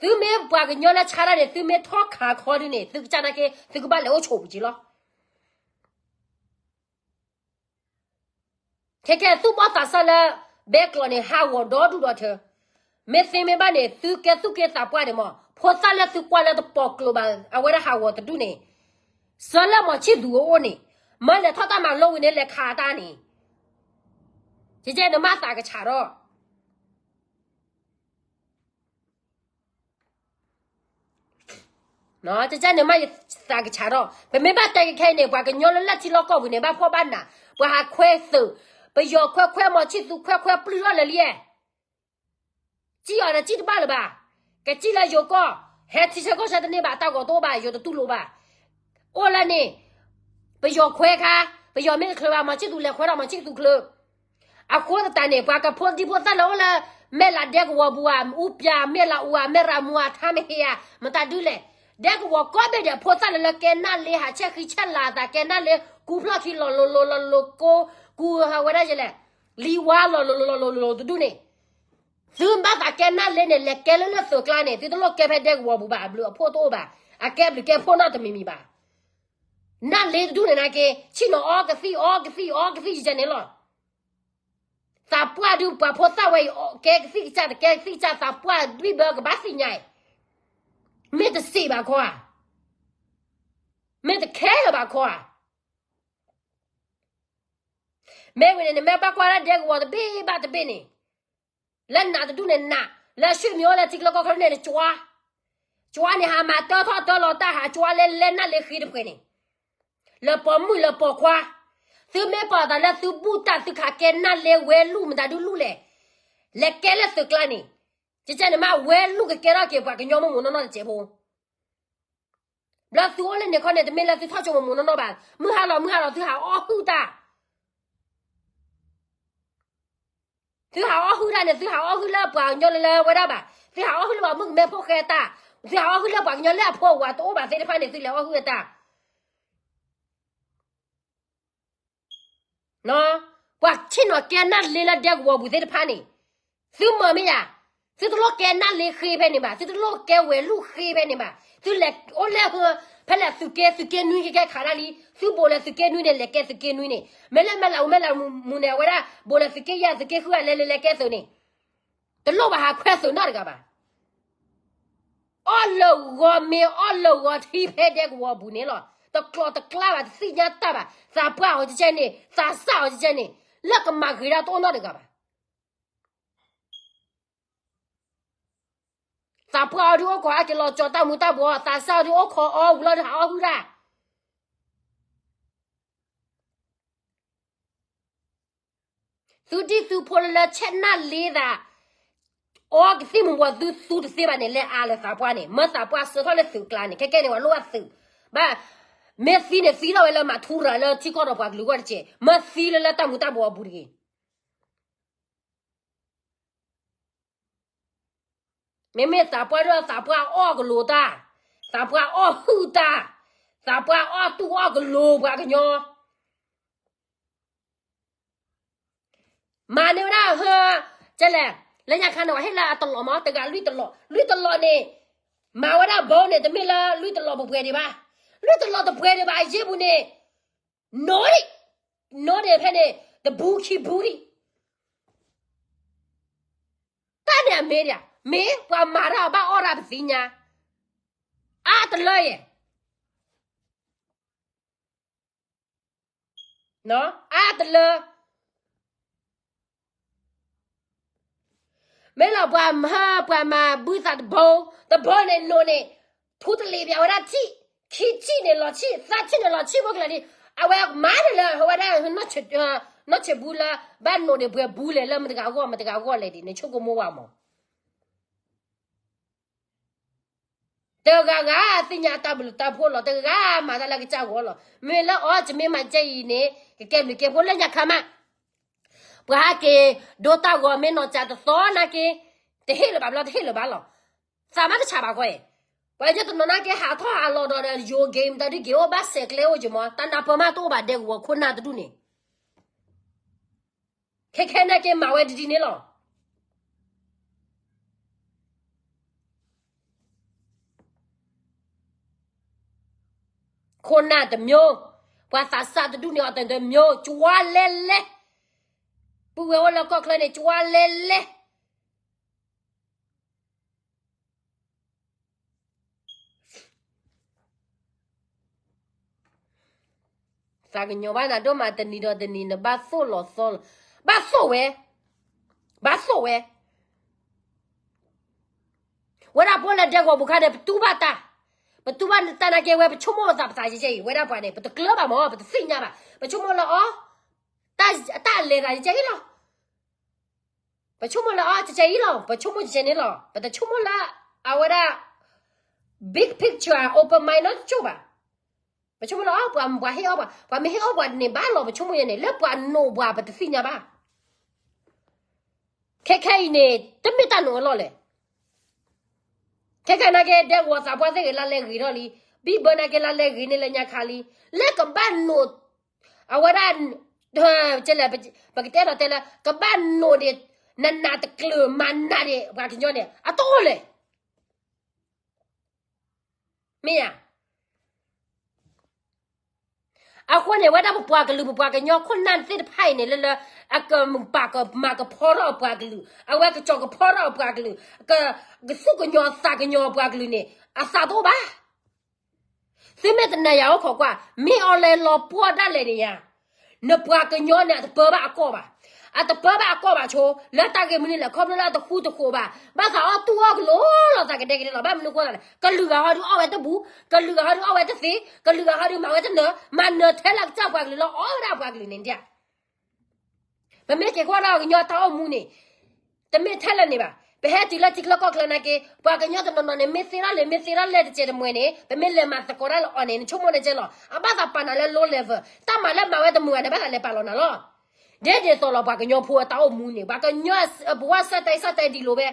သုမ့ၢ်ပှၤကညီလၢဆါတၢ်န့ၣ် သုမ့ၢ်ထီၣ်ခးခီဒုန့ၣ် သုကစၢ်နာ်က့ သုကဘၣ်လဲၤအိၣ်ဆိးပူၤက့ၤလီၤ. ခဲခဲသူၣ်ဘီၣ်သးစၢ်လၢ ဘဲကျိးန့ၣ် ဟးဂီၤဒီဒူၣ်ဒီထၢ, မ့ၢ်သ့မ့ၢ်ဘၣ်န့ၣ် သုကဲသူၣ်က့သးပှၢ်န့ၣ်မး ဖိသၣ်လၢသုကွၢ်လၢတပိာ်ကျိၤဘၣ် အဝဲဒၣ်ဟးဂီၤတဒူၣ်န့ၣ်, ဆၢလၢမီၤဆံၣ်သူးအအိၣ်န့ၣ်, မၢလဲၤထီၣ်တၢ်မၤလိဝံၤန့ၣ် လဲၤခးတၢ်န့ၣ်, ကကဲန့ၣ်မ့ၢ်သးကဆးထီၣ် ကကဲန့ၣ်မ့ၢ်ယသးကဆးထီၣ်, ပမ့ၢ်ဘၣ်တဲကခဲအံၤန့ၣ် ပှၤကညီလၢလၢထံလီၢ်ကီၢ်ပူၤန့ၣ် ဘၣ်ဖှီၣ်ဘၣ်နး, ပှၤဟးခွဲသုး, ပယီၤခွဲခွဲ မီၤဆံၣ်သူးခွဲခွဲ ပျုၢ်ထီၣ်လၢာ်လံ, စံၣ်အီၤဒီးစံၣ်တဘၣ်လၢၤဘၣ်, ကစံၣ်လၢယိၤကီၢ်, ဟဲထံဆၢကီၢ်ဆၢတန့ၢ်ဘၣ် တၢ်ဂီၤတအိၣ်ဘၣ် ယိၤတတူၢ်လိာ်ဘၣ်, အိၣ်လၢန့ၣ်, ပယီၤခွဲခါ, ပယီၤမ့ၢ်တချုးဘၣ် မီၤဆံၣ်သူးလဲၤခွဲဒီး မီၤဆံၣ်သူးချုး အဃိသတးန့ၣ် ပှၤကဖိဒံဖိသၣ်လၢအိၣ်လၢ မဲၢ်လးဒဲကဝီၤပူၤဧါ, အူပျၤ မဲၢ်လးအူဧါ, မဲၢ်ရမူဧါ, ထါမဟ့ဧါ, မတၤဒုလဲၣ်, ဒဲကဝီၤကိးဘ့ၣ်ဒဲး ဖိသၣ်လၢလၢကဲနၣ်လ့ ဟးဆဲးဃံဆဲးလၤအသး ကဲနၣ်လ့ ကူဖျီၣ်ခံ လီၤလိၤလိၤလီၤလိၤကိ, ကူဟးဝဲဒၣ်ယလဲၣ်, လံဝါ လီၤလိၤလိၤလီၤလိၤလိၤတဒူၣ်န့ၣ်, သုဘၣ်သးကဲနၣ်လ့န့ၣ် လဲၤကဲလၢလၢသုးကျါန့ၣ် သုတလိၣ်ကဲဖဲဒဲကဝီၤပူၤဘၣ်, အဘျုးအဖှိၣ်တအိၣ်ဘၣ်, အကဲဘျုးကဲဖှိၣ်နီတမံၤမံၤဘၣ်. နၣ်လ့တဒူၣ်န့ၣ်နာ်က့ ဆ့ၣ်နီၤအီကသံၣ်အီကသံၣ်အီကသံၣ်ယကဲန့ၣ်လီၤ. သးပှၢ်ဒုးပှၤဖိသၣ်ဝဲအံၤ ကဲကသံၣ်ကစၢ် တကဲကသံၣ်ကစၢ် သးပှၢ်ဒွံၣ်ဘၢကဘၣ်သ့ၣ်ညါအံၤ, မ့ၢ်တစံးဘၣ်ခီဧါ, မ့ၢ်တခဲလၢာ်ဘၣ်ခီဧါ. မ့ၢ်ဝံၤန့ၣ် နမ့ၢ်ဘၣ်ကွၢ်လၢဒဲကဝီၤတဘ့ၣ်ဘၣ်တဘ့ၣ်န့ၣ်, လၢနးတဒူၣ်န့ၣ်နး, လၢဆ့ၣ်မံၤအိၣ်လၢထံကျါကီၢ်ချၢန့ၣ် နကွၢ်, ကွၢ်န့ၣ် ဟးမၤတၢထီၣ်တၢလီၤတၢ် ဟးကွၢ်လၢလဲၤနၣ်လ့ဃ့တဖှဲးန့ၣ်, လၢပိာ်မုၣ်လၢပိာ်ခွါ, သုမ့ၢ်ပာ်သးလၢသုဘူၣ်တၢ် သုခးကဲနၣ်လ့ဝဲလူၢ် မတၤဒုလူၢ်လဲၣ်, လဲၤကဲလၢသုးကျါန့ၣ်, ကကဲန့ၣ်မ့ၢ်ဝဲလူၢ်ကကဲထီၣ်က့ၤပှၤကညီမိၢ်မိၢ်နီၢ်နီၢ်တစဲးဖိ ဘျီသုအိၣ်လၢန့ၣ်ခီန့ၣ် တမ့ၢ်လၢသုထီၣ်ကၠိမိၢ်မိၢ်နီၢ်နီၢ်ဘၣ်, မုၢ်ဟါလီၤမုၢ်ဟါလီၤ သုဟးအီၣ်ဟုၣ်တၢ်, သုဟးအီၣ်ဟုၣ်တၢ်န့ၣ် သုဟးအီၣ်ဟုၣ်လၢပှၤကညီလၢလၢဝဲဒၣ်ဘၣ်, သုဟးအီၣ်ဟုၣ်လၢပှၤမုၣ်ကမဲဖိဃဲတၢ်, သုဟးအီၣ်ဟုၣ်လၢပှၤကညီလၢအဖိအဝၤတအိၣ်ဘၣ်သ့ၣ်တဖၣ်န့ၣ် သုလဲၤအီၣ်ဟုၣ်အတၢ် ပှၤဆ့ၣ်နီၤကဲနၣ်လ့လၢဒဲကဝီၤပူၤသ့ၣ်တဖၣ်န့ၣ်, သုမၤမ့ၢ်ယၤ, သုတလိၣ်ကဲနၣ်လ့ဃ့ဖဲန့ၣ်ဘၣ်, သုတလိၣ်ကဲဝဲလူၢ်ဃ့ဖဲန့ၣ်ဘၣ်, သုလဲၤအိၣ်လဲၢ်ဟၢ ဖဲလဲၣ်သုးက့ သုးက့နွံကကဲခးတၢ်လံ, သုဘိးလဲၤသုးက့နွံန့ၣ် လဲၤကဲသုးက့နွံန့ၣ်, မ့ၢ်လၢမဲၢ်လးအူမဲၢ်လးမူန့ၣ် အဝဲဒၣ် ဘိးလဲၤသုးက့ယဲၢ်သုးက့ဃု အလဲၤလဲၤလဲၤကဲသုးန့ၣ်, တလိၣ်ဘၣ်ဟးခွဲသုးနီတဂၤဘၣ်. အီၣ်လၢဂီၤမ့ၢ်အီၣ်လၢဂီၤထံဖဲဒဲကဝီၤပူၤန့ၣ်လီၤ. တကျိၤတကျါဘၣ် တသ့ၣ်ညါတၢ်ဘၣ်. သးပှၢ်အီၤကကဲန့ၣ်, သးစၢ်အီၤကကဲန့ၣ်, လၢကမၤဂ့ၤဒၣ်တအိၣ်နီတဂၤဘၣ်. သးပှၢ်အီၤဒုးအိၣ်ခိးအါက့ၤလီၤကၠီတၢ်မူၤတၢ်ဘှီး, သးစၢ်အီၤဒုးအိၣ်ခိးအီၤဝံၤလီၤဒီးဟးအီၣ်ဟုၣ်တၢ် သုဒံၣ်သုဖိလၢလၢဆဲးနၢ်လ့သး, အီကသံၣ်မူၤဘှီးသုသူတသ့ဘၣ်န့ၣ် လဲၤအါလၢသးပှၢ်န့ၣ်, မၢသးပှၢ်ဆှၢထီၣ်လၢသုးကျါန့ၣ်, ခဲကဲန့ၣ် ပှၤလိၣ်ဘၣ်သုး, ဘၣ်, မ့ၢ်သံန့ၣ်သံထီၣ်ဝဲလၢမၤထူရၤလၢထံကီၢ်ဒီးပှၤကလုာ်ဂီၢ်တက့ၢ်, မၢသံလၢလၢတၢ်မူၤတၢ်ဘှီးအပူၤတဂ့ၤ. မ့မ့ၢ်သးပှၢ်ဒီးသးပှၢ်အီၣ်ကလိၤတၢ်, သးပှၢ်အီၣ်ဟုၣ်တၢ်, သးပှၢ်အီၣ်တူၢ်အီၣ်ကလိၤပှၤကညီ မၤန့ၢ်ဝဲဒၣ်ဟၢ, ကဲလဲၣ်, လၢညါခါန့ၣ် ပှၤဟ့ၣ်လၢအတလီးမး တဂၤလွံၢ်တလီး, လွံၢ်တလီးန့ၣ်, မၤဝဲဒၣ်ဘီန့ၣ် တမ့ၢ်လၢလွံၢ်တလီးပှဲၤပှဲၤဒံးဘၣ်, လွံၢ်တလီးတပှဲၤဒံးဘၣ် အယ့ၢ်ပူၤန့ၣ်, နိဒံး, နိဒံးဖဲန့ၣ် တဘူးခံဘူးဒံး, တၢ်န့ၣ်အမ့ၢ်ဒံး, မ့ၢ်ပှၤမၤတၢ်အီၤဘၣ်အီၣ်တၢ်ပသ့ၣ်ညါ, အါတလၢယဲၢ် အါတလၢ, မ့ၢ်လီၤပှၤမၤ ပှၤမၤဘုသးတဘိ, တဘိန့ၣ်နိၣ်န့ၣ်, ထူတလံာ်ပၠးဝဲဒၣ်ထံၣ်, ခံထံၣ်န့ၣ်လီၤဆံၣ်, သၢထံၣ်န့ၣ်လီၤဆံၣ်ဖိကလၢာ်ဒံး, အဝဲမၤန့ၣ်လၢ အဝဲဒၣ်, နီၢ်ဆံးဘူးလၢ, ဘၣ်နိၣ်န့ၣ်ပှဲၤဘူးလဲၣ် လၢမတဂၤအဂီၢ် မတဂၤအဂီၢ်လဲၣ်ဒံးန့ၣ် ဆိကမိၣ်ဝဲမး တဂၤဂၤသ့ၣ်ညါတၢ်ဘျုးတၢ်ဖှိၣ်လီၤ, တဂၤဂၤမၤတၢ်လၢကစၢ်ဂီၢ်လီၤ. မ့ၢ်လၢအီၤ ကမ့ၢ်မၤကဲအံၤန့ၣ် ကကဲဘျုးကဲဖှိၣ်လၢညါခါမး, ပှၤဟဲက့ၤဒိတၢ်ဂီၤမ့ၢ်နီၢ်ကၠးတသီနာ်က့, တဟ့ၣ်လၢၤဘၣ်ဘျီ တဟ့ၣ်လၢၤဘၣ်လီၤ. သးမ့ၢ်တဆးဘၣ်ဃီအံၤ, ပှၤကညီတနီၤနာ်က့ ဟးထီၣ်ဟးလီၤဒီး ယိၤ game တၢ်ဒုးက့ၤအိၣ်ဘၣ်ဆဲးကျဲအိၣ်က့ၤမး, တၢ်နၢ်ပၢၢ်မးတအိၣ်ဘၣ်ဒဲကဝီၤခိၣ်နၢ်တဒူၣ်န့ၣ် ခဲခဲနာ်က့မၤဝဲဒ်ဒ်န့ၣ်လီၤ. ခိၣ်နၢ်တမျိုး, ပှၤသးစၢ်တဒူၣ်န့ၣ် အီၤတမျိုး, ကွၢ်လဲလဲ, ပုၢ်ဝဲၢ်အိၣ်လၢကီၢ်ချၢန့ၣ် ကွၢ်လဲလဲ သးကညီၤဘၣ်နၤဒိၣ်မး တနံၤဒီးတနံၤ နဘၣ်သိၣ်လီၤသီလီၤ, ဘၣ်သိၣ်ဝဲ, ဘၣ်သိၣ်ဝဲ. ဝဲဒၣ်ပှၤလၢဒဲကဝီၤပူၤခါန့ၣ် ပတူၢ်ဘၣ်တၢ်, ပတူၢ်ဘၣ်တၢ်နာ်က့ဝဲ ပဆိကမိၣ်ပသးပသးယဲယဲအံၤ ဝဲဒၣ်ပှၤန့ၣ် ပတကျၢၤဘၣ်မၢ် ပတသ့ၣ်ညါဘၣ်, ပဆိကမိၣ်လၢအီၤ တၢ်လဲၤသးယဲယဲအံၤလီၤ. ပဆိကမိၣ်လၢအီၤ ကဲကဲအံၤလီၤ, ပဆိကမိၣ်ကဲန့ၣ်လီၤ, ပတဆိကမိၣ်လၢ အဝဲဒၣ် big picture open mind နီတကၠိၢ်ဘၣ်. ပဆိကမိၣ်လၢအီၤ ပှၤ ပှၤဟ့ၣ်အီၣ်ပှၤ, ပှၤမ့ၢ်ဟ့ၣ်အီၣ်ပှၤန့ၣ် ဘၣ်လီၤပဆိကမိၣ်ယဲန့ၣ် လၢပှၤနိးပှၤပတသ့ၣ်ညါဘၣ်. ခဲခဲအံၤန့ၣ် တမ့ၢ်တၢ်နိးအလီၢ်လဲၣ်. ခဲခဲနာ်က့ ဒဲကဝီၤသးပှၢ်သ့ၣ်ဂ့ၤ လါလဲဂ့ၤထီၣ်လံ, ဘံၣ်ဘၢနာ်က့ လါလဲဂ့ၤန့ၢ်လၢညါခါလံ, လၢကဘၣ်နိး အဝဲဒၣ် ကဲလဲၣ် ပကတဲဒီးတဲလၢ ကဘၣ်နိးဒံး နနးတကျၢၤမၤနးဒံး ပှၤကညီန့ၣ် အတအိၣ်လဲၣ်. မ့ၢ်ဧါ. အဃိန့ၣ် ဝဲဒၣ်ပပှၤကလုာ် ပပှၤကညီခိၣ်နၢ်သ့ၣ်တဖၣ်အံၤန့ၣ် လၢလၢ အကပာ်ကမၤကဖီထီၣ်အပှၤကလုာ်, အဝဲကကၠီၤကဖီထီၣ်အပှၤကလုာ်, ကသူၣ်ကညီၤသးကညီၤအပှၤကလုာ်န့ၣ် အသးတအိၣ်ဘၣ်. သုမ့ၢ်တနာ်ယၤအိၣ်ခိးကွၢ်, မ့ၢ်အီၤလဲၤလီၤပှီၢ်ဒၣ်လဲာ်န့ၣ်ယါ, နပှၤကညီန့ၣ် အတပၢဘၣ်အကီၢ်ဘၣ်. အတပၢဘၣ်အကီၢ်ဘၣ်ဆိ, လၢတၢ်ဂ့ၢ်မနုၤလဲၣ်, ခီဖျိလၢအတဃူတဃိးဘၣ်, ဘၣ်သးအီၣ်တူၢ်အီၣ်ကလိလီၤသးကဒဲကဒဲလီၤ. ဘၣ်မနုၤဃိသးလဲၣ်, ကလုာ်ဂၤဟီဒုးအီၣ်ဝဲတဘူး, ကလုာ်ဂၤဟီဒုးအီၣ်ဝဲတသ့, ကလုာ်ဂၤဟီဒုးမၤဝဲတနၢၤ, မၤနၢၤထဲလၢကစၢ်ပှၤကလုာ်လၢအီၣ်ဝဲဒၣ်အပှၤကလုာ်န့ၣ်ဒၣ်. ပမ့ၢ်က့ၤကွၢ်ဒီးကညီတၢ်အိၣ်မူန့ၣ်, တမ့ၢ်ထဲလၢာ်န့ၣ်ဘၣ်. ပဟဲတုၤလၢထံချၢကီၢ်ချၢနာ်က့ ပှၤကညီတနီၤနီၤန့ၣ် မ့ၢ်သ့ထီၣ်လံာ် မ့ၢ်သ့ထီၣ်လဲၣ်တစဲးတမှဲၤန့ၣ် ပမ့ၢ်လဲၤမၤသကိးတၢ်လၢအီၤန့ၣ် နဆိကမိၣ်န့ၣ်ကဲလီၤ. အဘၣ်သးပာ်နၤလၢ low level, တၢ်မၤလၢမၤဝဲတမုာ်ဘၣ်န့ၣ် ဘၣ်သးလဲၤပာ်လီၤနၤလီၤ. ဒ်ဒ်သိးလီၤ ပှၤကညီဖိအတၢ်အိၣ်မူန့ၣ် ပှၤကညီအဘဝ စၢ်တဲစၢ်တဲဒ်လိာ်ဝဲ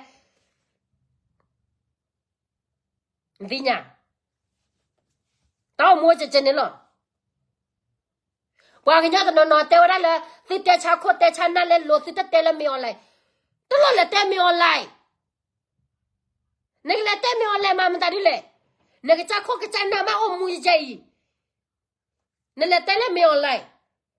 နသ့ၣ်ညါ, တၢ်အိၣ်မူကဲကဲန့ၣ်လီၤ. ပှၤကညီတနီၤနီၤတဲဝဲဒၣ်လၢ သုတဲဆါခိၣ်တဲဆါနၢ်လဲလိာ် သုတတဲလၢမ့ၢ်အီၤလဲၣ်, တလိၣ်လဲၤတဲမ့ၢ်အီၤလဲၣ်. နကလဲၤတဲမ့ၢ်အီၤလဲၣ်မၤမတၤဒ်လဲၣ်. နကစၢ်ခိၣ်ကစၢ်နၢ်မ့ၢ်အိၣ်မူယဲအံၤ နလဲၤတဲလၢမ့ၢ်အီၤလဲၣ်,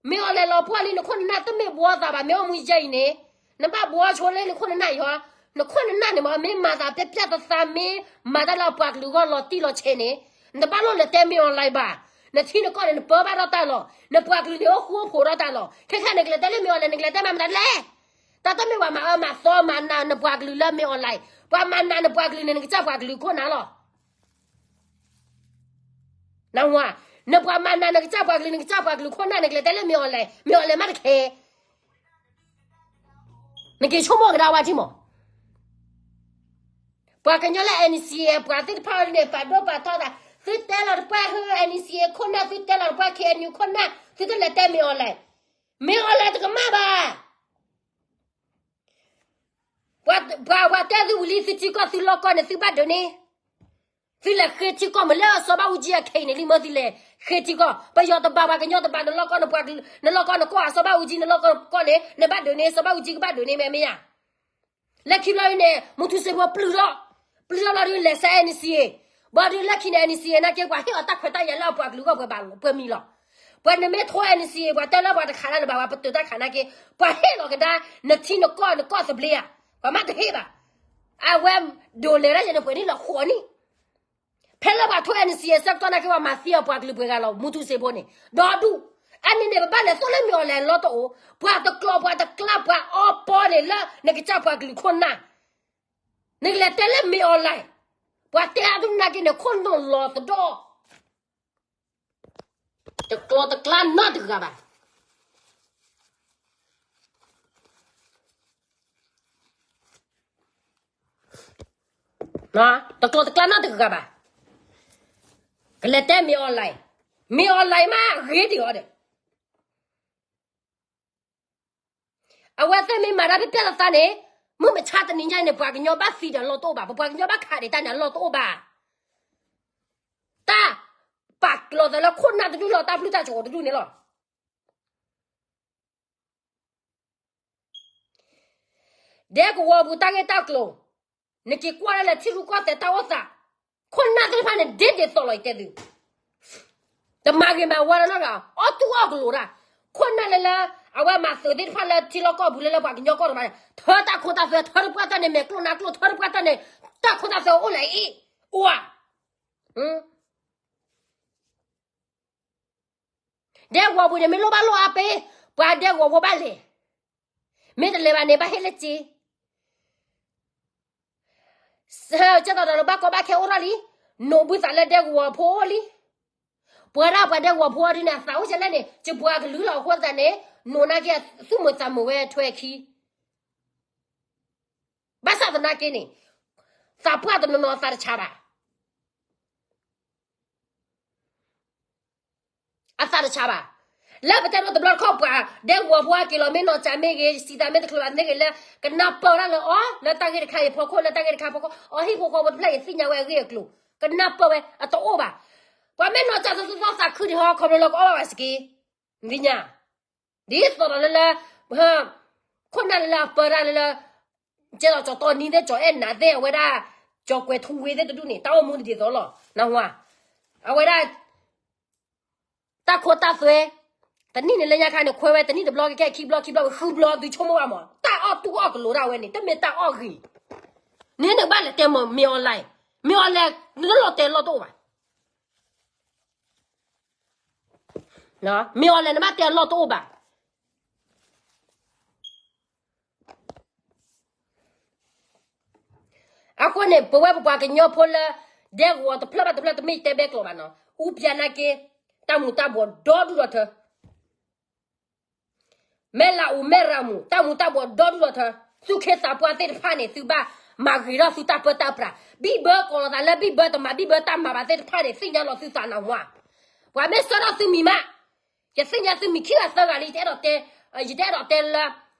မ့ၢ်အီၤလဲၣ်လီၤပှီၢ်လံ နခိၣ်နနၢ်တမ့ၢ်ဘှီသးဘၣ် မ့ၢ်အိၣ်မူယဲအံၤန့ၣ်, နဘၣ်ဘှီဆိလၢနခိၣ်နနၢ်အံၤဟီ, နခိၣ်နနၢ်န့ၣ်မ့ၢ် မ့ၢ်မၤသးပျၢ်ပျၢ်သးသး မ့ၢ်မၤတၢ်လၢအပှၤကလုာ်ဂီၢ်လီၤတံၢ်လီၤဆဲးန့ၣ်, နတဘၣ်လိၣ်လဲၤတဲမ့ၢ်အီၤလဲၣ်ဘၣ်. နထံနကီၢ်န့ၣ် နပၢဘၣ်ထီၣ်တၢ်လီၤ, နပှၤကလုာ်န့ၣ် အိၣ်ဃူအိၣ်ဖိးထီၣ်တၢ်လီၤ. ခဲခဲနကလဲၤတဲလၢမ့ၢ်အီၤလဲၣ် နကလဲၤတဲမၤမတၤလဲၣ်. တၢ်တမ့ၢ်ပှၤမၤအၢမၤသီမၤနးနပှၤကလုာ်လၢမ့ၢ်အီၤလဲၣ်, ပှၤမၤနးနပှၤကလုာ်န့ၣ် နကစၢ်ပှၤကလုာ်ခိၣ်နၢ်လီၤ. နဝၤ, နပှၤမၤနးနကစၢ်ပှၤကလုာ် နကစၢ်ပှၤကလုာ်ခိၣ်နၢ် နကလဲၤတဲလၢမ့ၢ်အီၤလဲၣ်, မ့ၢ်အီၤလဲၣ်မးတခဲ. နက့ၤဆိကမိၣ်ကဒါဝဲထံမး. ပှၤကညီလၢ NCA ပှၤသ့ၣ်တဖၣ်န့ၣ် ပာ်ဒိၣ်ပာ်ထီသး, သုတဲလီၤတပှၢ်ဟၢ NCA ခိၣ်နၢ် သုတဲလီၤတပှၢ် KNU ခိၣ်နၢ် သုတလဲၤတဲမ့ၢ်အီၤလဲၣ်, မ့ၢ်အီၤလဲၣ်တကမၣ်ဘၣ်. ပှၤ ပှၤတဲသုဝံၤလံ သုထံကီၢ်သုလီၢ်ကီၢ်န့ၣ် သုဘၣ်ဒုးန့ၢ်, သုလဲၤဃ့ထံကီၢ်မ့ၢ်လၢစီၤဘၣ်အူကၠံအခ့အံၤန့ၣ်လံ မ့ၢ်သုလဲၤဃ့ထံကီၢ်, ပယီၤတဘၣ် ပှၤကညီတဘၣ် နလီၢ်ကီၢ်နကီၢ် အစီၤဘၣ်အူကၠံ နလီၢ်ကီၢ်နကီၢ်န့ၣ် နဘၣ်ဒုးန့ၢ် စီၤဘၣ်အူကၠံကဘၣ်ဒုးန့ၢ် မ့ၢ်မ့ၢ်ဧါ. လၢခံဘျီအံၤန့ၣ် မူထူစ့ဖိပျုၢ်ထီၣ်, ပျုၢ်ထီၣ်လီၤဒုး လဲၤဆဲး NCA, ဘၣ်ဒုးလၢခံန့ၣ် NCA နာ်က့ ပှၤဟ့ၣ်အီၤတၢ်ခွဲးတၢ်ယာ်လၢအပှၤကလုာ်ဂီၢ်ပှဲၤဘၣ်ပှဲၤမံၤလီၤ. ပှၤနမ့ၢ်ထိ NCA ပှၤတဲလၢပှၤတခးတၢ်လၢၤဘၣ် ပှၤပတုာ်တၢ်ခးနာ်က့ ပှၤဟ့ၣ်လီၤကဒါ နထံနကီၢ်နကီၢ်သဘျ့ဧါ, ပှၤမ့ၢ်တဟ့ၣ်ဘၣ်. အဝဲဒိးလဲၤဒၣ်ယဲန့ၣ် ပှဲၤနံၣ်လၢဃိးနံၣ် ဖဲလၢပှၤထိ NCA ဆၢကတီၢ်နာ်က့ ပှၤမၤသံအပှၤကလုာ်ပှဲၤဂၤလီၤ မူထူစ့ဖိန့ၣ် ဒီဒူၣ်. အန့ၣ်န့ၣ် ပဘၣ်လဲၤသိၣ်လၢမ့ၢ်အီၤလဲၣ်လီၤတအိၣ်, ပှၤတကျိၤပှၤတကျါ ပှၤအီပီန့ၣ်လၢနကစၢ်ပှၤကလုာ်ခိၣ်နၢ်, နကလဲၤတဲလၢမ့ၢ်အီၤလဲၣ်, ပှၤတဲအါဒုနာ်က့န့ၣ် ခိၣ်နူာ်လီၤသဒီး တကျိၤတကျါနီတဂၤဘၣ်. တကျိၤတကျါနီတဂၤဘၣ်. ကလဲၤတဲမ့ၢ်အီၤလဲၣ်, မ့ၢ်အီၤလဲၣ်မး ဂ့ၤဒံးအီၤဒီး အဝဲသ့ၣ်မ့ၢ်မၤတၢ်ဖျဲၣ်ဖျဲၣ်သးသးန့ၣ်, မုၢ်မဆါတနံၤညါန့ၣ် ပှၤကညီဘၣ်သံဒီးအလီၢ်တအိၣ်ဘၣ်, ပပှၤကညီဘၣ်ခးဒံးတၢ်န့ၣ် အလီၢ်တအိၣ်ဘၣ်. တၢ်ပာ်လီၤသးလၢခိၣ်နၢ်တဒူၣ်လီၤ တၢ်ဘျုးတၢ်ဆိးတဒူၣ်န့ၣ်လီၤ. ဒဲကဝီၤပူၤတၢ်ဂ့ၢ်တၢ်ကျိၤ, နက့ၤကွၢ်ဒၣ်လၢထံရူၢ်ကီၢ်သဲးတၢ်အိၣ်သး, ခိၣ်နၢ်သ့ၣ်တဖၣ်န့ၣ် ဒ်ဒ်သိးလီၤ ယတဲသု, တမၤဂ့ၤမၤဝါလၢၤနီတဂၤ, အီၣ်တူၢ်အီၣ်ကလိၤတၢ်, ခိၣ်နၢ်လၢလၢ အဝဲမၤသုးသ့ၣ်တဖၣ်လၢထံလီၢ်ကီၢ်ပူၤလၢလၢပှၤကညီကီၢ်တဘၣ်န့ၣ် ထၢတၢ်ခိတၢ်သွဲ ထၢတပှၢ်တၢ်န့ၣ် မဲာ်ကျိၣ်နါကျိၣ် ထၢတပှၢ်တၢ်န့ၣ် တၢ်ခိတၢ်သွဲအိၣ်လၢအံၤ အိၣ်ဧါ. ဒဲကဝီၤပူၤန့ၣ် မ့ၢ်လိၣ်ဘၣ်လိၣ်အါပ့ၤ, ပှၤဒဲကဝီၤဖိဘၣ်လဲၤ, မ့ၢ်တလဲၤဘၣ်န့ၣ် ဘၣ်ဟ့ၣ်လၢစ့ ကဲသိးဒီးဘၣ်ကီဘၣ်ခဲအိၣ်ထီၣ်လံ, နိးဘုသးလၢဒဲကဝီၤဖိအိၣ်လံ. ပှၤဒၣ်ပှၤဒဲကဝီၤဖိဒ်န့ၣ် အသးအိၣ်ကလဲၣ်န့ၣ် ယပှၤကလုာ်လီၤအဃိသတးန့ၣ် နိးနာ်က့ သူၣ်မုာ်သးမုာ်ဝဲထွဲခံ ဘၣ်ဆၣ်သနာ်က့န့ၣ် သးပှၢ်တနီၤနီၤအသးတဆါဘၣ်. အသးတဆါဘၣ်. လၢပတဲဒိတဘျီတခီၣ်ပှၤ ဒဲကဝီၤဖိအက့ၤလီၤ မ့ၢ်နီၢ်ကၠးမ့ၢ်ဂ့ၤ စံးသးမ့ၢ်တချုးဘၣ်သ့ၣ်ဂ့ၤလၢ ကနၢ်ပၢၢ်တၢ်လၢအီၤ လၢတၢ်ဂ့ၢ်တခါအံၤဖီခိၣ် လၢတၢ်ဂ့ၢ်တခါဖီခိၣ် အီၤဟံၣ်ဖိဃီဖိတဖျၢၣ်အံၤ သ့ၣ်ညါဝဲအဂ့ၢ်အကျိၤ ကနၢ်ပၢၢ်ဝဲအတအိၣ်ဘၣ်. ပှၤမ့ၢ်နီၢ်ကၠးသီသီသီသးခုဒံးဟီ ခီဖျိလၢကအီၣ်ဘၣ်ဘၣ်စက့ နသ့ၣ်ညါ ဒ်သိးဒီးလၢလၢ ခိၣ်နၢ်လၢလၢအပၢတၢ်လၢလၢ ကဲဒီးကၠီၤတီနံသ့ၣ် ကၠီၤအဲၣ်နၤသ့ၣ် အဝဲဒၣ် ကၠီၤကွဲၤထူဝ့သ့ၣ်တဒူၣ်န့ၣ် တၢ်အိၣ်မူတဒ်သိးလီၤ နၢ်ဟူဧါ. အဝဲဒၣ် တၢ်ခိတၢ်သွဲ တနံၣ်န့ၣ်လၢညါခါန့ၣ် ခွဲဝဲတနံၣ်တဘျီကဲ ခံဘျီခံဘျီဝံၤ ဃုဘျီသုဆိကမိၣ်ဘၣ်မး တၢ်အီၣ်တူၢ်အီၣ်ကလိၤဒၣ်ဝဲန့ၣ် တမ့ၢ်တၢ်အီၣ်ဂ့ၤ န့ၣ်နကဘၣ်လဲၤတဲမ့ၢ် မင်းအောင်လှိုင် မင်းအောင်လှိုင် နလီၤတဲာ်လီၤတအိၣ်ဘၣ် မင်းအောင်လှိုင် နဘၣ်တဲအလီၢ်တအိၣ်ဘၣ်. အဃိန့ၣ် ပဝဲပပှၤကညီဖိလၢ ဒဲကဝီၤတဖျၢၣ်ဘၣ်တဖျၢၣ် တမ့ၢ်တဲဘဲကျိၤဘၣ်နီၤ အူပျၤနာ်က့ တၢ်မူၤတၢ်ဘှီးဒီဒူၣ်ဒီထၢ မဲၢ်လးအူမဲၢ်ရၤမူၤ တၢ်မူၤတၢ်ဘှီးဒီဒူၣ်ဒီထၢ သုးခ့သးပှၢ်သ့ၣ်တဖၣ်န့ၣ် သုဘၣ်မၤဂ့ၤထီၣ်သုတၢ်ပၢတၢ်ပြး ဘံၣ်ဘၢကိးလီၤသးလၢဘံၣ်ဘၢတမၤဘံၣ်ဘၢတၢ်မၤဘၣ်သ့ၣ်တဖၣ်န့ၣ် သ့ၣ်ညါလီၤသုသးနၢ်ဟူဧါ. ပှၤမ့ၢ်ဆှၢထီၣ်သုမံၤမး ယသ့ၣ်ညါသုမံၤခံဂၤသၢဂၤလံ ယတအဲၣ်ဒိးတဲ ယတအဲၣ်ဒိးတဲလၢ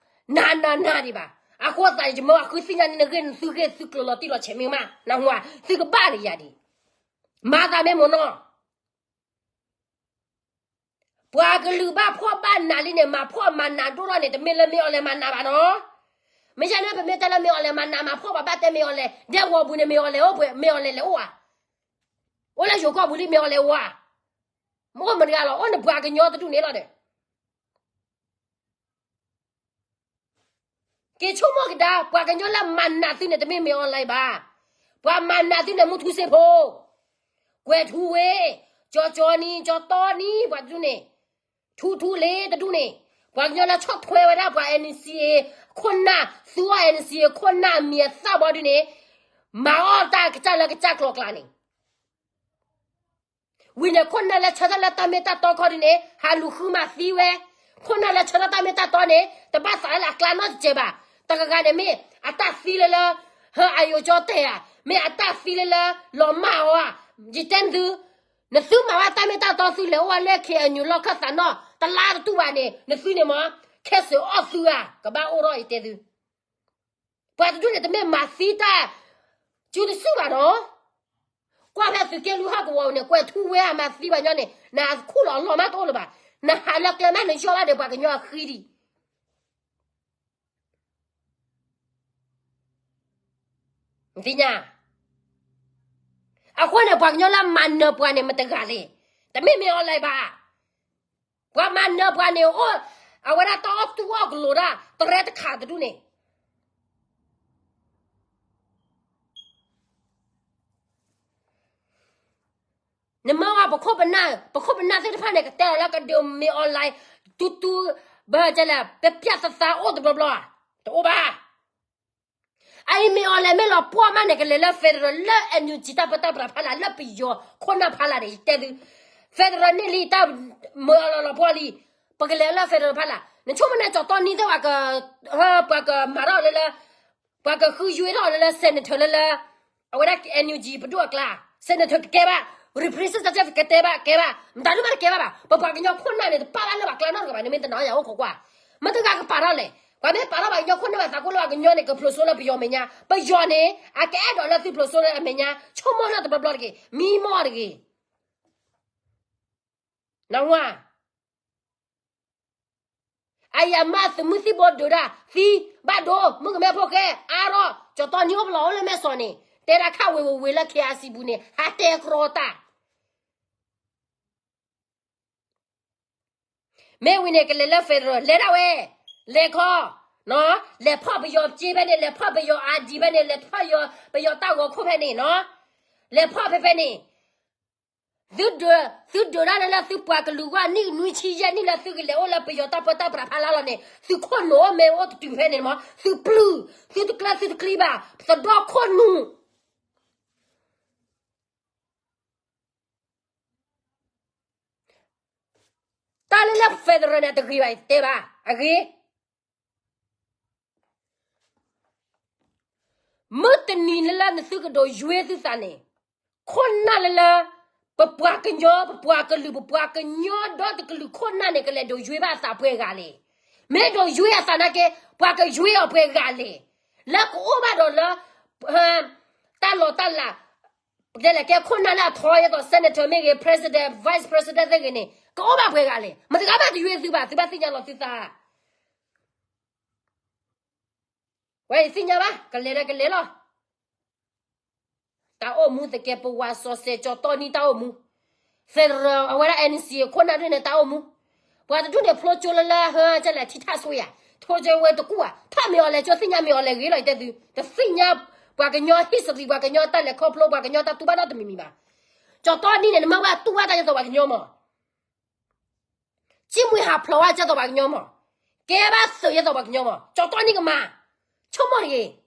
နၤနၤနၤဒံးဘၣ်. အဃိသတးန့ၣ် ယမ့ၢ်ဝဲဃုသ့ၣ်ညါန့ၣ် နဂ့ၢ်နသုဂ့ၢ်သုကျိၤလီၤတံၢ်လီၤဆဲးမ့ၢ်မး နၢ်ဟူဧါ သုကဘၣ်ဒံးယၤဒံး မၤသးမ့ၢ်မ့ၢ်နီၤ ပှၤကလုာ်ဘၣ်ဖှီၣ်ဘၣ်နးလံန့ၣ် မၤဖှီၣ်မၤနးဒိၣ်ထီၣ်န့ၣ် တမ့ၢ်လၢမ့ၢ်အီၤလဲၤမၤနးဘၣ်နီၤ. မ့ၢ်ယါန့ၣ် ပမ့ၢ်တဲလၢမ့ၢ်အီၤလဲၤမၤနး မၤဖှီၣ်ပှၤဘၣ်တဲမ့ၢ်အီၤလဲၤ ဒဲကဝီၤပူၤန့ၣ် မ့ၢ်အီၤလဲၤအိၣ်ပှဲၤ မ့ၢ်အီၤလဲၤလဲၤအိၣ်ဧါ. အိၣ်လၢယိၤကီၢ်ပူၤလံ မ့ၢ်အီၤလဲၤအိၣ်ဧါ. မ့ၢ်အိၣ်မတၤတဂၤလီၤ အိၣ်န့ၣ်ပှၤကညီတဒူၣ်န့ၣ်လီၤဒီး က့ၤဆိကမိၣ်ကဒါ ပှၤကညီလၢမၤနးသုန့ၣ် တမ့ၢ်မ့ၢ်အီၤလဲၤဘၣ်. ပှၤမၤနးသုန့ၣ် မူထူစ့ဖိ, ကွဲၤထူဝ့, ကၠီၤကၠီၤနံၤ ကၠီၤတီနံၤ ပှၤတဒူၣ်န့ၣ်, ထူထူလ့တဒူၣ်န့ၣ်, ပှၤကညီလၢဆီၣ်ထွဲဝဲဒၣ်ပှၤ NCA ခိၣ်နၢ်, သူအီၤ NCA ခိၣ်နၢ်မံၤအသၣ်ဘီဒုန့ၣ်, မၤအီၣ်တၢ်ကစၢ်လၢကစၢ်ကျိၤကျါန့ၣ် ဝံၤန့ၣ် ခိၣ်နၢ်လၢဆၢထၢၣ်လၢတၢ်မ့ၢ်တၢ်တီခီဒုန့ၣ် ဟးလူၤဃုမၤသံဝဲ, ခိၣ်နၢ်လၢဆၢထၢၣ်တၢ်မ့ၢ်တၢ်တီန့ၣ် တဘၣ်သးလၢအကျါနီတစဲးဘၣ်. တဂၤဂၤန့ၣ်မ့ၢ်အတၢ်သံလၢလၢ ဟၢအယိာ်ကၠီတဲာ်ဧါ, မ့ၢ်အတၢ်သံလၢလၢ လီၤမၢ်အီၤဧါ, ယတဲနသု, နသုမၤဝဲတၢ်မ့ၢ်တၢ်တီသုလဲၤအိၣ်ဝဲလၢ KNU လီၢ်ခၢၣ်သးနီၣ် တလါတတူၢ်ဘၣ်န့ၣ် နသုန့ၣ်မ့ၢ် ခဲစၢၤအီၣ်သုဧါ, ကဘၣ်အိၣ်ထီၣ်ယတဲသု ပှၤတဒူၣ်န့ၣ် တမ့ၢ်မၤသံတၢ် စုတစုဘၣ်နီၤ. ကွၢ်ဖဲသုးက့လွံၢ်ဟီၣ်ကဝီၤန့ၣ် ကွဲၤထူဝ့ဧါ မၤသံဘၣ်ညီန့ၣ် နခူၣ်လီၤအလီၢ်မးတအိၣ်လၢၤဘၣ်. နဟးလၢကျဲမး နယီၢ်ဘၣ်ဒီးပှၤကညီအဃံဒံး နသ့ၣ်ညါ. အဃိန့ၣ် ပှၤကညီလၢမၤနၢၤပှၤန့ၣ် မတဂၤလဲၣ်, တမ့ၢ်မ့ၢ်အီၤလဲၤဘၣ်. ပှၤမၤနၢၤပှၤန့ၣ်အိၣ်, အဝဲဒၣ်တၢ်အီၣ်တူၢ်အီၣ်ကလိၤဒၣ် တရဲတခးတဒူၣ်န့ၣ် နမ့ၢ်ဝဲပခိၣ်ပနၢ်, ပခိၣ်ပနၢ်သ့ၣ်တဖၣ်န့ၣ် ကတဲလီၤလၢကဒုးမ့ၢ်အီၤလဲၤ, တူတူ, ဘၣ်လဲၣ်, ပပျၢ်သသးအိၣ်တဘျီဘျီဧါ, တအိၣ်ဘၣ်. အအံၤမ့ၢ်အီၤလဲၤမ့ၢ်လီၤပှီၢ်မးန့ၣ် ကလဲၤလၢ federal လၢ NUG တၢ်ပၢတၢ်ပြးဖးလာ် လၢပယီၤခိၣ်နၢ်ဖးလာ်န့ၣ် ယတဲသု, federal န့ၣ်လံ တၢ်မ့ၢ်အီၤလီၤပှီၢ်လံ, ပကလဲၤလၢ federal ဖးလာ်, နဆိကမိၣ်န့ၣ် ကၠီၤတီနံသ့ၣ်ဝဲက, ပှၤကမၤထီၣ်လၢလၢ ပှၤကဃုယွ့ထီၣ်လၢလၢ senator လၢလၢ, အဝဲဒၣ် NUG ပဒိၣ်အကျါ, senator ကကဲဘၣ်, representative ကတဲဘၣ်, ကဲဘၣ်, မတၤဒုမးတကဲဘၣ်ဘၣ်, ပပှၤကညီခိၣ်နၢ်န့ၣ် တပာ်ဘၣ်လၢပှၤကျါနီတဂၤဘၣ်, နမ့ၢ်တနာ်ယၤအိၣ်ခိးကွၢ်, မတဂၤကပာ်ထီၣ်လဲၣ်, ပှၤမ့ၢ်ပာ်ထီၣ်ပှၤကညီခိၣ်နၢ်ဘၣ်သးကိၣ်လၢပှၤကညီန့ၣ် ကဖျိးစိလၢပယီၤမဲာ်ညါ, ပယီၤန့ၣ် အကအဲၣ်ဒိးလၢသုဖျိးစိလၢအမဲာ်ညါ, ဆိကမိၣ်လၢတဘျီဘျီတဂ့ၤ, မံမီၢ်တဂ့ၤ နဝါ, အယမးသုးမုၢ်သံၣ်ဘိဒုးဒၣ် သံ, ဘၣ်ဒိ, မုၣ်ကမဲဖိဃဲ, အါထီၣ်, ကၠီၤတီနံအိၣ်ပလီၢ်အိၣ်လၢမဲာ်စီၤန့ၣ်, တဲဒၣ်ခးဝ့ၤဝ့ၤဝ့ၤလၢ KIC ပူၤန့ၣ် ဟးတဲကြီတၢ် မ့ၢ်ဝံၤန့ၣ် ကလဲၤလၢ federal လဲၤဒၣ်ဝဲ, လဲၤခီ, လဲၤဖီၣ်ပယီၤစ့ဖဲန့ၣ်, လဲၤဖီၣ်ပယီၤ ID ဖဲန့ၣ်, လဲၤဖီၣ်ပယီၤတၢ်ဂီၤခိၣ်ဖဲန့ၣ်နီၤ, လဲၤဖီၣ်ဖဲဖဲန့ၣ်, သုဒုး, သုဒုးတၢ်လၢသုပှၤကလုာ်ဂီၢ် နံၣ်နွံဆံယဲၢ်နံၣ်လၢသုကလဲၤအိၣ်လၢပယီၤတၢ်ပၢတၢ်ပြးဖးလါလီၤန့ၣ် သုခိၣ်နူာ်အိၣ်မ့ၢ်အိၣ်တတုၤဖဲန့ၣ်မး, သုပျုၢ်, သုတကျၢၢ်သုတကျံဘၣ်, ပသဒီခိၣ်နူာ် တၢ်လၢလၢ federal န့ၣ် တဂ့ၤဘၣ်, တဲဘၣ်, အဂ့ၤ, မုၢ်တနံၤလၢလၢနသုကဒိးယွ့သုသးန့ၣ်, ခိၣ်နၢ်လၢလၢ ပပှၤကညီ, ပပှၤကလုာ်, ပပှၤကညီဒီတကလုာ်ခိၣ်နၢ်န့ၣ် ကလဲၤဒိးယွ့ဘၣ်အသးပှဲၤဂၤလဲၣ်. မ့ၢ်ဒိးယွ့အသးနာ်က့ ပှၤကယွ့အီၤပှဲၤဂၤလဲၣ်. လၢကအိၣ်ဘၣ်ဒီးလၢ တၢ်လီၤတၢ်လး, ပတဲလဲၤကဲခိၣ်နၢ်လၢအထီအသိး senator မ့ၢ်ဂ့ၤ, president, vice president သ့ၣ်ဂ့ၤန့ၣ် ကအိၣ်ဘၣ်ပှဲၤဂၤလဲၣ်. မတဂၤဘၣ်တယွ့သုဘၣ်, သုဘၣ်သ့ၣ်ညါလီၤသုသး. ဝဲယသ့ၣ်ညါဘၣ်, ကလဲၤဒီးကလဲၤလီၤ. တၢ်အိၣ်မူသကဲးပဝးစီၤစဲး ကၠီၤတီနံတၢ်အိၣ်မူ, federal အဝဲဒၣ် NCA ခိၣ်နၢ်ဒ်န့ၣ်တၢ်အိၣ်မူ, ပှၤတဒူၣ်န့ၣ်ဖျိကၠိလၢလၢဟၢကလဲၤထံထၣ်ဆိယၤ, ထိကၠိဝဲတကူၣ်ဧါ, ထီၣ်မ့ၢ်အီၤလဲၤကၠိသ့ၣ်ညါမ့ၢ်အီၤလဲၤဂ့ၤလီၤ ယတဲသု, တသ့ၣ်ညါပှၤကညီ history ပှၤကညီတၢ်လဲၤခီဖျိ ပှၤကညီတၢ်တူၢ်ဘၣ်နီတမံၤမံၤဘၣ်. ကၠီၤတီနံန့ၣ် နမ့ၢ်ဘၣ်တူၢ်ဘၣ်တၢ်ဒ်သိးပှၤကညီမး ကံၣ်မှံဟးဖျိးဝဲဒ်သိးပှၤကညီမး, ကဲဘၣ်သုးဒ်သိးပှၤကညီမး, ကၠီၤတီနံကမၤ, ဆိကမိၣ်တဂ့ၤ.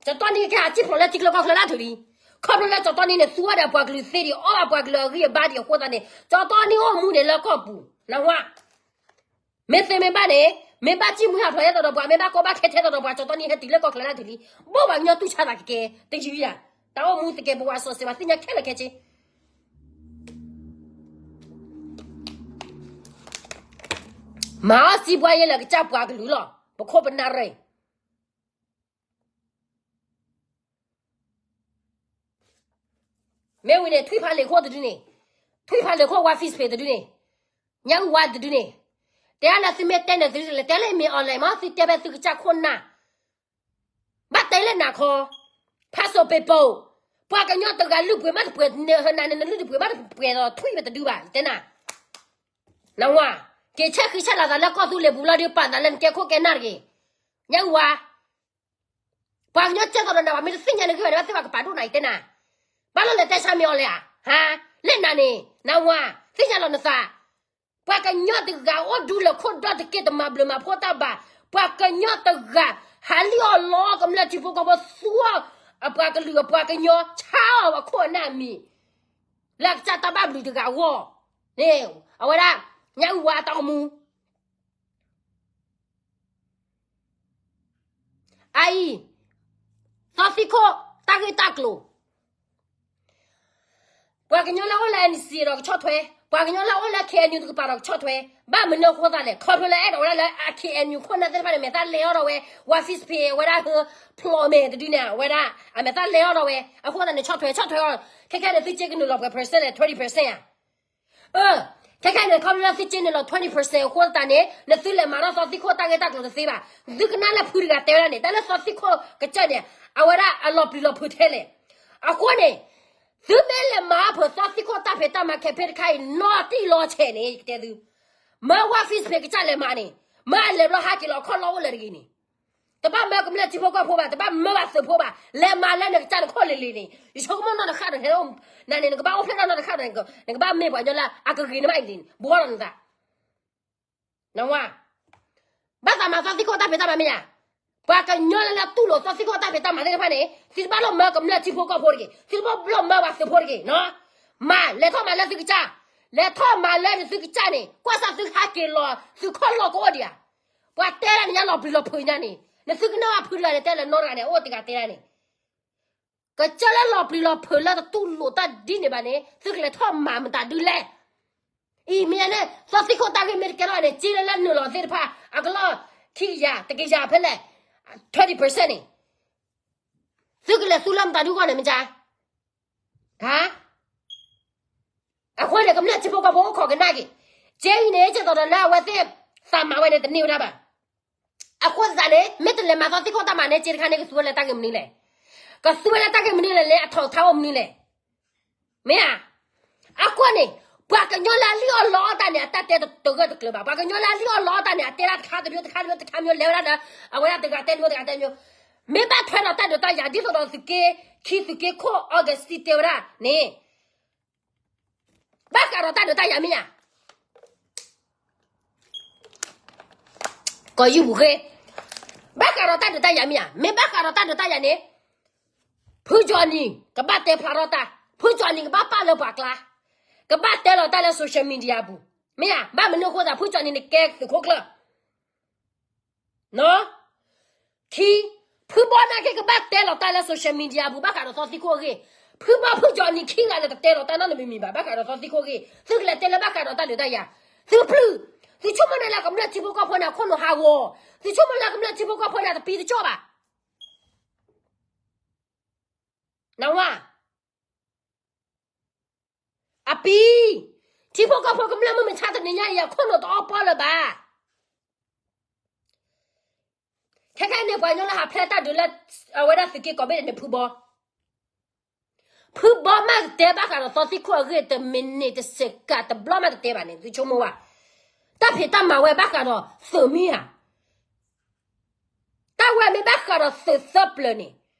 ကၠီၤတီနံကဟးကံၣ်ဖျိးလၢထံချၢကီၢ်ချၢလၢတၢ်ထုးလံ, ခီဖျိလၢကၠီၤတီနံန့ၣ် သူဝဲဒၣ်ပှၤကလုာ်သ့ဒံး အီၣ်ဘၣ်ပှၤကလုာ်အဂံၢ်အဘါဒံးအဃိသတးန့ၣ် ကၠီၤတီနံအိၣ်မူန့ၣ်လၢကီၢ်ပူၤ, နၢ်ဟူဧါ. မ့ၢ်သ့မ့ၢ်ဘၣ်န့ၣ်, မ့ၢ်ဘၣ်ကံၣ်မှံဟးဖျိးဒ်သိးဒီးပှၤ, မ့ၢ်ဘၣ်ကီဘၣ်ခဲထဲသိးဒီးပှၤ, ကၠီၤတီနံဟဲတုၤလၢကီၢ်ချၢလၢတၢ်ထုးလံ, ဘိၣ်ပှၤကညီတူၢ်ဆါသးကကဲ, တယုၢ်ယၤ, တၢ်အိၣ်မူသကဲးပဝးစီၤစဲး ပှၤသ့ၣ်ညါခဲလၢာ်ခဲဆ့ မၤအီၣ်စံးဘှါယဲလၢကစၢ်ပှၤကလုာ်လီၤ, ပခိၣ်ပနၢ်ရံၣ်. မ့ၢ်ဝံၤန့ၣ် ထွံၣ်ဖးလ့ၤခိၣ်တဒုန့ၣ်, ထွံၣ်ဖးလ့ၤခိၣ် ဝါ face page တဒုန့ၣ်, ညၣ်အုၣ်ဝါတဒုန့ၣ်, တဲလၢသုမ့ၢ်တဲန့ၣ် သုလဲၤတဲလၢမ့ၢ်အီၤလဲၣ်မး သုတဲဖဲသုကစၢ်ခိၣ်နၢ် ဘၣ်တဲလၢနၤခီ, ဖးစိးပ့းပိာ်, ပှၤကညီတဂၤလုၢ်ပှ့ၤမးတပှဲၤ, နဟၢနၤန့ၣ် နလုၢ်တပှ့ၤမးတပှဲၤဒီး ထွံၣ်မ့ၢ်တဒုဘၣ် ယတဲနၤ, နၢ်ဟူဧါ, က့ၤဆဲးဃံဆဲးလၤသးလၢကီၢ်သူလ့ၤပူၤလီၤဒီး ပာ်သးလၢနကဲခိၣ်ကဲနၢ်တဂ့ၤ, ညၣ်အုၣ်ဝါ, ပှၤကညီကဲသိးဒီးနၤ ပှၤမ့ၢ်တသ့ၣ်ညါနဂံၢ်ဘါန့ၣ် ဘၣ်သ့ၣ်ဘၣ်ကပာ်ဒိၣ်နၤ ယတဲနၤ, ဘၣ်လီၤလဲၤတဲဆါမ့ၢ်အီၤလဲၣ်ဧါ, ဟါ, လၢနၤန့ၣ် နၢ်ဟူဧါ, သ့ၣ်ညါလီၤနသး ပှၤကညီတဂၤအိၣ်ဒူလၢခိၣ်ဒီတက့ၢ် တမၤဘျုးမၤဖှိၣ်တၢ်ဘၣ်, ပှၤကညီတဂၤ ဟးလံၣ်အီၤလီၤကမျၢၢ်ထံဖိကီၢ်ဖိသူအီၤ, အပှၤကလုာ်အပှၤကညီဆါအီၤအခိၣ်အနၢ်အမံၤ, လၢအကစၢ်တၢ်ဘၣ်ဘျုးတဂၤအဂီၢ်, န့ၣ်, အဝဲဒၣ်, ညၣ်အုၣ်ဝါအတၢ်အိၣ်မူ အအံၤ, သီသံခိၣ်တၢ်ဂ့ၢ်တၢ်ကျိၤ ပှၤကညီလၢအိၣ်လၢ NCA ဒီးကဆီၣ်ထွဲ, ပှၤကညီလၢအိၣ်လၢ KNU တကပၤဒီးကဆီၣ်ထွဲ, ဘၣ်မနုၤအဃိသတးလဲၣ်, ခီဖျိလၢအဲၣ်ဒိးဝဲဒၣ်လၢ KNU ခိၣ်နၢ်သ့ၣ်တဖၣ်န့ၣ် မဲာ်သၣ်လဲအီၤဒီးဝဲ, ဝါ face page ဝဲဒၣ်ဟၢဖျိးမဲာ်တဒုန့ၣ် ဝဲဒၣ် အမဲာ်သၣ်လဲအီၤဒီးဝဲ, အဃိသတးန့ၣ် ဆီၣ်ထွဲ ဆီၣ်ထွဲအီၤ, ခဲခဲန့ၣ် သုစ့ကနုာ်လီၤပှဲၤ percent လဲၣ်, twenty percent ဧါ အၢ, ခဲခဲန့ၣ် ခီဖျိလၢသုစ့န့ၣ်လီၤ twenty percent အဃိသတးန့ၣ် နသုလဲၤမၤထီၣ်သီသံခိၣ်တၢ်ဂ့ၢ်တၢ်ကျိၤတသ့ဘၣ်. သုကနၣ်လၢဖုတဂၤတဲဝဲဒၣ်န့ၣ် တၢ်လၢသီသံခိၣ်ကစၢၢ်န့ၣ် အဝဲဒၣ်အလီၤပျံၤလီၤဖုးထဲလဲၣ်. အဃိန့ၣ် သုမ့ၢ်လဲၤမၤအဖၢသီသံခိၣ်တၢ်ဖံးတၢ်မၤခဲဖဲတခါအံၤ နီၢ်တံၢ်လီၤဆဲးန့ၣ် ယကတဲသု, မၢဝါ face page ကစၢ်လဲၤမၤန့ၣ် မၢအလဲၤဘျီဟးက့ၤလီၤခီၣ်လီၢ်အိၣ်လၢတဂ့ၤန့ၣ် တဘၣ်မၢကမျၢၢ်ထံဖိကီၢ်ဖိဘၣ်, တဘၣ်မၢဘၣ်သုးဖိဘၣ်, လဲၤမၤလၢနကစၢ်နခိၣ်လ့ၤလ့ၤန့ၣ်, ယဆိကမိၣ်နီၢ်တဃၣ်ဒီး နၤန့ၣ် နကဘၣ်အိၣ်ဖျဲၣ်ထီၣ်နီၢ်တဃၣ်ဒီး နကဘၣ်မ့ၢ်ပှၤကညီလၢအကဂ့ၤနမးအံၤန့ၣ် ဘှီလီၤနသး, နဝါ, ဘၣ်သးမၤသီသံခိၣ်တၢ်ဖံးတၢ်မၤမ့ၢ်ဧါ, ပှၤကညီလၢလၢတူၢ်လိာ်သီသံခိၣ်တၢ်ဖံးတၢ်မၤသ့ၣ်တဖၣ်န့ၣ် သုတဘၣ်လိၣ်မၢကမျၢၢ်ထံဖိကီၢ်ဖိတဂ့ၤ, သုတဘၣ်လိၣ်မၢပှၤသုးဖိတဂ့ၤနီၤ, မၤ လဲၤထီၣ်မၤလၢသုကစၢ်, လဲၤထီၣ်မၤလၢနသုကစၢ်န့ၣ် ကွၢ်စၢ်သုဟးက့ၤလီၤ သုခီၣ်လီၢ်ကအိၣ်ဒံးဧါ ပှၤတဲဒၣ်နညါလီၤပျံၤလီၤဖုးညါန့ၣ် နသုကနၣ်ဘၣ်ဖုတဂၤန့ၣ် တဲလၢနီတဂၤန့ၣ် အအိၣ်တဂၤတဲဒၣ်န့ၣ်, ကစၢ်လၢလီၤပျံၤလီၤဖုးလၢတတူၢ်လိာ်တၢ်ဒ်န့ၣ်ဘၣ်န့ၣ် သုကလဲၤထီၣ်မၤမတၤဒုလဲၣ်. အံၤမ့ၢ်န့ၣ် သီသံခိၣ်တၢ်ဂ့ၢ်မ့ၢ်တကဲထီၣ်န့ၣ် စ့လၢလၢနုာ်လီၤသ့ၣ်တဖၣ် အကလီၢ်ခံကယၤ တကယၤဖဲလဲၣ် twenty percent န့ၣ် သုကလဲၤသူလၢမတၤဒုဂီၢ်န့ၣ်မ့ၢ်ကါ အဃိန့ၣ် ကမျၢၢ်ထံဖိကီၢ်ဖိအိၣ်ခိးကနၣ်က့ၤ, စ့အံၤန့ၣ် ကဲသိးဒီးလၢအဝဲသ့ၣ်သးမၤဝဲန့ၣ် တန့ၢ်ဝဲဒၣ်ဘၣ်. အဃိသတးန့ၣ် မ့ၢ်တလဲၤမၤသီသံခိၣ်တၢ်မၤန့ၣ် စ့တခါန့ၣ် ကသူဝဲလၢတၢ်ဂ့ၢ်မနုၤလဲၣ်, ကသူဝဲလၢတၢ်ဂ့ၢ်မနုၤလဲၣ်န့ၣ် အထီၣ်ထါအိၣ်မနုၤလဲၣ်. မ့ၢ်ဧါ. အဃိန့ၣ် ပှၤကညီလၢအလံၣ်အီၣ်လီအီၣ်တၢ်န့ၣ် အတၢ်တဲတဂၢၢ်တကျၢၤဘၣ်. ပှၤကညီလၢအလံၣ်အီၣ်လီအီၣ်တၢ်န့ၣ် အတဲဒၣ်တခါတမံၤတခါတမံၤတခါတမံၤ လဲၤဝဲဒၣ်ဒီး အဝဲဒၣ်တဂၤတဲတမံၤတဂၤတဲတမံၤ, မ့ၢ်ဘၣ်ထွဲဒီးတၢ်ဒုးတၢ်ယၤ ဒ်သိးဒီးသုးက့ခံ သုးက့ခိၣ် August တဲဝဲဒၣ်န့ၣ် ဘၣ်ဃးဒီးတၢ်ဒုးတၢ်ယၤမ့ၢ်ဧါ. ကီၢ်ယုၢ်ပူၤဃ့, ဘၣ်ဃးဒီးတၢ်ဒုးတၢ်ယၤမ့ၢ်ဧါ. မ့ၢ်ဘၣ်ဃးဒီးတၢ်ဒုးတၢ်ယၤန့ၣ် ဖုကၠီနံၤ ကဘၣ်တဲဖျါထီၣ်တၢ်, ဖုကၠီနံၤကဘၣ်ပာ်လၢပှၤကျါ, ကဘၣ်တဲလီၤတၢ်လၢ social media ပူၤ, မ့ၢ်ဧါ. ဘၣ်မနုၤအဃိသတး ဖုကၠီနံၤန့ၣ်ကဲသုးခိၣ်ကျၢၢ် ခံ, ဖုဘီမၢ်က့ၤကဘၣ်တဲလီၤတၢ်လၢ social media ပူၤ ဘၣ်ဃးဒီးသီသံခိၣ်အဂ့ၢ်, ဖုဘီဖုကၠီနံၤခံဂၤန့ၣ် တတဲလီၤတၢ်နီတမံၤမံၤဘၣ် ဘၣ်ဃးဒီးသီသံခိၣ်အဂ့ၢ်, သုကလဲၤတဲလၢဘၣ်ဃးဒီးတၢ်ဒုးတၢ်ယၤ, သုပျုၢ်, သုဆိကမိၣ်န့ၣ်လၢကမျၢၢ်ထံဖိကီၢ်ဖိန့ၣ် အခိၣ်နူာ်ဟးဂီၤ, သုဆိကမိၣ်လၢကမျၢၢ်ထံဖိကီၢ်ဖိန့ၣ် တပံတကၠီၣ်ဘၣ် နဝါ အပံ, ထံဖိကီၢ်ဖိကမျၢၢ်မုၢ်မဆါတနံၤညါအံၤ အခိၣ်နူာ်တအီပီလၢၤဘၣ်. ခဲခဲအံၤန့ၣ် ပှၤကညီလၢဟးဖျဲးတၢ်ဒုးလၢ အဝဲဒၣ်သုးက့ကိးဘ့ၣ်န့ၣ် ဖုဘီ, ဖုဘီမးတတဲဘၣ်ဃးဒီးသီသံခိၣ်အဂ့ၢ် တမံၤန့ၣ်တစဲးကးတဘျီမးတတဲဘၣ်န့ၣ် သုဆိကမိၣ်ဝဲ, တၢ်ဖံးတၢ်မၤဝဲဘၣ်ဃးဒီးသုးမ့ၢ်ဧါ. တၢ်ဝဲမ့ၢ်ဘၣ်ဃးဒီးသုးသၢပျၢၤန့ၣ်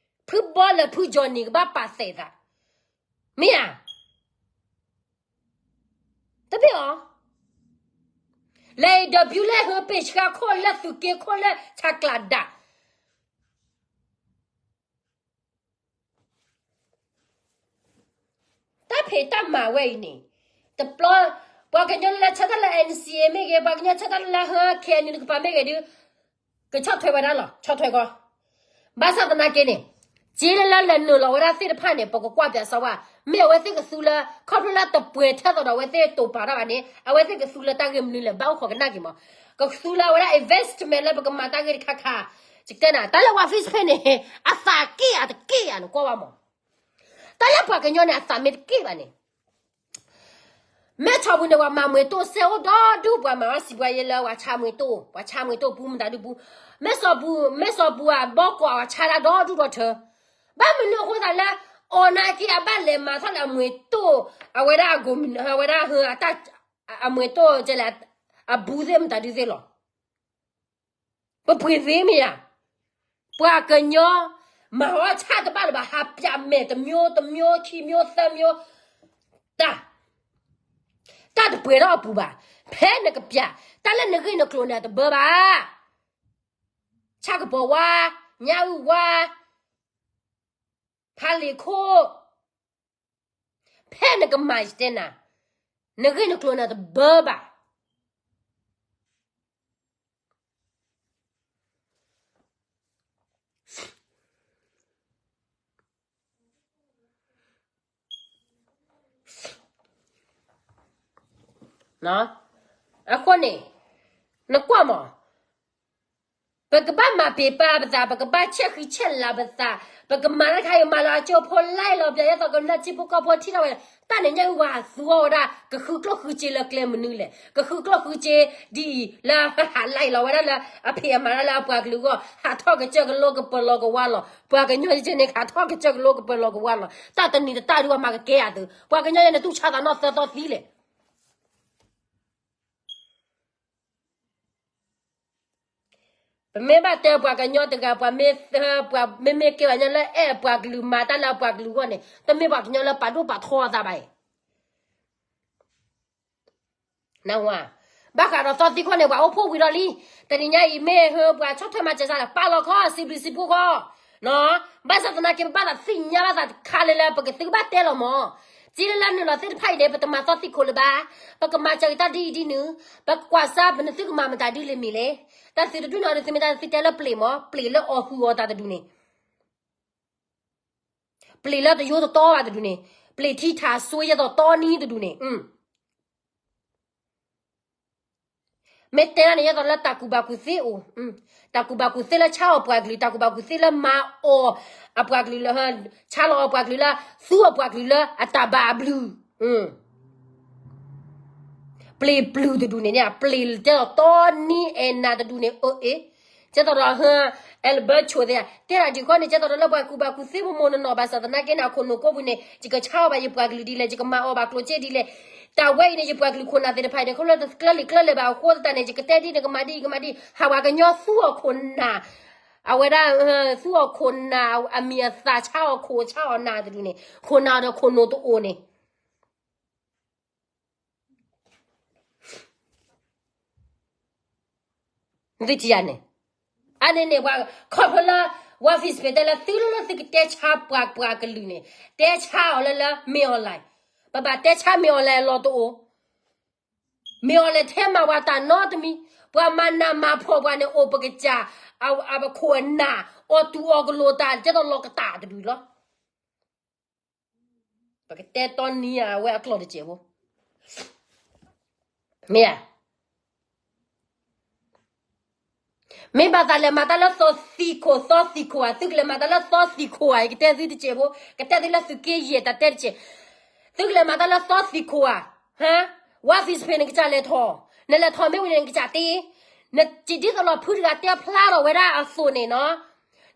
ဖုဘီလၢဖုကၠီနံၤကဘၣ်ပာ်သးသး, မ့ၢ်ဧါ. တမ့ၢ်အီၤ, လဲၤအံၤဒီး ပျုၢ်လဲၣ် ဟုပ့ၢ်ဆှါခိၣ်လၢသုးက့ခိၣ်လၢဆးကျးဒၣ် တၢ်ဖံးတၢ်မၤဝဲအံၤန့ၣ်, တဘျီ, ပှၤကညီလၢဆၢတၢ်လၢ NCA မ့ၢ်ဂ့ၤ, ပှၤကညီဆၢတၢ်လၢ ဟဲ KNU တကပၤမ့ၢ်ဂ့ၤဒုး, ကဆီၣ်ထွဲဝဲဒၣ်လီၤ, ဆီၣ်ထွဲကီး. ဘၣ်ဆၣ်သနာ်က့န့ၣ်, က့လၢလၢလဲၤနုာ်လီၤဝဲဒၣ်သ့ၣ်တဖၣ်န့ၣ် ပကကွၢ်ပၠးစၢဝါ, မ့ၢ်အဝဲသ့ၣ်ကသူလၢ ခီဖျိလၢတပှဲၤထဲသိးဒီးအဝဲသ့ၣ်တိာ်ပာ်တၢ်ဘၣ်န့ၣ် အဝဲသ့ၣ်ကသူလၢတၢ်ဂ့ၢ်မနုၤလဲၣ် ဘၣ်အိၣ်ခိးကနၣ်က့ၤမး. ကသူလၢအဝဲဒၣ် investment လၢပကမၤတၢ်ဂ့ၢ်တခါခါ, ယတဲနၤ တၢ်လၢပှၤ Facebook န့ၣ် အသးက့ၣ်ဧါတက့ၣ် ယၤနကွၢ်ဘၣ်မး. တၢ်လၢပှၤကညီန့ၣ် အသးမ့ၢ်တက့ၣ်ဘၣ်န့ၣ်, မဲၢ်ဆီးပူၤန့ၣ် ပှၤမၤမှံၤတိၢ်စဲအိၣ်ဒီဒူၣ် ပှၤမၤအီၣ်စံးပှၤယဲလၢပှၤဆါမှံၤတိၢ်, ပှၤဆါမှံၤတိၢ်ပူမတၤဒုပူ, မဲၢ်ဆီးပူၤ, မဲၢ်ဆီးပူၤအဘီကီး ပှၤဆါဒၣ်ဒီဒူၣ်ဒီထၢ, ဘၣ်မနုၤအဃိသတးလၢ အီၤနာ်က့ အဘၣ်လဲၤမၤထီၣ်လၢအမှံၤတိၢ်, အဝဲဒၣ်အကိးမံၤ အဝဲဒၣ်ဟၢ အမှံၤတိၢ်ကဲလဲၣ်, အဘူးသ့ၣ်မတၤဒုသ့ၣ်လီၤ. ပပှ့ၤသ့မ့ၢ်ဧါ. ပှၤကညီ မၤအီၣ်ဆၣ်တဘၣ်လၢၤဘၣ် ဟးပၠးမဲာ်တမျိုးတမျိုးခံမျိုးသၢမျိုး, တၢ်, တၢ်တပှဲၤထီၣ်အပူၤဘၣ်. ဖဲနကပၠး တၢ်လၢနဂ့ၢ်နကျိၤန့ၣ် အတဘၢဘၣ်. ဆၣ်ကပီၤဝါ, ညၣ်အုၣ်ဝါ, ဖးလံၤခိၣ်, ဖဲနကမၤယတဲနၤ, နဂ့ၢ်နကျိၤန့ၣ်တဘၢဘၣ်. အဃိန့ၣ် နကွၢ်မး, ပကဘၣ်မၤပ့ၤပာ်ပသး, ပကဘၣ်ဆဲးဃံဆဲးလၤပသး, ပကမၤတၢ်တခါအံၤ မၤလီၤအကၠိဖိ လဲလီၤပျၢၤ ဒ်သိးကမျၢၢ်ထံဖိကီၢ်ဖိထံၣ်ထီၣ်ဝဲ, တၢ်န့ၣ်ညၣ်အုၣ်ဝါဟးသူအီၤဝဲဒၣ် ကဃုကျိၣ်ဃုစ့လၢကျဲမနုၤလဲၣ်, ကဃုကျိၣ်ဃုစ့ဒ်အံၤ လၢဟးလဲလီၤဝဲဒၣ်လၢအဖံးအမၤတၢ်လၢအပှၤကလုာ်အဂီၢ်, ဟးထီၣ်ကစၢၢ်ကလိကပၢၤလီၤကဝါလီၤ, ပှၤကညီယဲန့ၣ် ဟးထီၣ်ကစၢၢ်ကလိကပၢၤလီၤကဝါလီၤ, တၢ်တနံၤတတၢ်ဒုးအမၤကကဲယၤသု, ပှၤကညီယဲန့ၣ် တူၢ်ဆါသးနီၢ်သၢသီသံလဲၣ်. ပမ့ၢ်ဘၣ်တဲပှၤကညီတဂၤ ပှၤမ့ၢ်, ပှၤမ့မ့ၢ်ကဲပှၤကညီလၢအဲၣ်ပှၤကလုာ် မၤတၢ်လၢအပှၤကလုာ်အဂီၢ်န့ၣ် တမ့ၢ်ပှၤကညီလၢပာ်ဒိၣ်ပာ်ထီအသးဘၣ်အံၤ. နဝၤ, ဘၣ်ဃးဒီးသီသံခိၣ်န့ၣ် ပှၤအိၣ်ဖှိၣ်ဝံၤဒီးလံ, တနံၤညါအံၤမ့ၢ်ဟၢပှၤဆီၣ်ထွဲမၤစၢၤစၢ်လၢ ပာ်လီၤခီ စံးဘျုးစံးဖှိၣ်ခီ ဘၣ်ဆၣ်သနာ်က့ ပဘၣ်သးသ့ၣ်ညါဘၣ်သးတခါလၢလၢ ပကသုကဘၣ်တဲလီၤမး, က့လၢလၢနုာ်လီၤသ့ၣ်တဖၣ်အံၤန့ၣ် ပတမၤသီသံခိၣ်လၢၤဘၣ်, ပကမၤစၢၤက့ၤတၢ်ဒ်အံၤဒ်နုၤ, ပကကွၢ်စၢ်ပနသုကမၤမတၤဒ်လဲၣ်မံၤလဲၣ်, တၢ်သုတဒုးနီၢ်ဒုးသုမ့ၢ်တၢ်သုတဲလၢပျ့ၤမး, ပျ့ၤလၢအီၣ်ဟုၣ်အီၣ်တၢ်တဒူၣ်န့ၣ် ပျ့ၤလၢတယိတတီဘၣ်တဒူၣ်န့ၣ်, ပျ့ၤထံထးစွ့ယဲၢ်သိးတီနံတဒူၣ်န့ၣ်, မ့ၢ်တဲဒၣ်န့ၣ် ယဲၢ်သိးလၢတၢ်ကူၣ်ဘၣ်ကူၣ်သ့အိၣ်, တၢ်ကူၣ်ဘၣ်ကူၣ်သ့လၢဆါအီၣ်ပှၤကလုာ်, တၢ်ကူၣ်ဘၣ်ကူၣ်သ့လၢမၤအီၣ်အပှၤကလုာ်လၢ, ဆါလီၤအီၣ်ပှၤကလုာ်လၢ, သူအီၣ်ပှၤကလုာ်လၢအတၢ်ဘၣ်အဘျုး ပျ့ၤပျုၢ်တဒူၣ်န့ၣ်, ပျ့ၤတဲလီၤတီနံအဲၣ်နၤတဒူၣ်န့ၣ်, အ့ၣ်, ကဲသိးဒီး အဲလဘၢဆိးသ့ၣ် တဲဒၣ်ဒုးခီန့ၣ် ကဲသိးဒီးလၢပှၤကူၣ်ဘၣ်ကူၣ်သ့ပမိၢ်နီၢ်နီၢ် ဘၣ်ဆၣ်သနာ်က့န့ၣ် အခိၣ်နူာ်ကိးပူၤန့ၣ် ယကဆါအီၣ်ဘၣ်ယပှၤကလုာ်ဒ်လဲၣ်, ယကမၤအီၣ်ဘၣ်ကျိၣ်စ့ဒ်လဲၣ်, တၢ်ဝဲအံၤန့ၣ် ယပှၤကလုာ်ခိၣ်နၢ်သ့ၣ်တဖၣ်န့ၣ် ခီဖျိတကျၢၤလံာ်ကျၢၤလဲၢ်ဘၣ်အဃိသတးန့ၣ် ယကတဲဒ်န့ၣ် ကမၤဒ်အံၤ ကမၤဒ်အံၤ ဟးပှၤကညီသူအီၤခိၣ်နၢ်, အဝဲဒၣ် သူအီၤခိၣ်နၢ် အမံၤအသၣ်ဆါအီၤခိၣ်ဆါအီၤနၢ်တဒုန့ၣ် ခိၣ်နၢ်ဒီးခိၣ်နူာ်တအိၣ်န့ၣ် သုထံၣ်ယၤန့ၣ်, အန့ၣ်န့ၣ် ခီဖျိလၢ War Fish ဖဲတဲလၢသုလၢသုကတဲဆါပှၤပှၤကလုာ်န့ၣ် တဲဆါအီၤလၢလၢ မင်းအောင်လှိုင်, ပဘၣ်တဲဆါ မင်းအောင်လှိုင် အလီၢ်တအိၣ်, မင်းအောင်လှိုင် ထဲမၤဝဲတၢ်နီတမံၤ, ပှၤမၤနးမၤဖှီၣ်ပှၤန့ၣ်အိၣ်ပကစၢ်, အခိၣ်အနၢ်, အီၣ်တူၢ်အီၣ်ကလိာ်တၢ် ကဲသိးလီၤကတၢ်တဒုလီၤ. ပကတဲတီနံၤအဝဲအကျိာ်တစဲးဖိ, မ့ၢ်ဧါ. မ့ၢ်ဘၣ်သးလဲၤမၤတၢ်လၢသီသံခိၣ် သီသံခိၣ်ဧါ, သုကလဲၤမၤတၢ်လၢသီသံခိၣ်ဧါ, ယကတဲသုတစဲးဖိ, ကတဲသုလၢသုးက့ယဲၢ်တၢ်တဲတစဲး, သုကလဲၤမၤတၢ်လၢသီသံခိၣ်ဧါ, ဟါ, War Fish ဖဲနကစၢ်လဲၤထီၣ်, နလဲၤထီၣ်မ့ၢ်ဝံၤန့ၣ် နကစၢ်တ့, နဒ်သိးလီၤဖုတဂၤတဲဖျါထီၣ်ဝဲဒၣ်အသိးန့ၣ်နီၤ,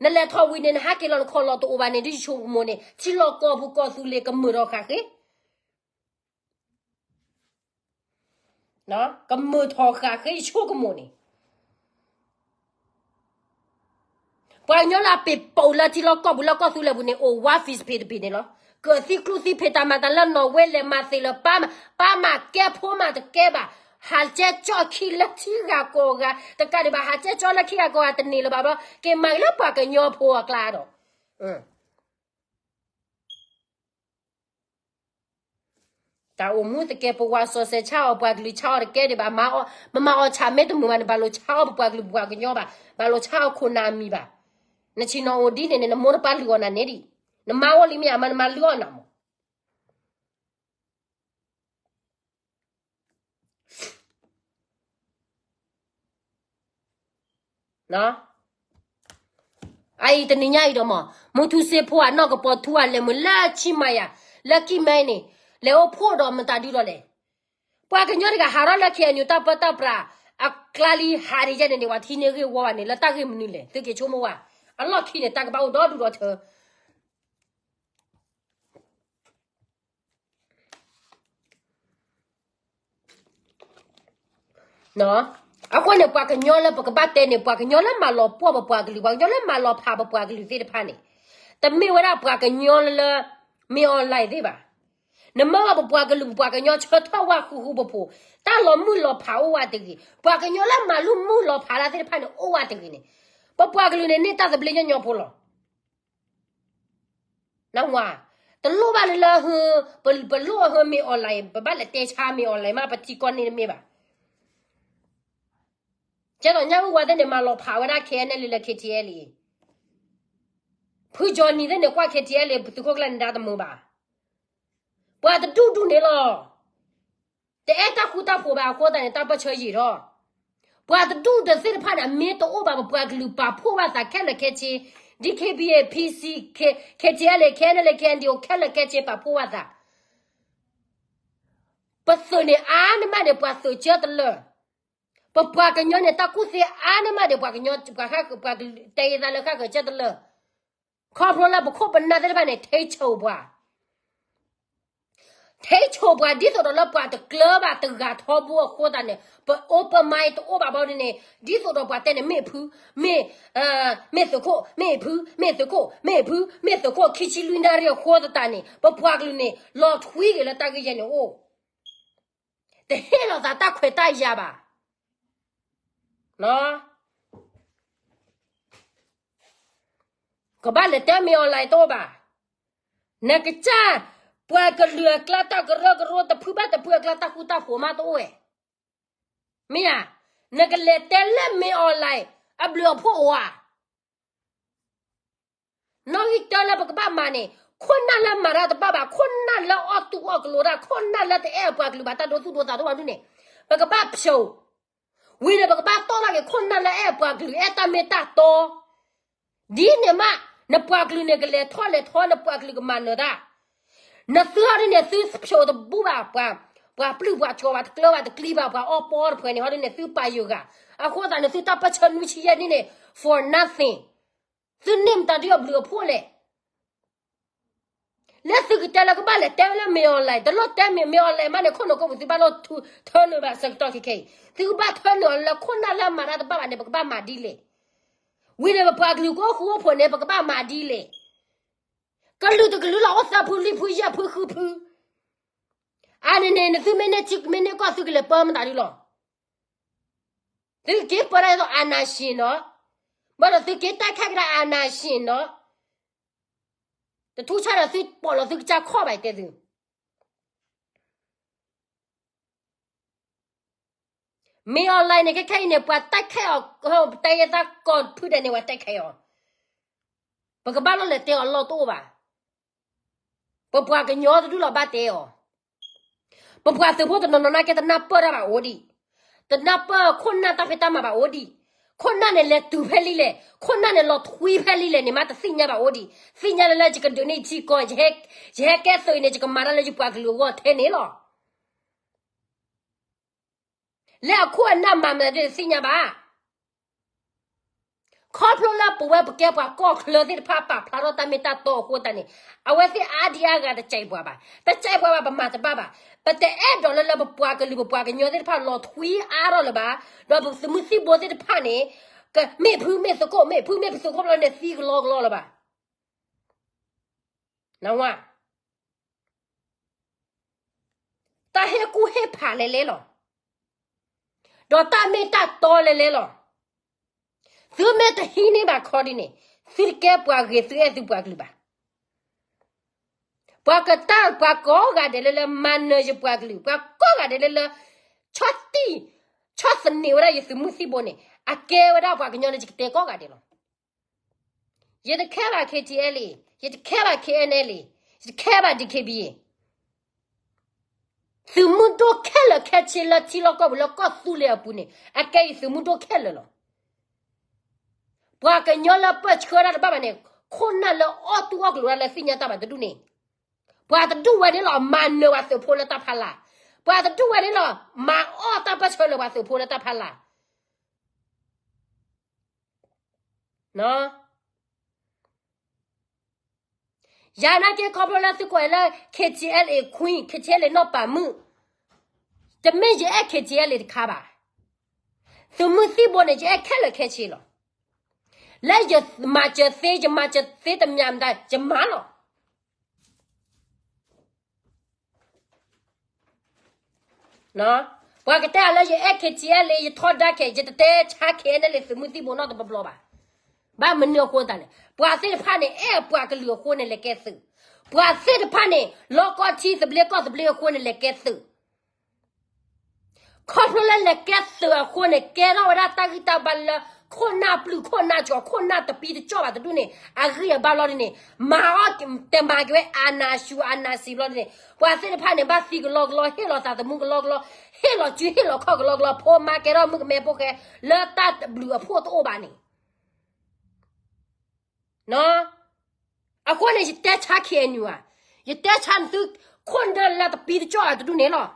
နလဲၤထီၣ်ဝံၤန့ၣ် နဟးက့ၤလီၤနခီၣ်လီၢ်တအိၣ်ဘၣ်န့ၣ် ဒ်ယဆိကမိၣ်န့ၣ် ထံလီၢ်ကီၢ်ပူၤကီၢ်သူလ့ၤကမုာ်ထီၣ်ဃာ်ဃ့ ကမုာ်ထီၣ်ဃာ်ဃ့ယဆိကမိၣ်န့ၣ်, ပှၤကညီလၢအပ့ၤပိာ်လၢထံလီၢ်ကီၢ်ပူၤလၢကီၢ်သူလ့ၤပူၤန့ၣ် အိၣ် War Fish ဖဲတဘ့ၣ်န့ၣ်လီၤ. ကသံၣ်ကျူသံၣ်ဖံးတၢ်မၤတၢ်လၢနီၣ်ဝ့လဲၤမၤသ့ၣ်လၢ ပၢ်မၤကဲဖိမၤတကဲဘၣ်, ဟးကဲကၠီခံလၢထံဂၤကီၢ်ဂၤ တကးဒံးဘၣ် ဟးကဲကၠီလၢခံဂၤကီၢ်ဂၤတန့ၢ်လၢၤဘၣ်ဘျီ က့ၤမၤက့ၤလၢပှၤကညီဖိအကျါဒီး တၢ်အိၣ်မူတကဲ ပဝၤစီၤစဲးဆါအီၣ်ပှၤကလုာ်ဆါအီၣ်တကဲဒံးဘၣ်, မမၤအီၣ်ဆၣ်မ့ၢ်တမုာ်ဘၣ်န့ၣ် ဘၣ်လိာ်ဆါအီၣ်ပပှၤကလုာ် ပပှၤကညီဘၣ်, ဘၣ်လိာ်ဆါအီၣ်ခိၣ်နၢ်အမံၤဘၣ်. နဆ့ၣ်နီၤအိၣ်ဒ်န့ၣ်န့ၣ် နမိၢ်နပၢ်လုၢ်အီၣ်နၤန့ၣ်ဒံး, နမါအိၣ်လံမ့ၢ်ဧါ, မ့ၢ်နမၤလုၢ်အီၣ်နၤမး အအံၤတနံၤညါအံၤဒီးမး မုၢ်ထူစ့ဖိဧါ နီၢ်ကပီၤထူဧါ လဲၤမုာ်လၢဆံမၤယၤ လၢကံၢ်မဲန့ၣ် လဲၤအိၣ်ဖှိၣ်ဒီးမတၤဒုဒီးလဲၣ်. ပှၤကညီတဂၤဟးထီၣ်လၢ ခ့ၣ်အဲၣ်ယူၣ် တၢ်ပၢတၢ်ပြးအကျါလံ ဟးဒံးယဲန့ၣ်န့ၣ် ပှၤထံၣ်န့ၢ်ဂ့ၢ်ဝီဘၣ်န့ၣ် လၢတၢ်ဂ့ၢ်မနုၤလဲၣ် သုက့ၤဆိကမိၣ်ဝဲ. အလီၢ်ခံန့ၣ် တၢ်ကဘၣ်အိၣ်ဒီဒူၣ်ဒီထၢ အဃိန့ၣ် ပှၤကညီလၢပကဘၣ်တဲန့ၣ် ပှၤကညီလၢမၤလီၤပှီၢ်ပပှၤကလုာ် ပှၤကညီလၢမၤလီၤဖးပပှၤကလုာ်သ့ၣ်တဖၣ်န့ၣ် တမ့ၢ်ဝဲဒၣ်ပှၤကညီလၢ မ့ၢ် online သ့ၣ်ဘၣ်. နမၢဝဲပပှၤကလုာ်ပပှၤကညီဆၢထၢၣ်ဝဲဃူဃူဖိးဖိး တၢ်လီၤမုၢ်လီၤဖးအိၣ်ဝဲတဂ့ၤ. ပှၤကညီလၢမၤလုၢ်မုၢ်လီၤဖးတၢ်သ့ၣ်တဖၣ်န့ၣ် အိၣ်ဝဲတဂ့ၤန့ၣ် ပပှၤကလုာ်န့ၣ် န့ၢ်တၢ်သဘျ့ညီညီဖိလီၤ. နဝၤ, တလိၣ်ဘၣ်လၢလၢ ပလိၣ်အဟၢ မ့ၢ် online ပဘၣ်လဲၤတဲဆါ မ့ၢ် online မး ပထံကီၢ်န့ၣ်တမ့ၢ်ဘၣ်. ကဲသိးညၣ်အုၣ်ဝါသ့ၣ်န့ၣ် မၤလီၤဖးဝဲဒၣ် KNLA လၢ KTLA အံၤ, ဖုကၠီနံၤသ့ၣ်န့ၣ် ကွၢ် KTLA သုးခိၣ်ကျၢၢ်နဒါတမုာ်ဘၣ်. ပှၤတဒူၣ်ဒူၣ်န့ၣ်လီၤ. တအဲၣ်တၢ်ဃူတၢ်ဖိးဘၣ်အဃိသတးန့ၣ် တၢ်ပၢၢ်ဆၢယံာ်ထီၣ်. ပှၤတဒူၣ်တသ့ၣ်တဖၣ်န့ၣ် အမ့ၢ်တအိၣ်ဘၣ် ပပှၤကလုာ်ပာ်ဖှိၣ်ဘၣ်သးခဲလၢာ်ခဲဆ့, DKBA, PC, KTLA, KNLA, KNDO ခဲလၢာ်ခဲဆ့ပာ်ဖှိၣ်ဘၣ်သး ပသုးန့ၣ်အါန့ၢ်မးန့ၣ် ပှၤသုးကၢတလၢာ်, ပပှၤကညီန့ၣ် တၢ်ကူၣ်သ့အါန့ၢ်မးန့ၣ် ပှၤကညီ ပှၤတဲယသးလၢဃၣ်ဃၢၤကၢတလၢာ်, ခီဖျိလၢပခိၣ်ပနၢ်သ့ၣ်တဖၣ်န့ၣ် ထံဆိၣ်ပှၤ ထံဆိၣ်ပှၤ ဒ်သိးဒီးလၢပှၤတကျၢၤဘၣ်တဂၤထီဘိအဃိသတးန့ၣ် ပအိၣ်ပမါအံၤတအိၣ်ဘၣ်ဘီဒ်န့ၣ် ဒ်သိးဒီးပှၤတဲန့ၣ် မ့ၢ်ဖု မ့ၢ် မ့ၢ်သုးခိၣ် မ့ၢ်ဖု မ့ၢ်သုးခိၣ် မ့ၢ်ဖု မ့ၢ်သုးခိၣ် ခံဆံလွံၢ်နၣ်ရံၣ်အဃိသတးန့ၣ် ပပှၤကလုာ်န့ၣ် လီၤထွံဂ့ၤလၢတၢ်ဂ့ၢ်ယဲန့ၣ်အိၣ် တဟ့ၣ်လီၤသးတၢ်ခွဲးတၢ်ယာ်ဘၣ်. ကဘၣ်လဲၤတဲမ့ၢ် online တအိၣ်ဘၣ်. နကစၢ် ပှၤကလုာ်အကျါတၢ်ကရၢကရိ တဖုဘၣ်တဖုအကျါတၢ်ဃူတၢ်ဖိးမးတအိၣ်ဝဲ. မ့ၢ်ဧါ, နကလဲၤတဲလၢမ့ၢ် online အဘျုးအဖှိၣ်အိၣ်ဧါ. နီၣ်ဂံၢ်တၢလၢပကဘၣ်မၤန့ၣ် ခိၣ်နၢ်လၢမၤတၢ်တဘၣ်ဘၣ်, ခိၣ်နၢ်လၢအီၣ်တူၢ်အီၣ်ကလိာ်တၢ်, ခိၣ်နၢ်လၢတအဲၣ်အပှၤကလုာ်ဘၣ် တၢ်ဒိသူၣ်ဒိသးတအိၣ်ဘၣ်ဒ်န့ၣ် ပကဘၣ်ဖျိး ဝံၤန့ၣ် ပကဘၣ်တီၢ်ထီၣ်က့ၤခိၣ်နၢ်လၢအဲၣ်ပှၤကလုာ် အဲၣ်တၢ်မ့ၢ်တၢ်တီ ဒ်န့ၣ်မး နပှၤကလုာ်န့ၣ် ကလဲၤထီၣ်လဲၤထီ နပှၤကလုာ်ကမၤနၢၤတၢ်. နသုဟီဒ်န့ၣ် သုဖျိးတဘူၣ်ဘၣ် ပှၤပျုၢ်ပှၤကၠီဘၣ် တကျၢၤဘၣ်တကျံဘၣ် ပှၤအီၣ်ပီတဖုန့ၣ် ဟီဒ်န့ၣ် သုပာ်ယိၤဂၤ. အဃိသတးန့ၣ် သုတၢ်ပၢၢ်ဆၢနွံဆံယဲၢ်နံၣ်န့ၣ် for nothing. သုန့ၢ်မတၤဒ်အဘျုးအဖှိၣ်လဲၣ်. လၢသုကတဲလၢကဘၣ်လဲၤတဲဝဲလၢမ့ၢ်အီၤလဲၣ်, တလိၣ်တဲမ့ၢ်မ့ၢ်အီၤလဲၣ်မးန့ၣ် ခိၣ်နူာ်ကိးပူၤသုဘၣ်လိၣ်ထၢနုာ်ဘၣ်ဆၢကတီၢ်ခဲခဲအံၤ, သုကဘၣ်ထၢနုာ်အီၤလၢခိၣ်နၢ်လၢအမၤတၢ်တဘၣ်ဘၣ်န့ၣ် ပကဘၣ်မၤဒ်လဲၣ်. ဝံၤန့ၣ် ပပှၤကလုာ်ကအိၣ်ဃူအိၣ်ဖိးန့ၣ် ပကဘၣ်မၤဒ်လဲၣ်. ကလုာ်တကလုာ်လီၤ အိၣ်သၢဖုလွံၢ်ဖုယဲၢ်ဖုဃုဖု. အါန့ၢ်န့ၣ် နသုမ့ၢ်န့ၢ်ထံမ့ၢ်န့ၢ်ကီၢ် သုကလဲၤပၢမတၤဒ်လီၤ. သုက့ၤပၢဒၣ်ဒ်သိး အာဏာရှင် နီၤ, ဘၣ်ဒီးသုက့ၤတၢ်ခၣ်ကဒါ အာဏာရှင် နီၤ, တထူၣ်ဆၣ်ဒီးသုပိာ်လီၤသုကစၢ်ခီၣ်ဘၣ်တဲသု မ့ၢ်အီၤလဲၣ်န့ၣ် ခဲခဲအံၤန့ၣ် ပှၤတၢ်ခၣ်အီၤ, ပတဲယဲတၢ်ကီၢ်ဖုဒဲးန့ၣ် ပှၤတၢ်ခၣ်အီၤ, ပကဘၣ်လီၤလဲၤတဲအီၤလီၢ်တအိၣ်ဘၣ်. ပပှၤကညီတဒူၣ်လီၤဘၣ်တဲအီၤ, ပပှၤသုးဖိတနီၤနီၤနာ်က့ တနၢ်ပၢၢ်တၢ်ဘၣ်အိၣ်ဒံး, တနၢ်ပၢၢ်ခိၣ်နၢ်တၢ်ဖံးတၢ်မၤဘၣ်အိၣ်ဒံး, ခိၣ်နၢ်န့ၣ်လဲၤတုၤဖဲလံလဲၣ်, ခိၣ်နၢ်န့ၣ်လီၤထွံဖဲလံလဲၣ်န့ၣ် မ့ၢ်တသ့ၣ်ညါဘၣ်အိၣ်ဒံး, သ့ၣ်ညါလၢလၢယကဒုးန့ၢ်ထံကီၢ်, ယဟဲကဲသုးအံၤန့ၣ် ယကမၤတၢ်လၢယပှၤကလုာ်အဂီၢ်ထဲန့ၣ်လီၤ. လၢအခိၣ်အနၢ်မၤမနုၤသ့ၣ်ညါဘၣ်. ခီဖျိလၢပဝဲပကဲပှၤကီၢ်ချၢသ့ၣ်တဖၣ် ပာ်ဖျါထီၣ်တၢ်မ့ၢ်တၢ်တီအဃိသတးန့ၣ်, အဝဲသ့ၣ်အါဒံအါဂၤတစဲးပှၤဘၣ်, တစဲးပှၤဘၣ် ပမၤတဘၣ်ဘၣ်. ပတအဲၣ်ဒိးလၢလၢပပှၤကလုာ်ပပှၤကညီသ့ၣ်တဖၣ်လီၤထွံအါထီၣ်လၢၤဘၣ်, ဒီးပသုးမုၢ်သံၣ်ဘိသ့ၣ်တဖၣ်န့ၣ်, ကမ့ၢ်ဖုမ့ၢ်သုးခိၣ် မ့ၢ်ဖုမ့ၢ်ပသုးခိၣ်ဖျီန့ၣ် သံကလီကလီလၢၤဘၣ်. နဝ တၢ်ဟ့ၣ်ကူၣ်ဟ့ၣ်ဖးလဲၣ်လဲၣ်လီၤ. ဒီးတၢ်မ့ၢ်တၢ်တီလဲၣ်လဲၣ်လီၤ. သုမ့ၢ်တဟံးန့ၢ်ဘၣ်ခီဒ်န့ၣ်, သုတကဲပှၤဂ့ၤ သုအဲၣ်သုပှၤကလုာ်ဘၣ်. ပှၤကတၢၢ်ပှၤကိးဂၤဒဲးလၢလၢမၤနၢၤယပှၤကလုာ်, ပှၤကိးဂၤဒဲးလၢလၢ ဆီၣ်တံၢ်, ဆီၣ်သနံးဝဲဒၣ်ယသုးမုၢ်သံၣ်ဘိန့ၣ်, အကဲဝဲဒၣ်ပှၤကညီန့ၣ် ယကတဲကိးဂၤဒဲးလီၤ. ယတခဲဘၣ် KTLA, ယတခဲဘၣ် KNLA, ယတခဲဘၣ် DKBA. သုးမုၢ်ဒိၣ်ခဲလၢာ်ခဲဆ့လၢထံလီၢ်ကီၢ်ပူၤလၢကီၢ်သူလ့ၤအပူၤန့ၣ် အကဲယသုးမုၢ်ဒိၣ်ခဲလၢာ်လီၤ. ပှၤကညီလၢပၢၢ်ဆှၢတၢ်တဘၣ်ဘၣ်န့ၣ်, ခိၣ်နၢ်လၢအီၣ်တူၢ်အီၣ်ကျိၤဝဲဒၣ်လၢသ့ၣ်ညါတၢ်ဘၣ်တဒူၣ်န့ၣ်, ပှၤတဒူၣ်ဝဲန့ၣ်လီၤ မၤနၢၤပှၤသုးဖိလၢတၢ်ဖီလာ်, ပှၤတဒူၣ်ဝဲန့ၣ်လီၤ မၤအီၣ်တၢ်ပၢၢ်ဆှၢလၢပှၤသုးဖိလၢတၢ်ဖီလာ်. ယၤနာ်က့ခီဖျိလၢသုကွဲးလၢ KTLA Queen, KTLA နီၢ်ပၤမုၣ်, တမ့ၢ်ယအဲၣ် KTLA တခါဘၣ်. သုးမုၢ်သံၣ်ဘိန့ၣ် ယအဲၣ်ခဲလၢာ်ခဲဆ့လီၤ. လၢယမၤစၢၤသ့, ယမၤစၢၤသ့တမံၤမတၤ ယမၤလီၤ. ပှၤကတဲအီၤလၢယအဲၣ် KTLA လၢယထီဒါခဲ, ယတတဲဆါ KNLA သုးမုၢ်သံၣ်ဘိနီတဘျီဘၣ်. ဘၣ်မနုၤအဃိသတးလဲၣ်, ပှၤသ့ၣ်တဖၣ်န့ၣ် အဲၣ်ပှၤကလုာ်အဃိန့ၣ် လဲၤကဲသုး, ပှၤသ့ၣ်တဖၣ်န့ၣ် လီကီထံသဘျ့ကီၢ်သဘျ့အဃိန့ၣ် လဲၤကဲသုး. ခီဖျိလၢလဲၤကဲသုးအဃိန့ၣ် ကဲထီၣ်ဝဲဒၣ်တၢ်ဂံၢ်တၢ်ဘါလၢ ခိၣ်နၢ်ပျုၢ်ခိၣ်နၢ်ကီၤ ခိၣ်နၢ်တပံတကၠီၣ်ဘၣ်တဒူၣ်န့ၣ် အဂံၢ်အဘါလီၤဒ်န့ၣ်, မၤအီၣ်တဲမၤက့ၤဝဲ အာဏာရှင် အာဏာရှင် ဘျီဒ်န့ၣ်, ပှၤသ့ၣ်တဖၣ်န့ၣ် ဘၣ်သံကလီကလီ, ဟ့ၣ်လီၤသးသမူကလီကလီ, ဟ့ၣ်လီၤစုဟ့ၣ်လီၤခီၣ်ကလီကလီ, ဖိမါကဲထီၣ်မုၣ်ကမဲဖိဃဲ လၢတၢ်ဘျုးအဖှိၣ်တအိၣ်ဘၣ်န့ၣ် အဃိန့ၣ် ယတဲဆါ KNU ဧါ, ယတဲဆါနသု ခိၣ်နၢ်လၢတပံတကၠီၣ်ဘၣ်တဒူၣ်န့ၣ်လီၤ.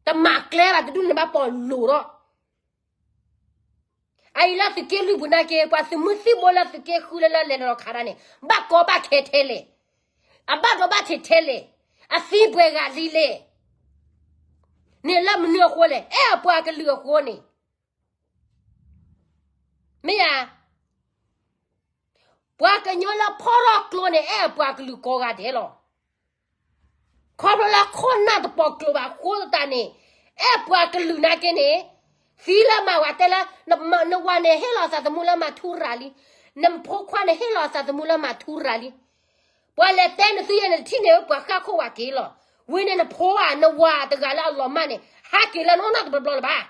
တမၤကျဲဘၣ်တဒူၣ်န့ၣ် ဘၣ်ပိာ်လိၤထီၣ်. အအံၤလၢသုးက့လွံၢ်ပူၤနာ်က့ ပှၤသုးမုၢ်သံၣ်ဘိလၢသုးက့ဃုလၢလၢလဲၤလီၤခးတၢ်န့ၣ် ဘၣ်ကီဘၣ်ခဲထဲလဲၣ်, အဘၣ်ဒိဘၣ်ထံးထဲလဲၣ်, အသံပှဲၤဂၤလံလဲၣ်, န့ၣ်လၢမနုၤအဃိလဲၣ်, အဲၣ်အပှၤကလုာ်အဃိန့ၣ် မ့ၢ်ဧါ. ပှၤကညီလၢဖီၣ်ထီၣ်ကျိန့ၣ် အဲၣ်အပှၤကလုာ်ကိးဂၤဒဲးလီၤ. ခီဖျိလၢခိၣ်နၢ်တပိာ်ကျိဘၣ်အဃိသတးန့ၣ်, အဲၣ်ပှၤကလုာ်နာ်က့န့ၣ်, သံလၢမၤဝဲတဲလၢ နဝၤန့ၣ်ဟ့ၣ်လီၤသးသမူလၢမၤထူရၤလံ, နဖိခွါန့ၣ်ဟ့ၣ်လီၤသးသမူလၢမၤထူရၤလံ. ပှၤလဲၤတဲနသုယဲန့ၣ် တထံၣ်န့ၢ်ဝဲပှၤဃၣ်ခိၣ်ဝၤက့ၤလီၤ. ဝံၤန့ၣ်နဖိဧါ နဝၤတဂၤလၢအလီၤမၢ်န့ၣ် ဟးက့ၤလၢနအိၣ်နီတဘျီဘျီလၢၤဘၣ်.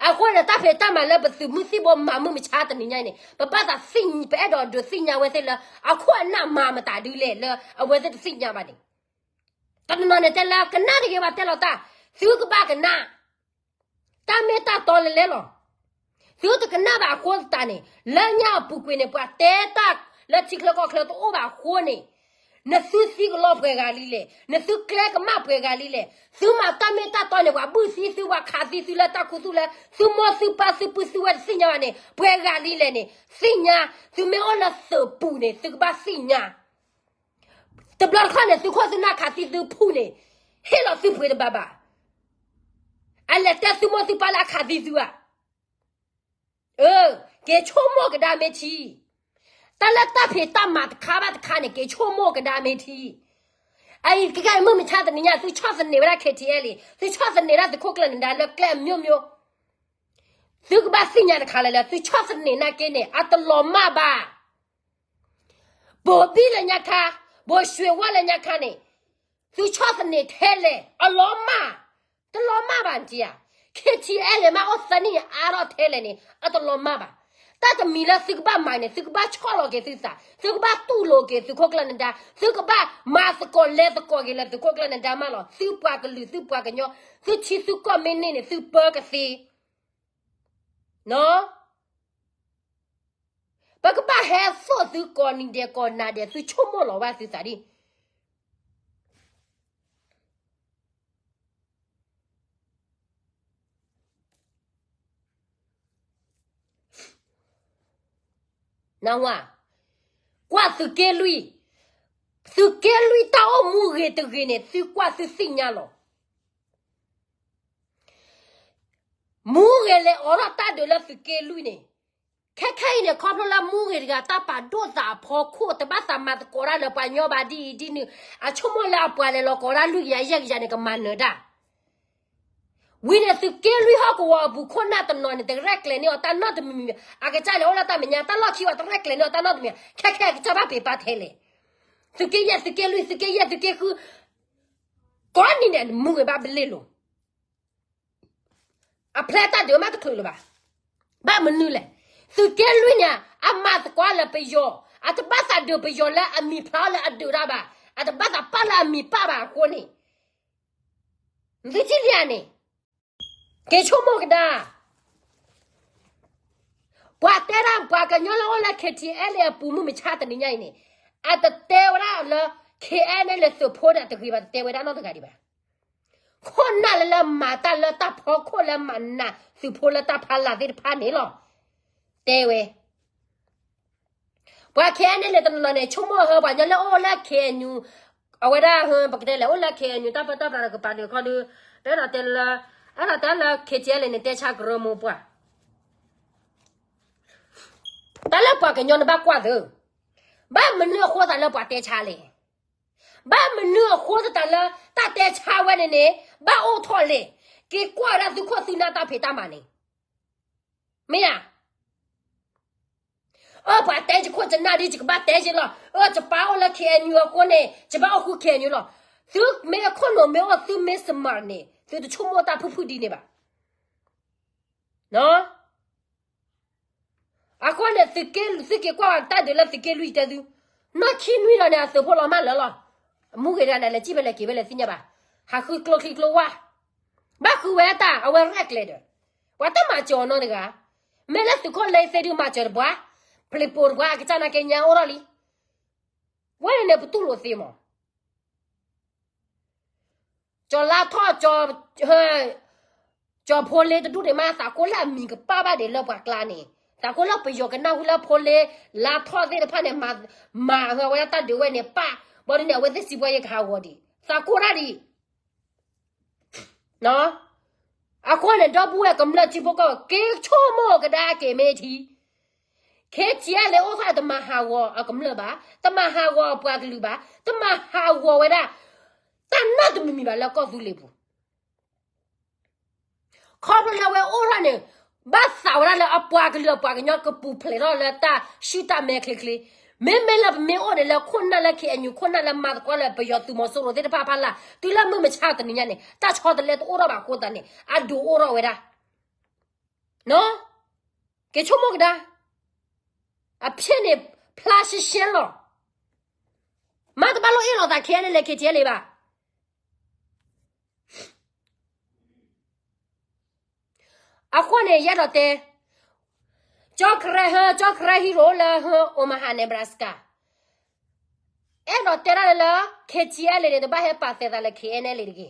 အဃိန့ၣ် တၢ်ဖံးတၢ်မၤလၢပသုးမုၢ်သံၣ်ဘိမၤမုၢ်မဆါတနံၤညါအံၤန့ၣ် ပဘၣ်သးသ့ၣ်ညါ, ပအဲၣ်ဒိးဒုးသ့ၣ်ညါဝဲသ့ၣ်လၢ အခိၣ်အနၢ်မၤမတၤဒ်လဲၣ်လၢအဝဲသ့ၣ်တသ့ၣ်ညါဘၣ်န့ၣ်, တနီၤနီၤန့ၣ်တဲလၢ ကနၣ်တဂ့ၤဘၣ်တဲလီၤတၢ်, သုကဘၣ်ကနၣ်, တၢ်မ့ၢ်တၢ်တီလဲၤလဲၤလီၤ. သုတကနၣ်ဘၣ်အဃိသတးန့ၣ် လၢညါအပူၤကွံာ်န့ၣ် ပှၤတဲတၢ်လၢထံချၢကီၢ်ချၢတအိၣ်ဘၣ်အဃိန့ၣ်, နသုသံကလီပှဲၤဂၤလံလဲၣ်, နသုကျဲကမၣ်ပှဲၤဂၤလံလဲၣ်, သုမၤတၢ်မ့ၢ်တၢ်တီန့ၣ် ပှၤဘုၣ်သံသု ပှၤခးသံသုလၢတၢ်ခူသူၣ်လၢ သုမိၢ်သုပၢ်သုပုၢ်သုဝဲၢ်တသ့ၣ်ညါဘၣ်န့ၣ် ပှဲၤဂၤလံလဲၣ်န့ၣ် သ့ၣ်ညါ, သုမ့ၢ်အိၣ်လၢသုးပူၤန့ၣ် သုကဘၣ်သ့ၣ်ညါ, တဘျီတခီၣ်န့ၣ် သုခိၣ်သုနၢ်ခးသံသုဖုၣ်န့ၣ် ဟ့ၣ်လီၤသုပှ့ၤတဘၣ်ဘၣ်, အလဲၤတဲသုမိၢ်သုပၢ်လၢအခးသံသုဧါ က့ၤဆိကမိၣ်ကဒါမ့ၢ်ထံ, တၢ်လၢတၢ်ဖံးတၢ်မၤတခါဘၣ်တခါန့ၣ် က့ၤဆိကမိၣ်ကဒါမ့ၢ်ထံ, အအံၤကကဲမုၢ်မဆါတနံၤညါ သုဆီၣ်သနံးဝဲဒၣ် KTLA လံ, သုဆီၣ်သနံးဒၣ်သုးခိၣ်ကျၢၢ်နဒါလၢကျဲအမျိုးမျိုး, သုကဘၣ်သ့ၣ်ညါတခါလၢ်လၢ သုဆီၣ်သနံးနာ်က့န့ၣ် အတလီၤမၢ်ဘၣ် ဘိၤဘံၣ်လၢညါခါ, ဘိၤၡ့ဝါလၢညါခါန့ၣ်, သုဆီၣ်သနံးထဲလဲၣ် အလီၤမၢ်, တလီၤမၢ်ဘၣ်နထံဧါ, KTLA မ့ၢ်အိၣ်သၢနံၣ်အါထီၣ်ထဲလဲၣ်န့ၣ် အတလီၤမၢ်ဘၣ်, တၢ်တမံၤလၢသုကဘၣ်မၤန့ၣ် သုကဘၣ်ဆီၣ်လီၤက့ၤသုသး, သုကဘၣ်တူၢ်လိာ်က့ၤသုးခိၣ်ကျၢၢ်နဒါ, သုကဘၣ်မၤသကိးလဲၤသကိးက့ၤလၢသုးခိၣ်ကျၢၢ်နဒါမးလီၤ, သုပှၤကလုာ်သုပှၤကညီ, သုထံသုကီၢ်မ့ၢ်န့ၢ်န့ၣ် သုပၢကသ့ နီၢ် ပကဘၣ်ဟဲသိၣ်သုကိးနံၤဒဲးကိးနၤဒဲး သုဆိကမိၣ်လီၤဝဲသုသးဒ် နဝ, ကွၢ်သုးက့လွံၢ်, သုးက့လွံၢ်တၢ်အိၣ်မူဂ့ၤတဂ့ၤန့ၣ် သုကွၢ်သုသ့ၣ်ညါလီၤ. မူဂ့ၤလဲၤအိးထီၣ်တၢ်ဒုးလၢသုးက့လွံၢ်န့ၣ်, ခဲခဲအံၤန့ၣ် ခီဖျိလၢမူဂ့ၤတဂၤ တၢ်ပာ်ဒိၣ်သးအဖီခိၣ် တဘၣ်သးမၤသကိးတၢ်လၢပှၤညီဘၣ်ဒ်အံၤဒ်နုၤ, အဆိကမိၣ်လၢအပှၤလဲၤလီၤကိးတၢ်လွံၢ်ကယၤယဲၢ်ကယၤန့ၣ် ကမၤနၢၤတၢ် ဝံၤန့ၣ် သုးက့လွံၢ်ဟီၣ်ကဝီၤအပူၤခိၣ်နၢ်တနီၤန့ၣ် တရဲၣ်ကျဲၤန့ၢ်အီၤတၢ်နီတမံၤမံၤ, အကစၢ်လဲၤအိၣ်လၢတၢ်မဲာ်ညါ တၢ်လီၢ်ခံဝဲတရဲၣ်ကျဲၤန့ၢ်အီၤတၢ်နီတမံၤ, ခဲခဲအံၤကစၢ်ဘၣ်ပ့ၤပာ်ထဲလဲၣ်. သုးက့ယဲၢ် သုးက့လွံၢ် သုးက့ယဲၢ် သုးက့ဃု, ကိးနံၤဒဲး မူဂ့ၤဘၣ်ဘျ့လိာ် အဖျဲတၢ်ဒုးမးတချုးလၢၤဘၣ်. ဘၣ်မနုၤလဲၣ်, သုးက့လွံၢ်န့ၣ် အမၤသကိးလၢပယီၤ, အတဘၣ်သးဒုးပယီၤလၢအမံၤဖျါလၢအဒုးတၢ်ဘၣ်, အတဘၣ်သးပာ်လၢအမံၤပာ်ဘၣ်အဃိန့ၣ်, သုထံၣ်လံဧါန့ၣ်, က့ၤဆိကမိၣ်ကဒါ ပှၤတဲဒၣ်ပှၤကညီလၢအိၣ်လၢ KTLA အပူၤမုၢ်မဆါတနံၤညါအံၤန့ၣ်, အတတဲဝဲဒၣ်လၢ KNLA သုးဖိဒီးတဂ့ၤဘၣ် တတဲဝဲဒၣ်နီတဂၤဒံးဘၣ်. ခိၣ်နၢ်လၢလၢမၤတၢ်လၢတၢ်ဖီခိၣ်လၢမၤနးသုးဖိလၢတၢ်ဖးလၢ်သ့ၣ်တဖၣ်န့ၣ်လီၤ. တဲဝဲ ပှၤ KNLA တနီၤနီၤန့ၣ် ဆိကမိၣ်ဟၢ ပှၤညီလၢအိၣ်လၢ KNU, အဝဲဒၣ်ဟၢ ပကတဲလဲၣ် အိၣ်လၢ KNU တၢ်ပၢတၢ်ပြးဒီးကပၤဒုးခီဒုး, တအဲၣ်ဒိးတဲလၢ, အဲၣ်ဒိးတဲလၢ KTLA န့ၣ် တဲဆါကရၢမိၢ်ပှၢ်, တၢ်လၢပှၤကညီန့ၣ်ဘၣ်ကွၢ်သၢ, ဘၣ်မနုၤအဃိသတးလၢပှၤတဲဆါလဲၣ်. ဘၣ်မနုၤအဃိသတးလၢ တၢ်တဲဆါဝဲန့ၣ်န့ၣ် ဘၣ်အိၣ်ထီၣ်လဲၣ်. က့ၤကွၢ်ဝဲဒၣ်သုးခိၣ်သုးနၢ်တၢ်ဖံးတၢ်မၤန့ၣ် မ့ၢ်ဧါ. အၢ ပှၤတဲယခိၣ်ယနၢ်ဒ်ယကဘၣ်တဲယလီၤ. အၢ ယပၢ်အိၣ်လၢ KNU အဃိန့ၣ် ယဘၣ်အိၣ်ဃု KNU လီၤ. သုမ့ၢ်အခိၣ်နူာ်မ့ၢ်အိၣ် သုမ့ၢ် smart န့ၣ် သုတဆိကမိၣ်တၢ်ဖုၣ်ဖုၣ်ဒ်န့ၣ်ဘၣ်. အဃိန့ၣ် သုးက့လွံၢ် သုက့ၤကွၢ်ဝဲတၢ်ဒုးလၢသုးက့လွံၢ်တဲသု, နီၢ်ခံနွံလီၤန့ၣ် အသုးဖိလီၤမၢ်လၢာ်လီၤ. မူဂ့ၤတဂၤန့ၣ် လဲၤစံၣ်ဖဲလဲၣ်က့ၤဖဲလဲၣ်သ့ၣ်ညါဘၣ်. ဟးဃုကျိချံကျိဝါ, ဘၣ်ဃုဝဲတၢ် အဝဲရဲၣ်ကျဲၤဒီး ပှၤတမၤစၢၤအီၤနီတဂၤ. မ့ၢ်လၢသုးခိၣ်လၢသ့ဒုးမၤစၢၤတပှၤ, ပျံၤပိာ်တပှၤ အကစၢ်နာ်က့ညါအိၣ်ထီၣ်လံ. ဝဲန့ၣ်န့ၣ် ပတူၢ်လိာ်သ့မး. ကၠီၤလါထီၣ်, ကၠီၤဖိလ့တဒူၣ်န့ၣ်မး သးကိးလၢအမံၤကပာ်ဘၣ်ဒံးလၢပှၤကျါန့ၣ်, သးကိးလၢပယီၤကနၢ်ဟူလၢဖိလ့ လါထီၣ်သ့ၣ်တဖၣ်န့ၣ် မၤ, မၤဟၢဝဲဒၣ်တၢ်ဒုးဝဲန့ၣ်ပာ်, ဘၣ်ဒ်န့ၣ် အဝဲသ့ၣ်စံးပှၤယဲကဟးဂီၤဒံး, သးကိးတၢ်ဒံး အဃိန့ၣ် ဒီပုၢ်ဝဲၢ်ကမျၢၢ်ထံဖိကီၢ်ဖိ က့ၤဆိကမိၣ်ကဒါက့ၤမ့ၢ်ထံ, KTLA အိၣ်ဖဲတမၤဟးဂီၤအကမျၢၢ်ဘၣ်, တမၤဟးဂီၤအပှၤကလုာ်ဘၣ်, တမၤဟးဂီၤဝဲဒၣ် တၢ်နီတမံၤမံၤဘၣ်လၢကီၢ်သူလ့ၤပူၤ. ခီဖျိလၢအဝဲအိၣ်ထီၣ်န့ၣ် ဘၣ်သးဝဲဒၣ်လၢအပှၤကလုာ်အပှၤကညီကပူၤဖျဲးထီၣ်လၢတၢ်ဆူၣ်တၢ်မဲချ့ချ့, မ့မ့ၢ်လၢပမ့ၢ်အိၣ်န့ၣ်လၢခိၣ်နၢ်လၢ KNU ခိၣ်နၢ်လၢမၤသကိးလၢပယီၤသုးမီၤစိရိၤသ့ၣ်တဖၣ်ဖးလၢ် တုၤလၢမုၢ်မဆါတနံၤညါန့ၣ် တၢ်ဆီတလဲတအိၣ်ထီၣ်ဘၣ်အဃိသတးန့ၣ် အဒိးအိၣ်ထီၣ်ဝဲဒၣ် က့ၤဆိကမိၣ်ကဒါ, အဖျဲၣ်န့ၣ် ဖျါရှဲရှဲလီၤ, မ့ၢ်တဘၣ်လိၣ်အ့ၣ်လိာ်သး KNLA KTLA ဘၣ်. အဃိန့ၣ် ယအဲၣ်ဒိးတဲ, ကၠီကရဲဟၢ, ကၠီကရဲဟံးရိၣ်လၢဟၢ Omaha Nebraska, အဲၣ်ဒိးတဲဒၣ်လၢ KTLA န့ၣ် တဘၣ်ဟဲပာ်သဲးသးလၢ KNLA တဂ့ၤ.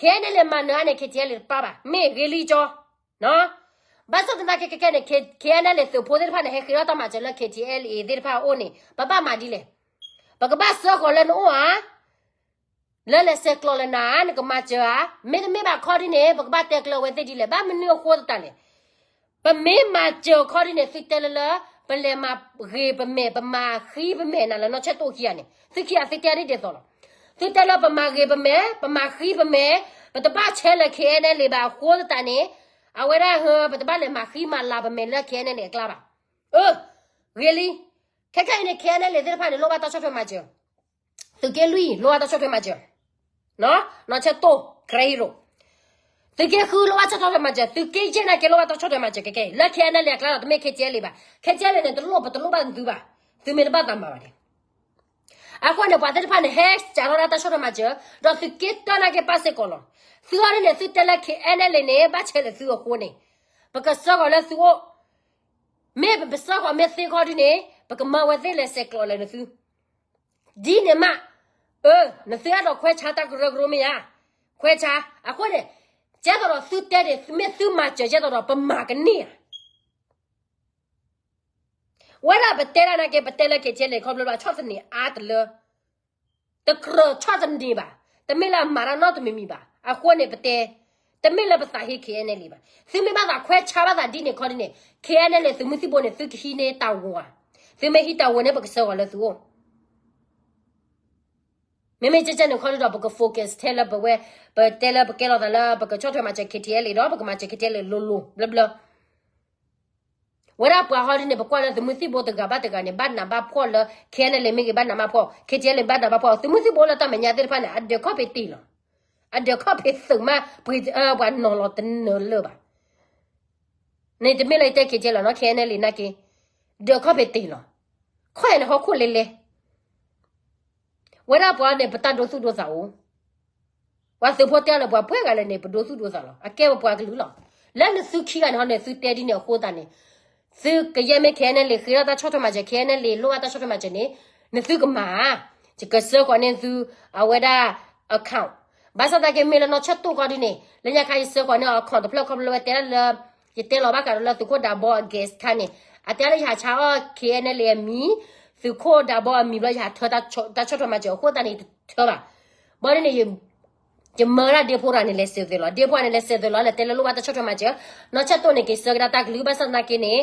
KNLA မၤနၢၤအါန့ၣ် KTLA တပၢ်ဘၣ်, မ့ၢ်ဂ့ၤလံကၠီ, ဘၣ်ဆၣ်သနာ်က့ခဲခဲန့ၣ် KNLA သုးဖိသ့ၣ်တဖၣ်န့ၣ် ဟဲဃ့ထီၣ်တၢ်မၤစၢၤလၢ KTLA သ့ၣ်တဖၣ်အအိၣ်န့ၣ် ပဘၣ်မၤဒ်လဲၣ်. ပကဘၣ်စၢဃီၤလၢနအိၣ်ဧါ, လၢလဲၤဆဲးကျိးလၢနၤ နကမၤစၢၤဧါ, မ့တမ့ၢ်ဘၣ်ခီဒ်န့ၣ် ပကဘၣ်တဲကျၢၤအဝဲသ့ၣ်ဒ်လဲၣ်. ဘၣ်မနုၤအဃိသတးလဲၣ်. ပမ့ၢ်မၤစၢၤခီဒ်န့ၣ် သုတဲလၢလၢ ပလဲၤမၤဂ့ၤပမဲာ် ပမၤဃံပမဲာ်နၤလၢနီၢ်ဆဲးတိၣ်ခံဂၤန့ၣ် သုခံဂၤသုတဲဒ်ဒ်သိးလီၤ. သုတဲလၢပမၤဂ့ၤပမဲာ် ပမၤဃံပမဲာ် ပတဘၣ်ဆဲးလၢ KNLA ဘၣ်အဃိသတးန့ၣ် အဝဲဒၣ်ဟၢ ပတဘၣ်လဲၤမၤဃံမၤလၤပမဲာ်လၢ KNLA အကျါဘၣ်. အၢ ဂ့ၤလံ. ခဲခဲအံၤန့ၣ် KNLA သ့ၣ်တဖၣ်န့ၣ် လိၣ်ဘၣ်တၢ်ဆီၣ်ထွဲမၤစၢၤ သုးက့လွံၢ် လိၣ်ဘၣ်တၢ်ဆီၣ်ထွဲမၤစၢၤ, နီၢ်ဆဲးတိၣ် ကရၢဟံရိၤ, သုးက့ဃု လိၣ်ဘၣ်တၢ်ဆီၣ်ထွဲမၤစၢၤ, သုးက့ယဲၢ်နာ်က့ လိၣ်ဘၣ်တၢ်ဆီၣ်ထွဲမၤစၢၤ ခဲခဲအံၤ လၢ KNLA အကျါဒီး တမ့ၢ် KTLA ဘၣ်. KTLA န့ၣ် တလိၣ် ပတလိၣ်ဘၣ်သုဘၣ်, သုမ့ၢ်တဘၣ်သးမၤဘၣ်န့ၣ်. အဃိန့ၣ် ပှၤသ့ၣ်တဖၣ်န့ၣ် ဟဲစးထီၣ်ဒၣ်တၢ်ဆီၣ်ထွဲမၤစၢၤ, ဒီးသုးက့တၢနာ်က့ ပၢ်စ့ၢ်ကီးလီၤ. သုအီၤဒ်န့ၣ် သုတဲလၢ KNLA န့ၣ် ဘၣ်ဆဲးလၢသုအဃိန့ၣ် ပကစၢဃီၤလၢသုအိၣ်, မ့ၢ်ပစၢဃီၤမ့ၢ်သ့ခီဒ်န့ၣ် ပကမၤဝဲသ့ၣ်လဲၤဆဲးကျိးလၢနသု ဒ်န့ၣ်မး, အၢ နသုအဲၣ်ဒိးခွဲးဆါတၢ်ကရၢကရိမ့ၢ်ဧါ, ခွဲးဆါ. အဃိန့ၣ် ကဲသိးဒီးသုတဲန့ၣ် မ့ၢ်သုမၤစၢၤကဲသိးဒီးပမၤကန့ၢ်ဧါ. ဝဲဒၣ်ပတဲဒၣ်နာ်က့ ပတဲလၢ KTLA န့ၣ် ခီဖျိလၢဆီၣ်သနံးအါတလၢ တကြၢးဆီၣ်သနံးဘၣ်, တမ့ၢ်လၢအမၤတၢ်နီတမံၤမံၤဘၣ်. အဃိန့ၣ် ပတဲ တမ့ၢ်လၢပသးဟ့ KNLA ဘၣ်. သုမ့ၢ်ဘၣ်သးခွဲးဆါဘၣ်သးဒ်န့ၣ်ခီဒ်န့ၣ် KNLA သုးမုၢ်သံၣ်ဘိန့ၣ် သုကဟံးန့ၢ်တၢ်ဂီၤဧါ. သုမ့ၢ်ဟံးတၢ်ဂီၤန့ၣ် ပကစၢဃီၤလၢသုအိၣ် မ့မ့ၢ်ကဲကဲန့ၣ်ခီဒ်ဒီး ပက focus ထဲလၢပဝဲ ပတဲလၢပကဲလီၤသးလၢ ပကဆီၣ်ထွဲမၤစၢၤ KTLA ဒီး ပကမၤစၢၤ KTLA လိၤလိၤဘျၢဘျၢ. ဝဲဒၣ်ပှၤဟီဒ်န့ၣ် ပကွၢ်လၢသုးမုၢ်သံၣ်ဘိတဂၤဘၣ်တဂၤန့ၣ် ဘၣ်နးဘၣ်ဖှီၣ်လၢ KNLA မ့ၢ်ဂ့ၤ ဘၣ်နးဘၣ်ဖှီၣ်, KTLA ဘၣ်နးဘၣ်ဖှီၣ်, သုးမုၢ်သံၣ်ဘိလၢတၢ်မဲာ်ညါသ့ၣ်တဖၣ်န့ၣ် အဒၢးခီၣ်ဖံးတ့ၢ်လီၤ. အဒၢးခီၣ်ဖံးသုးမး ပှ့ၤ ပှၤနီၤလီၤတနၢၤလၢၤဘၣ်. န့ၣ်တမ့ၢ်လၢယတဲ KTLA လီၤနီၤ, KNLA နာ်က့ ဒၢးခီၣ်ဖံးတ့ၢ်လီၤ. ခီၣ်အံၤန့ၣ် ဟီၣ်ခိၣ်လဲလဲ ဝဲဒၣ်ပှၤန့ၣ် ပတၢ်ဒိသူၣ်ဒိသးအိၣ်, ပှၤသုးဖိတဲအီၤလၢပှၤပှဲၤဂၤလဲၣ်န့ၣ် ပဒိသူၣ်ဒိသးလီၤ. အကဲပပှၤကလုာ်လီၤ. လၢနသုခံဂၤန့ၣ်ဟီန့ၣ် သုတဲဒ်န့ၣ်အဃိသတးန့ၣ်, သုကယဲၢ်မ့ၢ် KNLA ဃ့ထီၣ်တၢ်ဆီၣ်ထွဲမၤစၢၤ, KNLA လိၣ်ဘၣ်တၢ်ဆီၣ်ထွဲမၤစၢၤန့ၣ်, နသုကမၤဧါ, ယကစၢဃီၤန့ၢ်သု အဝဲဒၣ် account. ဘၣ်ဆၣ်သနာ်က့မ့ၢ်လၢနီၢ်ဆဲးတိၣ်ခီဒ်န့ၣ် လၢညါခါယစၢဃီၤန့ၢ်အီၤ account တဖျၢၣ်ခီဖျိလၢဝဲတဲဒၣ်လၢ ယတဲလီၤဘၣ်ဃးဒီးလၢသုးခိၣ်ဒးဘီအ gas ခါန့ၣ်, အတဲလၢယဟးဆါအီၣ် KNLA အမံၤ, သုးခိၣ်ဒးဘီအမံၤဘျီ ယဟးထၢတၢ်ဆီၣ်ထွဲမၤစၢၤအဃိသတးန့ၣ် တထၢဘၣ်. ဘၣ်ဒ်န့ၣ် ယမၢဝဲဒၣ်ဒ့ဖိတဂၤန့ၣ် လဲၤစဲးသွဲးလီၤ. ဒ့ဖိန့ၣ် လဲၤစဲးသွဲးလီၤ လဲၤတဲလၢလိၣ်ဘၣ်တၢ်ဆီၣ်ထွဲမၤစၢၤ, နီၢ်ဆဲးတိၣ်န့ၣ် က့ၤဆၢကဒါတၢ်ကလုၢ် ဘၣ်ဆၣ်သနာ်က့န့ၣ်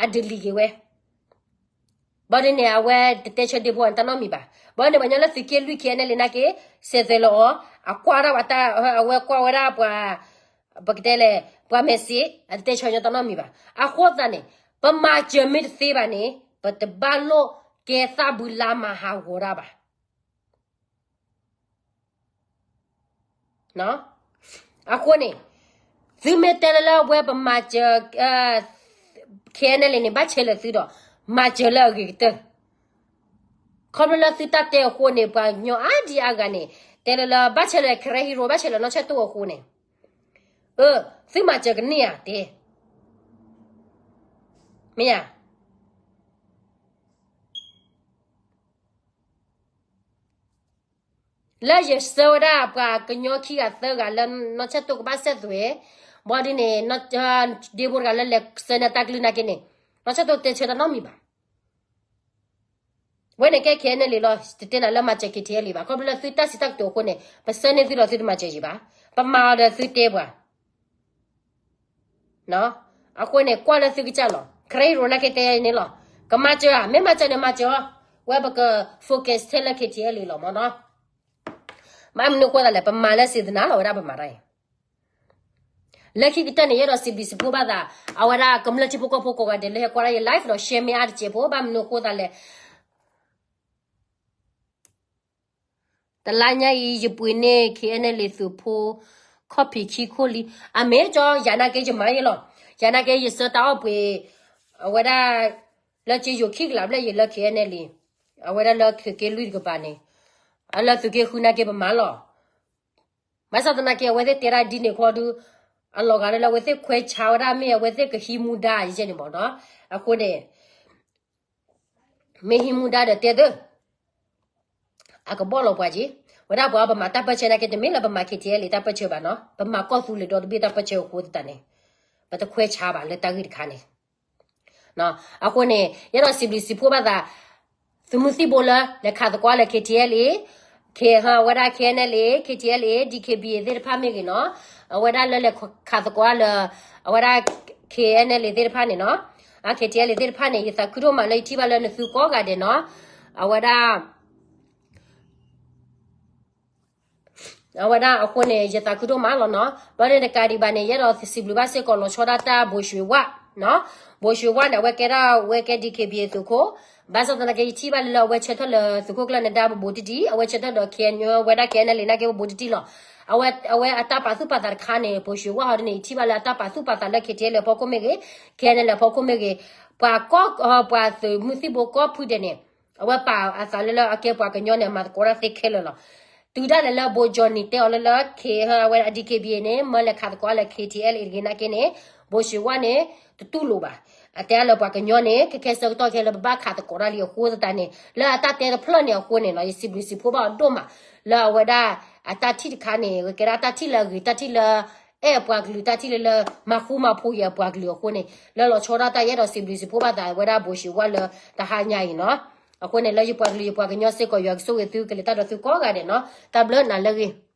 အdeleteက့ၤဝဲ. ဘၣ်ဒ်န့ၣ် အဝဲတတဲဆၢဒ့ဖိအတၢ်နီတမံၤဘၣ်. ဘၣ်ဒ်န့ၣ် ပှၤညီလၢသုးက့လွံၢ် KNLA နာ်က့ စဲးသွဲးလီၤအီၤ, အကွၢ်ဒၣ်ပှၤတၢ်, အဝဲကွၢ်ဝဲဒၣ်ပှၤ, ပကတဲလဲၣ်, ပှၤmessage အတတဲဆၢညီတၢ်နီတမံၤဘၣ်. အဃိသတးန့ၣ် ပမၤစၢၤမ့ၢ်တသ့ဘၣ်န့ၣ် ပတဘၣ်လိၣ်ကဲသၣ်ဘုလါမၤဟးဂီၤတၢ်ဘၣ်. အဃိန့ၣ် သုမ့ၢ်တဲလၢလၢအဝဲပမၤစၢၤ KNLA န့ၣ် ဘၣ်ဆဲးလၢာ်သုဒီး မၤစၢၤလၢအဂ့ၤကတၢၢ်. ခီဖျိလၢသုတၢ်တဲအဃိန့ၣ် ပှၤကညီအါဒံအါဂၤန့ၣ် တဲလၢလၢ ဘၣ်ဆဲးလၢ ကရၢဟံရိၤ ဘၣ်ဆဲးလၢနီၢ်ဆဲးတိၣ်အဃိန့ၣ်, အၢ သုမၤစၢၤကန့ၢ်ဧါတဲ, မ့ၢ်ဧါ. လၢယဆၢဝဲဒၣ်ပှၤကညီခံဂၤသၢဂၤလၢနီၢ်ဆဲးတိၣ်ကဘၣ်စဲးသွဲး, ဘၣ်ဒ်န့ၣ် ဒ့ဖိတဂၤလၢလဲၤဆၢန့ၢ်တၢ်ကလုၢ်နာ်က့န့ၣ် နီၢ်ဆဲးတိၣ်တဲဆၢတၢ်နီတမံၤဘၣ်. ဝဲန့ၣ်ကဲ KNLA လီၤ, တတဲနၤလၢမၤစၢၤ KTLA ဘၣ်. ခီဖျိလၢသုတၢ်စံးတၢ်ကတိၤအဃိန့ၣ် ပဆၢန့ၢ်သုဒီးသုတမၤစၢၤယံၤဘၣ်, ပမၤအီၤဒီးသုတဲပှၤ အဃိန့ၣ် ကွၢ်လၢသုကစၢ်လီၤ. ကရၢဟံရိၤနာ်က့တဲန့ၣ်လီၤ. ကမၤစၢၤဧါ, မ့ၢ်မၤစၢၤန့ၣ်မၤစၢၤအီၤ, ဝဲပက focus ထဲလၢ KTLA လီၤမ့ၢ်နီၤ. ဘၣ်မနုၤအဃိသတးလဲၣ်, ပမၤလၢစံးသနာ်လီၤဝဲဒၣ်ပမၤတၢ်အံၤ. လၢခံကတၢၢ်န့ၣ် ယအဲၣ်ဒိးစံးဘျုးစံးဖှိၣ်ဘၣ်သး အဝဲဒၣ်ကမျၢၢ်ထံဖိကီၢ်ဖိကိးဂၤဒဲးလၢဟဲကွၢ်ဒၣ်ယ live ဒီး share မ့ၢ်အါတစဲးဖိ, ဘၣ်မနုၤအဃိသတးလဲၣ် တလါညါအံၤ ယပှ့ၤန့ၢ် KNLA သုးဖိ ခီၣ်ဖံးခံခိၣ်လံ. အမ့ၢ်ကၠီ ယၤနာ်က့ယမၤယဲလီၤ. ယၤနာ်က့ ယဆၢတၢ်အီၣ်ပှ့ၤ အဝဲဒၣ် လၢကၠီယိၤခံကလးဘျဲၣ်ယဲလၢ KNLA, အဝဲဒၣ်လၢသုးက့လွံၢ်တကပၤန့ၣ်, အလၢသုးက့ဃုနာ်က့ပမၤလီၤ. ဘၣ်ဆၣ်သနာ်က့ အဝဲသ့ၣ်တဲဒၣ်ဒ်န့ၣ်ခီဒုး အလီၤဂာ်လၢအဝဲသ့ၣ်ခွဲးဆါဝဲဒၣ် မ့ၢ်အဝဲသ့ၣ်ကဟံးမူဒါယဲန့ၣ်မ့ၢ်နီၤ. အဃိန့ၣ် မ့ၢ်ဟံးမူဒါဒီးတဲသု အကဘီၣ်လီၤပှၤက့ၤ, ဝဲဒၣ်ပှၤပမၤတၢ်ပၢၢ်ဆၢနာ်က့ တမ့ၢ်လၢပမၤ KTLA တၢ်ပၢၢ်ဆၢဘၣ်နီၤ, ပမၤကီၢ်သူလ့ၤဒီတဘ့ၣ်တၢ်ပၢၢ်ဆၢအဃိသတးန့ၣ်, ပတခွဲးဆါဘၣ်လၢတၢ်ဂ့ၢ်တခါန့ၣ်. အဃိန့ၣ် ယအဲၣ်ဒိးစံးဘျုးစံးဖှိၣ်ဘၣ်သး သုးမုၢ်သံၣ်ဘိလၢ လဲၤခးသကိးလၢ KTLA, အဝဲဒၣ် KNLA, KTLA, DKBA သ့ၣ်တဖၣ်မ့ၢ်ဂ့ၤနီၤ, အဝဲဒၣ်လၢလဲၤခးသကိးလၢ အဝဲဒၣ် KNLA သ့ၣ်တဖၣ်န့ၣ်နီၤ, KTLA သ့ၣ်တဖၣ်န့ၣ် ယသးခုဒိၣ်မးလၢယထံၣ်ဘၣ်လၢနသုကိးဂၤဒဲးနီၤ, အဝဲဒၣ် အဝဲဒၣ်အဃိန့ၣ် ယသးခုဒိၣ်မးလီၤနီၤ. ဘျီန့ၣ်တကးဒံးဘၣ်န့ၣ် ယအဲၣ်ဒိးစံးဘျုးဘၣ်စ့ၢ်ကီးလီၤဆီဒၣ်တၢ် ဘိၣ်ၡ့ဝၣ်, ဘိၣ်ၡ့ဝၣ်န့ၣ် အဝဲကဲဒၣ်ဝဲကဲ DKBA သုးခိၣ်, ဘၣ်ဆၣ်သနာ်က့ ယထံၣ်ဘၣ်လၢအဝဲဆၢထၢၣ်လၢသုးခိၣ်ကျၢၢ်နဒါပဘိးတံၢ်တံၢ်, အဝဲဆၢထၢၣ်ဒီး KNU ဝဲဒၣ် KNLA နာ်က့ပဘိးတံၢ်တံၢ်လီၤ. အဝဲအတၢ်ပာ်သူၣ်ပာ်သးတခါန့ၣ် ဘိၣ်ၡ့ဝၣ်ဟီဒ်န့ၣ် ယထံၣ်ဘၣ်လၢအတၢ်ပာ်သူၣ်ပာ်သးလၢ KTLA အဖီခိၣ်မ့ၢ်ဂ့ၤ, KNLA အဖီခိၣ်မ့ၢ်ဂ့ၤ, ပှၤကီၢ် ပှၤသုးမုၢ်သံၣ်ဘိကီၢ်ဖုဒဲးန့ၣ် အဝဲပာ်အသးလၢလၢအကဲပှၤကညီန့ၣ် မၤသကိးတၢ်သ့ခဲလၢာ်လီၤ. တုၤဒၣ်လဲာ်လၢဘိၣ်ကၠီၣ်နံၤတဲအီၤလၢလၢ K အဝဲ DKBA န့ၣ် မၢလဲၤခးသကိးလၢ KTLA တဂ့ၤနာ်က့န့ၣ် ဘိၣ်ၡ့ဝၣ်န့ၣ် တတူၢ်လိာ်ဘၣ်. အတဲအါလၢပှၤကညီန့ၣ် ခဲခဲဆၢကတီၢ်ခဲလၢပဘၣ်ခးသကိးတၢ်လံအဃိသတးန့ၣ် လၢအတၢ်တဲတဖျၢၣ်န့ၣ်အဃိန့ၣ်နီၤ ယစံးဘျုးစံးဖှိၣ်ဘၣ်အီၤဒိၣ်မး လၢအဝဲဒၣ်အတၢ်ထံၣ်တခါန့ၣ် ကဲဒၣ်တၢ်ထံၣ်လၢအဂ့ၤ တၢ်ထံၣ်လၢ အဲၣ်အပှၤကလုာ် တၢ်ထံၣ်လၢလၢမၤဃူမၤဖိးယၤအပှၤကလုာ်အဃိန့ၣ် လၢလီၤဆီဒၣ်တၢ် ယအဲၣ်ဒိးစံးဘျုးစံးဖှိၣ်ဘၣ်သးဝဲဒၣ်ဘိၣ်ၡ့ဝၣ်လၢတဟါညါအံၤနီၤ. အဃိန့ၣ် လၢယပှၤကလုာ်ယပှၤကညီစ့ၢ်ကီး ယွၤကဆိၣ်ဂ့ၤသု ကလဲၤတၢ်ဒီးသုကိးဂၤဒဲးနီၤ. တၢ်ဘျုးနၤလၢအဂ့ၤ.